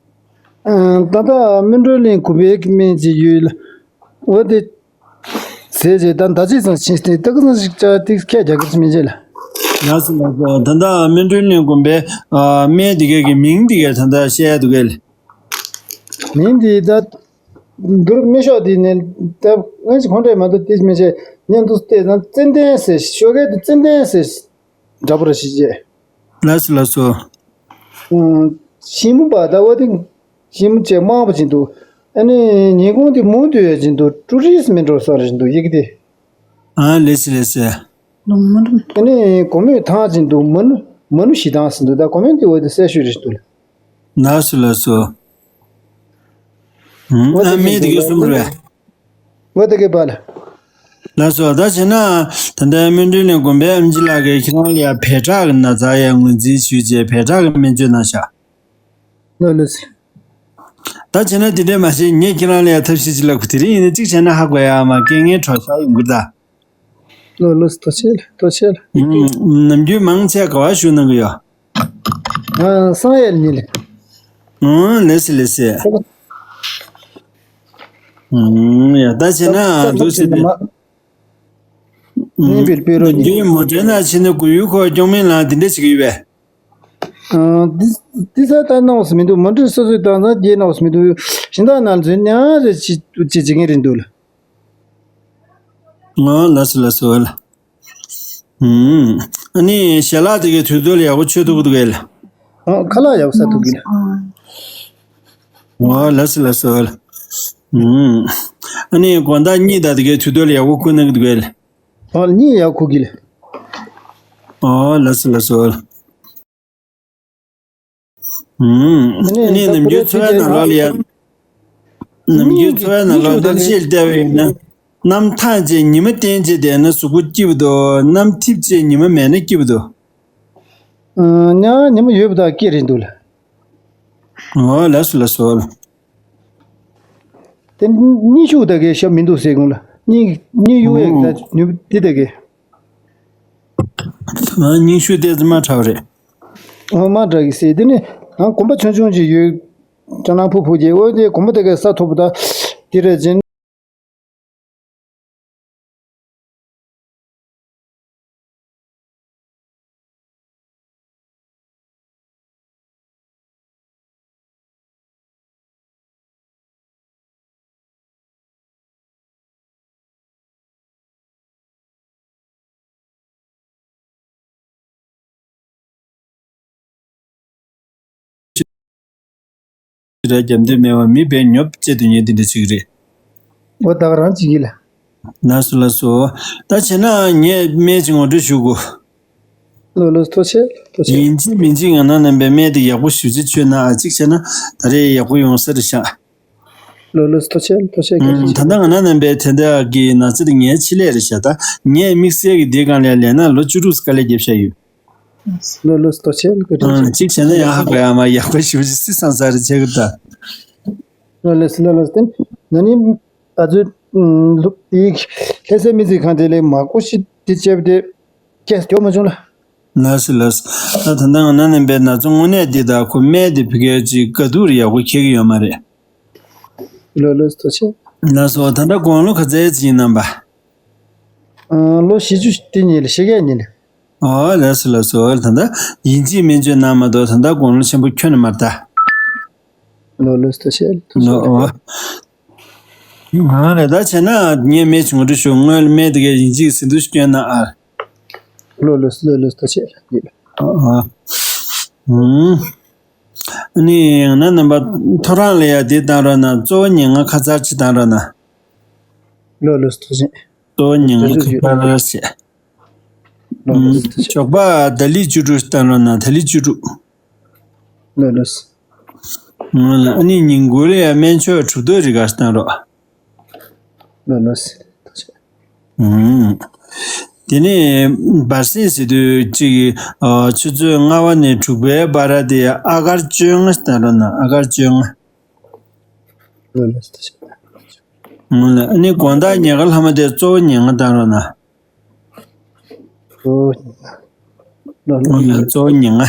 ཨ་ད་ལྟ་སྨིན་གྲོལ་གླིང་དགོན་པའི་སྨན་ཅིག་ཡོད་ལ། འོ་དེ་ཟས་ཅིག་ད་ད་ཅི་ཙང་ཕྱིན་ཏེ་ད་ག་ཙང་ཞིག་ཅག་ཏིག་ཁས་རྒྱག་གི་མི་བྱེད་ལ། ལགས་སོ་ལགས་སོ། ད་ལྟ་སྨིན་གྲོལ་གླིང་དགོན་པའི་ཨ་སྨན་དེ་གས་ཀྱི་མིང་དེ་གས་ད་ལྟ་བཤད་ཡ་འདུག་གས་ལ། མིང་དེ་ད་འདུར་མི་ཤོག་དེ་ནས་ད་ང་ཅིག་ཁོང་ཁྲོས་མ་གཏོགས་དེ་མི་བྱེད་ཉན་འདུག་བལྟས་ཙང་ཙན་དན་ཟེར་ཤོག་གས་དེ་ཙན་དན་ཟེར། འདྲ་པོ་ར་ཞིག་བྱས། ལགས་སོ་ལགས་སོ། ཨུམ། ཞིང་མུ་པ་ད་བ་དེ། ཞིང་མུ་བྱས་དམར་པོ་ཅིག་འདུག་ཨ་ནི་ཉིན་གུང་དེ་མུ་མཐུད་ཡོད་ཅིག་འདུག་ཀྲུ་རིས་མི་འགྲོ་ས་ར་ཞིག་འདུག་ཡི་གེ་དེ། ཨ་ལེ་སི་ལེ་སི། ལོང་མ་འགྲོ། ཨ་ནི་གོང་མའི་ཐང་ཅིག་འདུག་མ་ནུ་མ་ནུ་ཞིག་དང་ཟིན་འདུག་ད་གོང་མའི་འདི་འོ་དེ་གསལ་ཤོས་རེད་འདུག་ལགས་སོ་ལགས་སོ། ཨ་མི་དེ་གས་གསུང་གི་རེད། འོ་དེ་གས་པ་ལགས། ལགས་སོ། ད་བྱས་ན་ད་ལྟ་སྨིན་གྲོལ་ནས་དགོན་པའི་ཨེམ་ཆི་ལགས་ཀྱིས་ཁྱེད་རང་ལ་ཡ་བལ་ཁྲག་གི་ན་ཚ་ཡ་ངོས་འཛིན་ཞུས་རྗེས་བལ་ཁྲག་གི་སྨན་བཅོས་གནང་ཤག་ལགས་ལགས་སོ། ད་བྱས་ན་དེ་འདྲས་མ་བྱེད། ངས་ཁྱེད་རང་ལ་ཡ་ཐབས་ཤེས་ཅིག་ལབ་གི། དེ་རིང་ཡིན་ན་གཅིག་བྱས་ན་ཧ་གོ་ཡ་མ་རྐྱེན་ངན་གྲོགས་ཤ་ཡོང་གི་རེད་ད། ལགས་ལགས་སོ། ཐུགས་རྗེ་ཆེ་ལགས། ཐུགས་རྗེ་ཆེ་ལགས། ཨུམ། ནམ་རྒྱུན་མང་ཆེ་ག་བ་བཞུགས་གནང་གི་ཡོད། ང་སང་ཡལ་ཉིན་ལ། ཨུམ། ལགས་སེ་ལགས་སེ། ཨུམ། ཡ་ད་བྱས་ན་འདུག་སེ་དེ། ཨུམ། ནམ་རྒྱུན་མོ་ཊའི་ནང་ཕྱིན་ན་གུ་ཡུ་ཁོ་སྐྱོང་མིན་ལ་དེ་འདྲས་བྱེད་ཀྱི་ཡོད་པས། ཨ། འདི་འདི་ས་ལྟ་གནང་བ་སུ་མི་འདུག་མོ་ཊའི་སོ་སོའི་ཏང་ས་རྒྱས་གནང་བ་སུ་མི་འདུག་གཞན་དག་ནང་འཛུལ་ཉག་རེ་ཅི་ཅི་བྱེད་མཁན་རེད་འདུག་ལགས། ཨོ་ལགས་སོ་ལགས་སོ་ལགས། ཨུམ། ཨ་ནི་ཞལ་ལག་དེ་གའི་དུས་ཚོད་ལ་ཡག་པོ་མཆོད་ཐུབ་ཀྱི་འདུག་གས་ལགས། ཨོ་ཁ་ལག་ཡག་པོ་ཟ་ཐུབ་ཀྱི་ལགས། ཨོ་ལགས་སོ་ལགས་སོ་ལགས། ཨུམ། ཨ་ནི་དགོང་དག་གཉིད་དང་དེ་གའི་དུས་ཚོད་ལ་ཡག་པོ་ཁུག་གནང་གི་འདུག་གས་ལགས། ཨོ་གཉིད་ཡག་ཁུག་གི་ལགས། ཨོ་ལགས་སོ་ལགས་སོ་ལགས། ཨུམ། ཨ་ནི་ནམ་རྒྱུན་འཚོ་བའི་ནང་ལོགས་ལ་ཡ། ནམ་རྒྱུན་འཚོ་བའི་ནང་ལོགས་གནམ་གཤིས་བལྟས་པ་ཡིན་ན། གནམ་ཐང་ཆད་ཉི་མ་བསྟན་ཆད་བསྡད་ན་གཟུགས་པོ་སྐྱིད་པོ་འདུག་གནམ་འཐིབས་ཆད་ཉི་མ་མེད་ན་སྐྱིད་པོ་འདུག་ཨ། ཉ་ཉི་མ་ཡོད་པ་དང་སྐྱིད་རེད་འདུག་ལགས། ཨོ་ལགས་སོ་ལགས་སོ། དེ་སྙིང་ཤུགས་ད་གའི་ཤ་མི་འདུག་ཟེར་གོང་ལགས། སྙིང་སྙིང་གཡུག་ཡས་ད་ནུས་པ་དེ་ད་གའི། ཨ། སྙིང་ཤུགས་ཏོག་ཙམ་མ་དྲག་པ་རེད། ཨོ་མ་དྲག་གི་ཟེར། དེ་ནས་ང་གོམ་པ་ཆུང་ཆུང་ཅིག་ཡོད། ཅ་ནང་ཕུ་ཕུ་རྒྱས་འོ་དེ་གོམ་པ་དེ་གའི་ས་མཐོ་པོ་ད་དེ་རེད་ཅན། ར་རྒྱབ་འདེབས་མེད་པར་མི་བས་ཉོབ་བཅད་དུ་ཉེ་འདི་འདྲ་ཅིག་རེད། འོ་ད་ག་རང་ཅིག་ཡིན་ལ། ལགས་སོ་ལགས་སོ། ད་བྱས་ན་ངས་སྨན་ཅིག་ངོ་སྤྲོད་ཞུ་དགོས། ལགས་ལགས་ཐུགས་རྗེ་ཆེ་ཐུགས་རྗེ་ཆེ། ཡིན་གཅིག་མིན་གཅིག་ང་ནང་རྣམ་པའི་སྨན་དེ་ཡག་པོ་ཞེ་པོ་ཅིག་མཆོད་ན་ཨ་གཅིག་བྱས་ན་ད་རེས་ཡག་པོ་ཡོང་ས་རེད་ཤག་ལགས་ལགས་ཐུགས་རྗེ་ཆེ་ཐུགས་རྗེ་ཆེ། ད་ལྟ་ང་ནང་རྣམ་པའི་དེ་འདྲ་གི་ན་ཚ་དེ་ངའི་ཆེད་ལས་རེད་ཤག་ད་ངས་དམིགས་བསལ་གྱི་འདིའི་སྒང་ལ་ལས་ན་ལོ་བཅུ་དྲུག་དཀའ་ལས་བརྒྱབ་བཞག་ཡོད། ལགས་ལགས་ཐུགས་རྗེ་ཆེ། ཨ། གཅིག་བྱས་ན་ཡང་ཧ་གོ་ཡ་མ་ཡག་པོ་ཞེ་པོ་ཅིག་སི་སང་ས་རེད་བྱེད་གི་ད། ལགས་ལགས་ལགས་ལགས་ཏེ་ན་ནིང་ཨ་ཙི་ལུག་དེའི་ལྷ་སའི་སྨན་རྩིས་ཁང་དེ་ལས་མ་གོ་ཤི་དེ་བྱས་པ་དེ་ཁྱེད་སྐྱོ་མ་བྱུང་ལ། ལགས་སོ་ལགས་སོ། ད་ད་ལྟ་ང་ནང་རྣམ་པའི་ན་ཚ་དངོས་གནས་འདི་དག་ཁོ་སྨན་དེ་ཕ་གིར་ཅིག་དཀའ་སྡུག་རེ་ཡག་པོ་འཁྱེར་གི་ཡོད་མ་རེད། ལགས་ལགས་ཐུགས་རྗེ་ཆེ། ལགས་སོ། ད་ལྟ་དགུང་ལོ་ག་ཚད་ཅིག་ཡིན་ནམ་པ། ཨ། ལོ་བཞི་བཅུ་དེ་ཉིད་ལ་བཞི་བརྒྱ་ཉིད་ལ། ཨོ་ལགས་སོ་ལགས་སོ། ད་ལྟ་ཡིན་གཅིག་སྨན་བཅོས་གནང་མ་གཏོགས་ད་ལྟ་དགུང་ལོ་ཆེན་པོ་ཁྱོན་ནས་མ་རེད་ད། ལགས་ལགས་ཐུགས་རྗེ་ཆེ། ལགས་ཨོ། ང་རེ་ད་བྱས་ན་ངས་སྨན་ཞིག་ངོ་སྤྲོད་ཞུ། སྔོན་ལ་སྨན་དེ་གའི་ཡིན་གཅིག་ཟིན་ཐུ་ཞིག་སྐྱོན་གནང་ཨ། ལགས་ལགས་ལགས་ལགས་ཐུགས་རྗེ་ཆེ་ལགས། ཨོ་ཨོ། ཨུམ། ཨ་ནི་ཡང་ན་རྣམ་པ་ཐོ་རངས་ལ་ཡ་དེ་བཏང་རོགས་གནང་། གཙོ་བོ་ཉེར་ལྔ་ཁ་ཚར་གཅིག་བཏང་རོགས་གནང་། ལགས་ལགས་ཐུགས་རྗེ་ཆེ། གཙོ་བོ་ཉེར་ལྔ་ཁ་ཚར་གཅིག་ལགས་ལགས་ཐུགས་རྗེ་ཆེ། ཨུམ། ཞོགས་པ་ད་ལི་བཅུ་དྲུག་བཏང་རོགས་གནང་། ད་ལི་བཅུ་དྲུག་ལགས་ལགས། ཨུམ། ཨ་ནི་ཉིན་གུང་ལ་ཡ་སྨན་མཆོག་གྲུབ་ཐོབ་རེ་འགའ་བཏང་རོགས། ལགས་ལགས་ཐུགས་རྗེ་ཆེ། ཨུམ། དེ་ནས་བར་གསེང་ཟེར་དུས་གཅིག་ཨ། ཆུ་ཚོད་ལྔ་པ་ནས་དྲུག་པའི་བར་དེ་ཨ་གར་བཅོ་ལྔ་བཏང་རོགས་གནང་། ཨ་གར་བཅོ་ལྔ། ལགས་ལགས་ཐུགས་རྗེ་ཆེ། ཨུམ། ཨ་ནི་དགོང་དག་ཉལ་ཁ་ལྷག་མ་དེ་གཙོ་བོ་ཉེར་ལྔ་བཏང་རོགས་གནང་། གཙོ་བོ་ཉེར་ལྔ། ལགས་ལགས། གཙོ་བོ་ཉེར་ལྔ།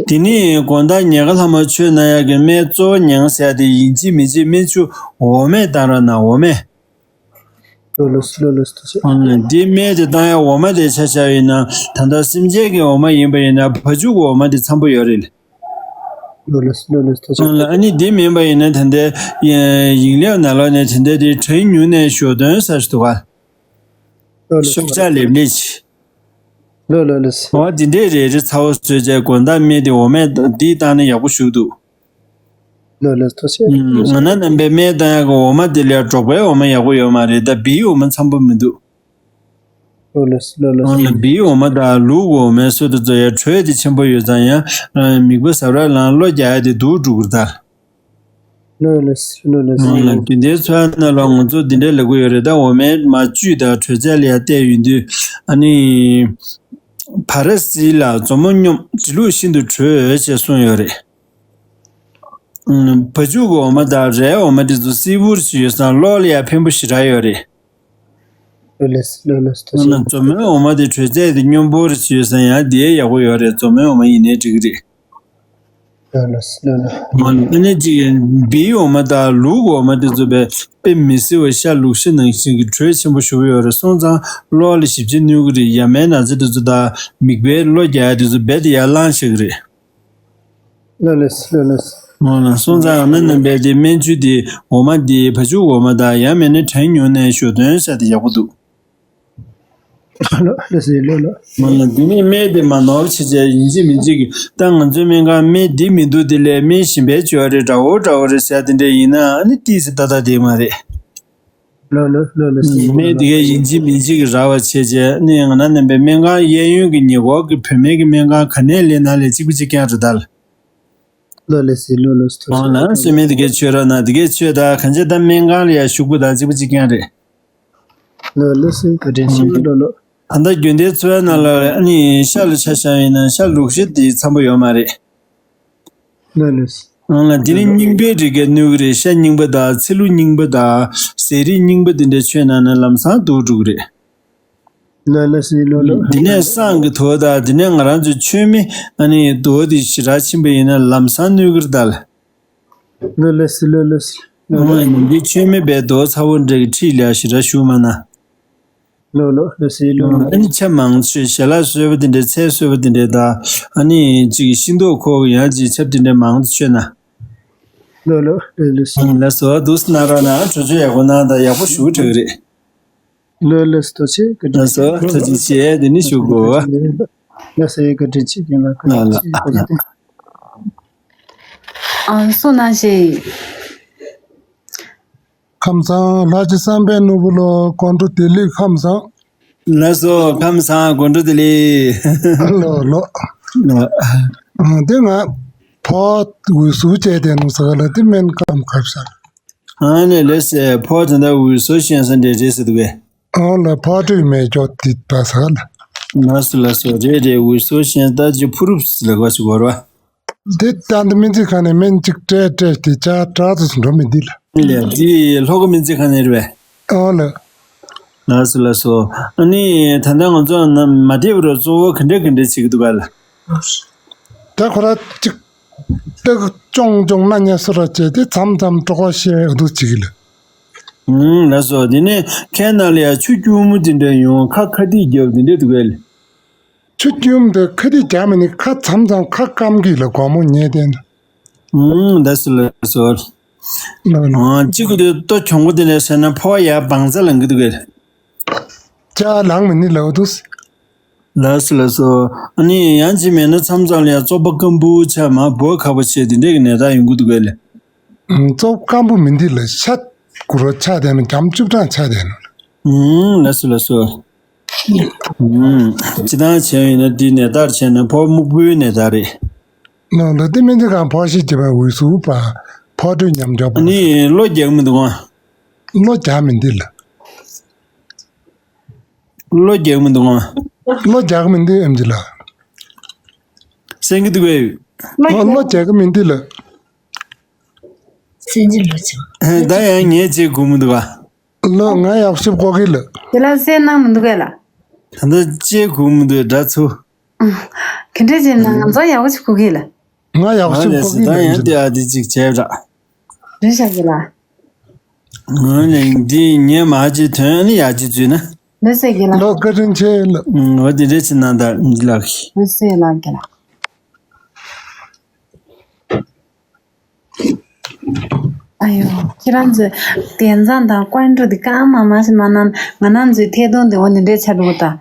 དེ་ནས་དགོང་དག་ཉལ་ཁ་ལྷག་མ་མཆོད་གནང་ཡག་གི་སྨན་གཙོ་བོ་ཉེར་ལྔ་ཟེར་ཡག་དེ་ཡིན་གཅིག་མིན་གཅིག་སྨན་ཆུ་འོ་མས་བཏང་རོགས་གནང་། འོ་མས། ལགས་ལགས་ལགས་ལགས་ཐུགས་རྗེ་ཆེ། ཨ་ནི་འདི་སྨན་དེ་བཏང་ཡག་འོ་མ་དེ་ཆ་བཞག་ཡིན་ན་ད་ལྟ་སེམས་ཅན་གྱི་འོ་མ་ཡིན་པ་ཡིན་ན་བ་ཕྱུགས་ཀྱི་འོ་མ་དེ་འཚམ་པོ་ཡོད་རེད། ལགས་ལགས་ལགས་ལགས་ཐུགས་རྗེ་ཆེ། ཨ་ནི་འདི་མིན་པ་ཡིན་ན་ད་ལྟའི་ཡིན་ལེབ་ནང་ལོགས་ནས་ད་ལྟའི་དེ་གྲང་ཉུང་ནས་ཞོ་སྟོན་ས་ཞིག་འདུག་ག་ལགས་ལགས། ཤོག་ཆག་ལེབ་ལེབ་ཅིག་ལགས་ལགས་ལགས། འོ་འདི་འདྲས་རེ་རེ་ཚ་བོ་བཟོས་བྱས་དགོང་དག་སྨན་དེ་འོ་མས་འདི་བཏང་ན་ཡག་པོ་ཞིག་འདུག་ལགས་ལགས་ཐུགས་རྗེ་ཆེ། ཨུམ། ང་ནང་རྣམ་པའི་སྨན་བཏང་ཡག་གི་འོ་མ་དེ་ལས་འབྲོག་པའི་འོ་མ་ཡག་པོ་ཡོད་མ་རེད། ད་བིའི་འོ་མ་འཚམ་པོ་མི་འདུག་ལོ་ལོ་ལོ་ལོ། འོ་ན་བིའི་འོ་མ་དང་ལུག་འོ་མའི་སྲོལ་དུ་ཚོ་ཡ་དྲོད་དེ་ཆེན་པོ་ཡོད་ཙང་ཡང་མིག་པ་ཟ་ར་ལང་གློ་རྒྱག་ཡ་དེ་སྡུག་འགྲོ་གི་རེད་ད། ལོ་ལོ་ལོ་ལོ། འོ་ན་རྒྱུན་ལྡན་འཚོ་བ་ནང་ལ་ང་ཚོ་འདི་འདྲའི་ལབ་གི་ཡོད་རེད་ད། འོ་མའི་མ་བཅུད་དང་དྲོད་ཚད་ལ་ཡ་བལྟས་ཡོང་དུས་ཨ་ནི་བ་ར་སི་ལ་མཛོ་མོ་སྙོམས་འབྲི་ལུགས་ཤིན་ཏུ་དྲོད་ཅེས་གསུངས་ཡོད་རེད། བ་ཕྱུགས་འོ་མ་དང་རའི་འོ་མ་དེ་ཚོ་བསིལ་པོ་ཞིག་ཡོད་ཙང་གློ་ལ་ཡང་ཕན་པོ་ཞེ་དྲག་ཡོད་རེད། ལོ་ལེ་སི་ལོ་ལེ་སི་ཐུགས་རྗེ་ཆེ། མཛོ་མོའི་འོ་མ་དེ་དྲོད་ཚད་དེ་སྙོམས་པོ་རེ་ཞིག་ཡོད་ཙང་ཡང་དེ་ཡག་པོ་ཡོད་རེད། མཛོ་མོའི་འོ་མ་ཡིན་ནའི་འགྲིག་གི་རེད། ལོ་ལེ་སི་ལོ་ལེ། ཨ་ནི་གཅིག་བིའི་འོ་མ་དང་ལུག་འོ་མ་དེ་ཚོ་དཔེ་དཔེ་མི་སྲིད་པ་ཤ་ལུག་ཤ་ནང་བཞིན་གྱི་དྲོད་ཆེན་པོ་ཞེ་པོ་ཡོད་རེད། སོང་ཙང་གློ་ལ་ཞིབ་ཅིང་གནོད་ཀྱི་རེད། ཡ་མའི་ན་ཚ་དེ་ཚོ་དང་མིག་པའི་གློ་རྒྱག་ཡ་དེ་ཚོ་རྦད་དེ་ཡར་ལངས་ཤག་གི་རེད། ལོ་ལེ་སི་ལོ་ལེ་སི། འོ་ན་སོང་ཙང་ཨ་མ་རྣམ་པས་དེ་སྨན་བཅུད་དེ་འོ་མ་དེ་བ་ཕྱུགས་འོ་མ་དང་ཡང་མིན་ན་བྲན་ཉོས་ནས་ཞོ་སྟོན་བྱས་ཏེ་ཡག་པོ་འདུག་ལོ་ལེ་སི་ལོ་ལོ། འོ་ན་དེ་ནས་སྨན་དེ་མ་ནོར་བ་བྱས་བྱས་ཡིན་གཅིག་མིན་གཅིག་གི་ད་ང་ཚོའི་སྨན་ཁང་སྨན་འདི་མི་འདུག་དེ་ལས་སྨན་གཞན་པའི་བཅོས་རེད། འདྲ་བོ་འདྲ་བོ་རེད་ཟེར་དེ་འདྲ་ཡིན་ན་ཨ་ནི་ཏིས་ཏག་ཏག་དེ་མ་རེད། ལོ་ལོ་ལོ་ལོ་སི། སྨན་དེ་གའི་ཡིན་གཅིག་མིན་གཅིག་གི་རག་པ་བྱས་བྱས་ནི་ང་རང་རྣམ་པའི་སྨན་ཁང་གཡས་གཡོན་གྱི་ཉེ་འཁོར་གྱི་བུད་མེད་ཀྱི་སྨན་ཁང་ག་ནས་སླེབས་ན་ལས་གཅིག་པ་གཅིག་རྐྱང་རེད་ད། ལོ་ལེ་སི་ལོ་ལོ་སི། འོ་ན་སེམས་མེད་དེ་གའི་ཆོས་ར་ན་དེ་གའི་ཆོས་ད་གང་ཅི་ད་སྨན་ཁང་ལ་ཡ་ཞུགས་པ་ད་གཅིག་པ་གཅིག་རྐྱང་རེད། ལོ་ལོ་སི་བཀའ་དྲིན་ཆེ་ལོ་ལོ། ད་ལྟ་རྒྱུན་ལྡན་འཚོ་བའི་ནང་ལ་ཨ་ནི་ཤ་ལ་ཆ་བཞག་ཡིན་ན་ཤ་ལུག་ཤ་དེ་འཚམ་པོ་ཡོད་མ་རེད། ལོ་ལོ་སི། ཨང་ལ་དེ་ནི་རྙིང་པའི་རིགས་ཀྱི་གནོད་ཀྱི་རེད། ཤ་རྙིང་པ་དང་ཚི་ལུ་རྙིང་པ་དང་ཟས་རིགས་རྙིང་པ་དེ་འདྲ་མཆོད་ན་ནི་ལམ་སང་སྡུག་འགྲོ་གི་རེད། ལོ་ལོ་སི་ལོ་ལོ། དེ་ནས་བསང་གི་དུག་དང་དེ་ནས་ང་རང་ཚོའི་མཆོད་མེ་ཨ་ནི་དུག་དེ་ཞེ་དྲག་ཕྱིན་པ་ཡིན་ན་ལམ་སང་གནོད་ཀྱི་རེད་ད། ལོ་ལོ་སི་ལོ་ལོ་སི། ཨང་ལ་འདི་མཆོད་མེ་བའི་དུག་ཚ་བོ་འདྲ་གི་འཁྲིས་ལ་ཞེ་དྲག་ཞུགས་མ་ན། ལོ་ལོ་ལོ་སི་ལོ་ལོ། ཨ་ནི་ཆབ་མང་ཆོས་ཞལ་ལག་གསོལ་བ་དེ་འདྲའི་ཚལ་གསོལ་བ་དེ་འདྲའི་དང་ཨ་ནི་ཅིག་ཤིང་ཏོག་ཁོག་ཡང་ཅིག་ཆབ་དེ་འདྲའི་མང་དུ་མཆོད་ན། ལོ་ལོ་ལོ་ལོ་སི། ལགས་སོ་འདུག་སེ་གནང་རོགས་གནང་། གྲོས་ཆོད་ཡག་པོ་གནང་དང་ཡག་པོ་ཞུ་དྲག་རེད། ལོ་ལོ་སི་ཐུགས་རྗེ་ཆེ་བཀའ་དྲིན་ཆེ། ལགས་སོ་ཐུགས་རྗེ་ཆེ། དེ་ནི་ཞུ་དགོས། ལགས་སོ་བཀའ་དྲིན་ཆེ་རྒན་ལགས་བཀའ་དྲིན་ཆེ་བཀའ་དྲིན་ཆེ། ཨ་སུ་ན་ཞེས། ཁམས་བཟང་། ལྷ་རྗེ་བསམ་འཕེལ་ནོར་བུ་ལོ། དགོང་དྲོ་བདེ་ལེགས། ཁམས་བཟང་། ལགས་སོ་ཁམས་བཟང་། དགོང་དྲོ་བདེ་ལེགས། ལོ་ལོ། ལོ། ཨ་དེ་ང་ཕོ་འུ་སུ་བྱས་ཏེ་ནུ་ས་ལ་དེ་སྨན་ཁམ་ཁབ་ཤར། ཨ་ནི་ལེ་སེ་ཕོ་དེ་འདྲ་འུ་སུ་ཤེས་ས་འདྲེ་རེད་ཟེར་འདུག་གས། ཨོ་ལ་ཕོ་ཏོས་མེ་སྒྱོགས་དེ་པ་ས་ལ། ལགས་སོ་ལགས་སོ། རེད་རེད། འུ་སུ་ཤེས་ད་ཅི་ཕུ་རུབ་ལ་གོ་ཞིག་བོར་བ། དེ་ལྟ་འདི་སྨན་རྩིས་ཁང་ནས་སྨན་གཅིག་སྤྲད་སྤྲད་དེ་ཅག་དྲག་ཏུ་འགྲོ་མི་འདི་ལ། ལས་འདི་ལྷོ་ཁ་སྨན་རྩིས་ཁང་ནས་རེད་པས། ཨོ་ལ། ལགས་སོ་ལགས་སོ། ཨ་ནི་ད་ལྟ་ང་ཚོ་ནམ་མ་བསྡད་པར་གཙོ་བོ་ག་འདྲ་ག་འདྲ་བྱེད་ཀྱི་འདུག་ག་ལ། ད་ཁོ་ར་གཅིག་སྟག་ཅོང་ཅོང་སྣ་ཉ་སོ་ར་བྱས་ཏེ་མཚམས་མཚམས་དཀྲོག་པ་བཤད་འདུག་ཅིག་ལ། ཨུམ་ལགས་སོ། དེ་ནས་ཁའི་ནང་ལ་ཡང་ཆུ་སྐྱུར་མོ་དེ་འདྲ་ཡོང་ཁ་ཁ་ཏིག་རྒྱབ་དེ་འདྲ་འདུག་གས། ཆུ་སྐྱུར་མོ་དེ་ཁ་ཏིག་རྒྱག་མི་ནི་ཁ་མཚམས་མཚམས་ཁ་སྐམ་གི་ལ་སྒོར་མོ་ཉལ་བསྡད་ན། ཨུམ་ལགས་སོ་ལགས་སོ། ལགས་ལགས། ཨང་གཅིག་གི་དེ་ལྟོ་གྱོང་པོ་དེ་འདྲ་ཟེར་ན་ཕོ་བ་ཡར་བང་རྩ་ལངས་གི་འདུག་གས། ཅག་ལངས་མི་ནི་ལབ་འདུག། ལགས་སོ་ལགས་སོ། ཨ་ནི་ཡང་ཅིག་མེད་ན་མཚམས་མཚམས་ལ་ཡང་བཙོག་པ་སྐམ་པོ་ཆགས་མ་འབོ་ཁ་པོ་བྱས་དེ་འདྲས་ཀྱི་ནད་རྟགས་ཡོང་གི་འདུག་གས་ལ། ཨུམ་བཙོག་སྐམ་པོ་མི་འདི་ལ་ཤ་དགུ་རོ་ཆགས་བསྡད་ན་འགྲམ་བཅུ་གྲངས་ཆགས་བསྡད་ན། ཨུམ་ལགས་སོ་ལགས་སོ། ཨུམ་སྤྱི་བཏང་བྱས་ཡིན་ན་འདི་ནད་རྟགས་བྱས་ན་ཕོ་སྨུག་པོའི་ནད་རྟགས་རེད། ནང་ལ་དེ་མི་འདི་གང་ཕོ་ཤི་བྱེད་པའི་འོས་སུ་པ་ཕོ་སྤྲོད་ཉམས་འཇོག་པ། ཨ་ནི་གློ་རྒྱག་མི་འདུག་ཨང་། གློ་རྒྱག་མི་འདི་ལ། གློ་རྒྱག་མི་འདུག་ཨང་། གློ་རྒྱག་མི་འདི་ཨེམ་ཅི་ལ། སེང་གི་འདུག་གས། ཨོ་གློ་རྒྱག་གི་མི་འདི་ལ། སེང་གི་ལོ་ཆུང་། ད་ཡང་ངས་བྱེད་དགོས་མི་འདུག་ག། གློ་ང་ཡག་ཤོས་གོ་གི་ལ། དེ་ལ་སེ་གནང་མི་འདུག་གས་ལ། ད་ལྟ་བྱེད་དགོས་མི་འདུག་འདྲ་ཚུ། ག་འདྲ་བྱས་ན་ང་ཚོ་ཡག་པོ་ཞིག་གོ་གི་ལ། ང་ཡག་ཤོས་གོ་གི་ལ། ད་ཡང་དེ་ཨ་དེ་ཅིག་བྱས་ར། རེད་ཤག་གི་ལ། ང་ནི་འདི་ངས་མ་ཅི་ཐོན་ནི་ཡག་ཅི་བརྫུས་ན། ལོས་ཟེར་གི་ལ། ལོ་བཀའ་དྲིན་ཆེ་ལ། ཨུམ་འོ་དེ་འདྲས་ཅི་ན་ད་འདི་ལགས། ལོས་ཟེར་ལགས་གི་ལ། ཨ་ཡོ། ཁྱེད་རང་ཚོས་དེང་སང་དང་ཀོན་ཀྲུ་དེ་གང་མང་མང་ཞིག་མ་གནང་། ང་རང་ཚོའི་ཐད་གཏོང་དེ་འོ་འདི་འདྲས་ཆགས་འགྲོ་གི་ད།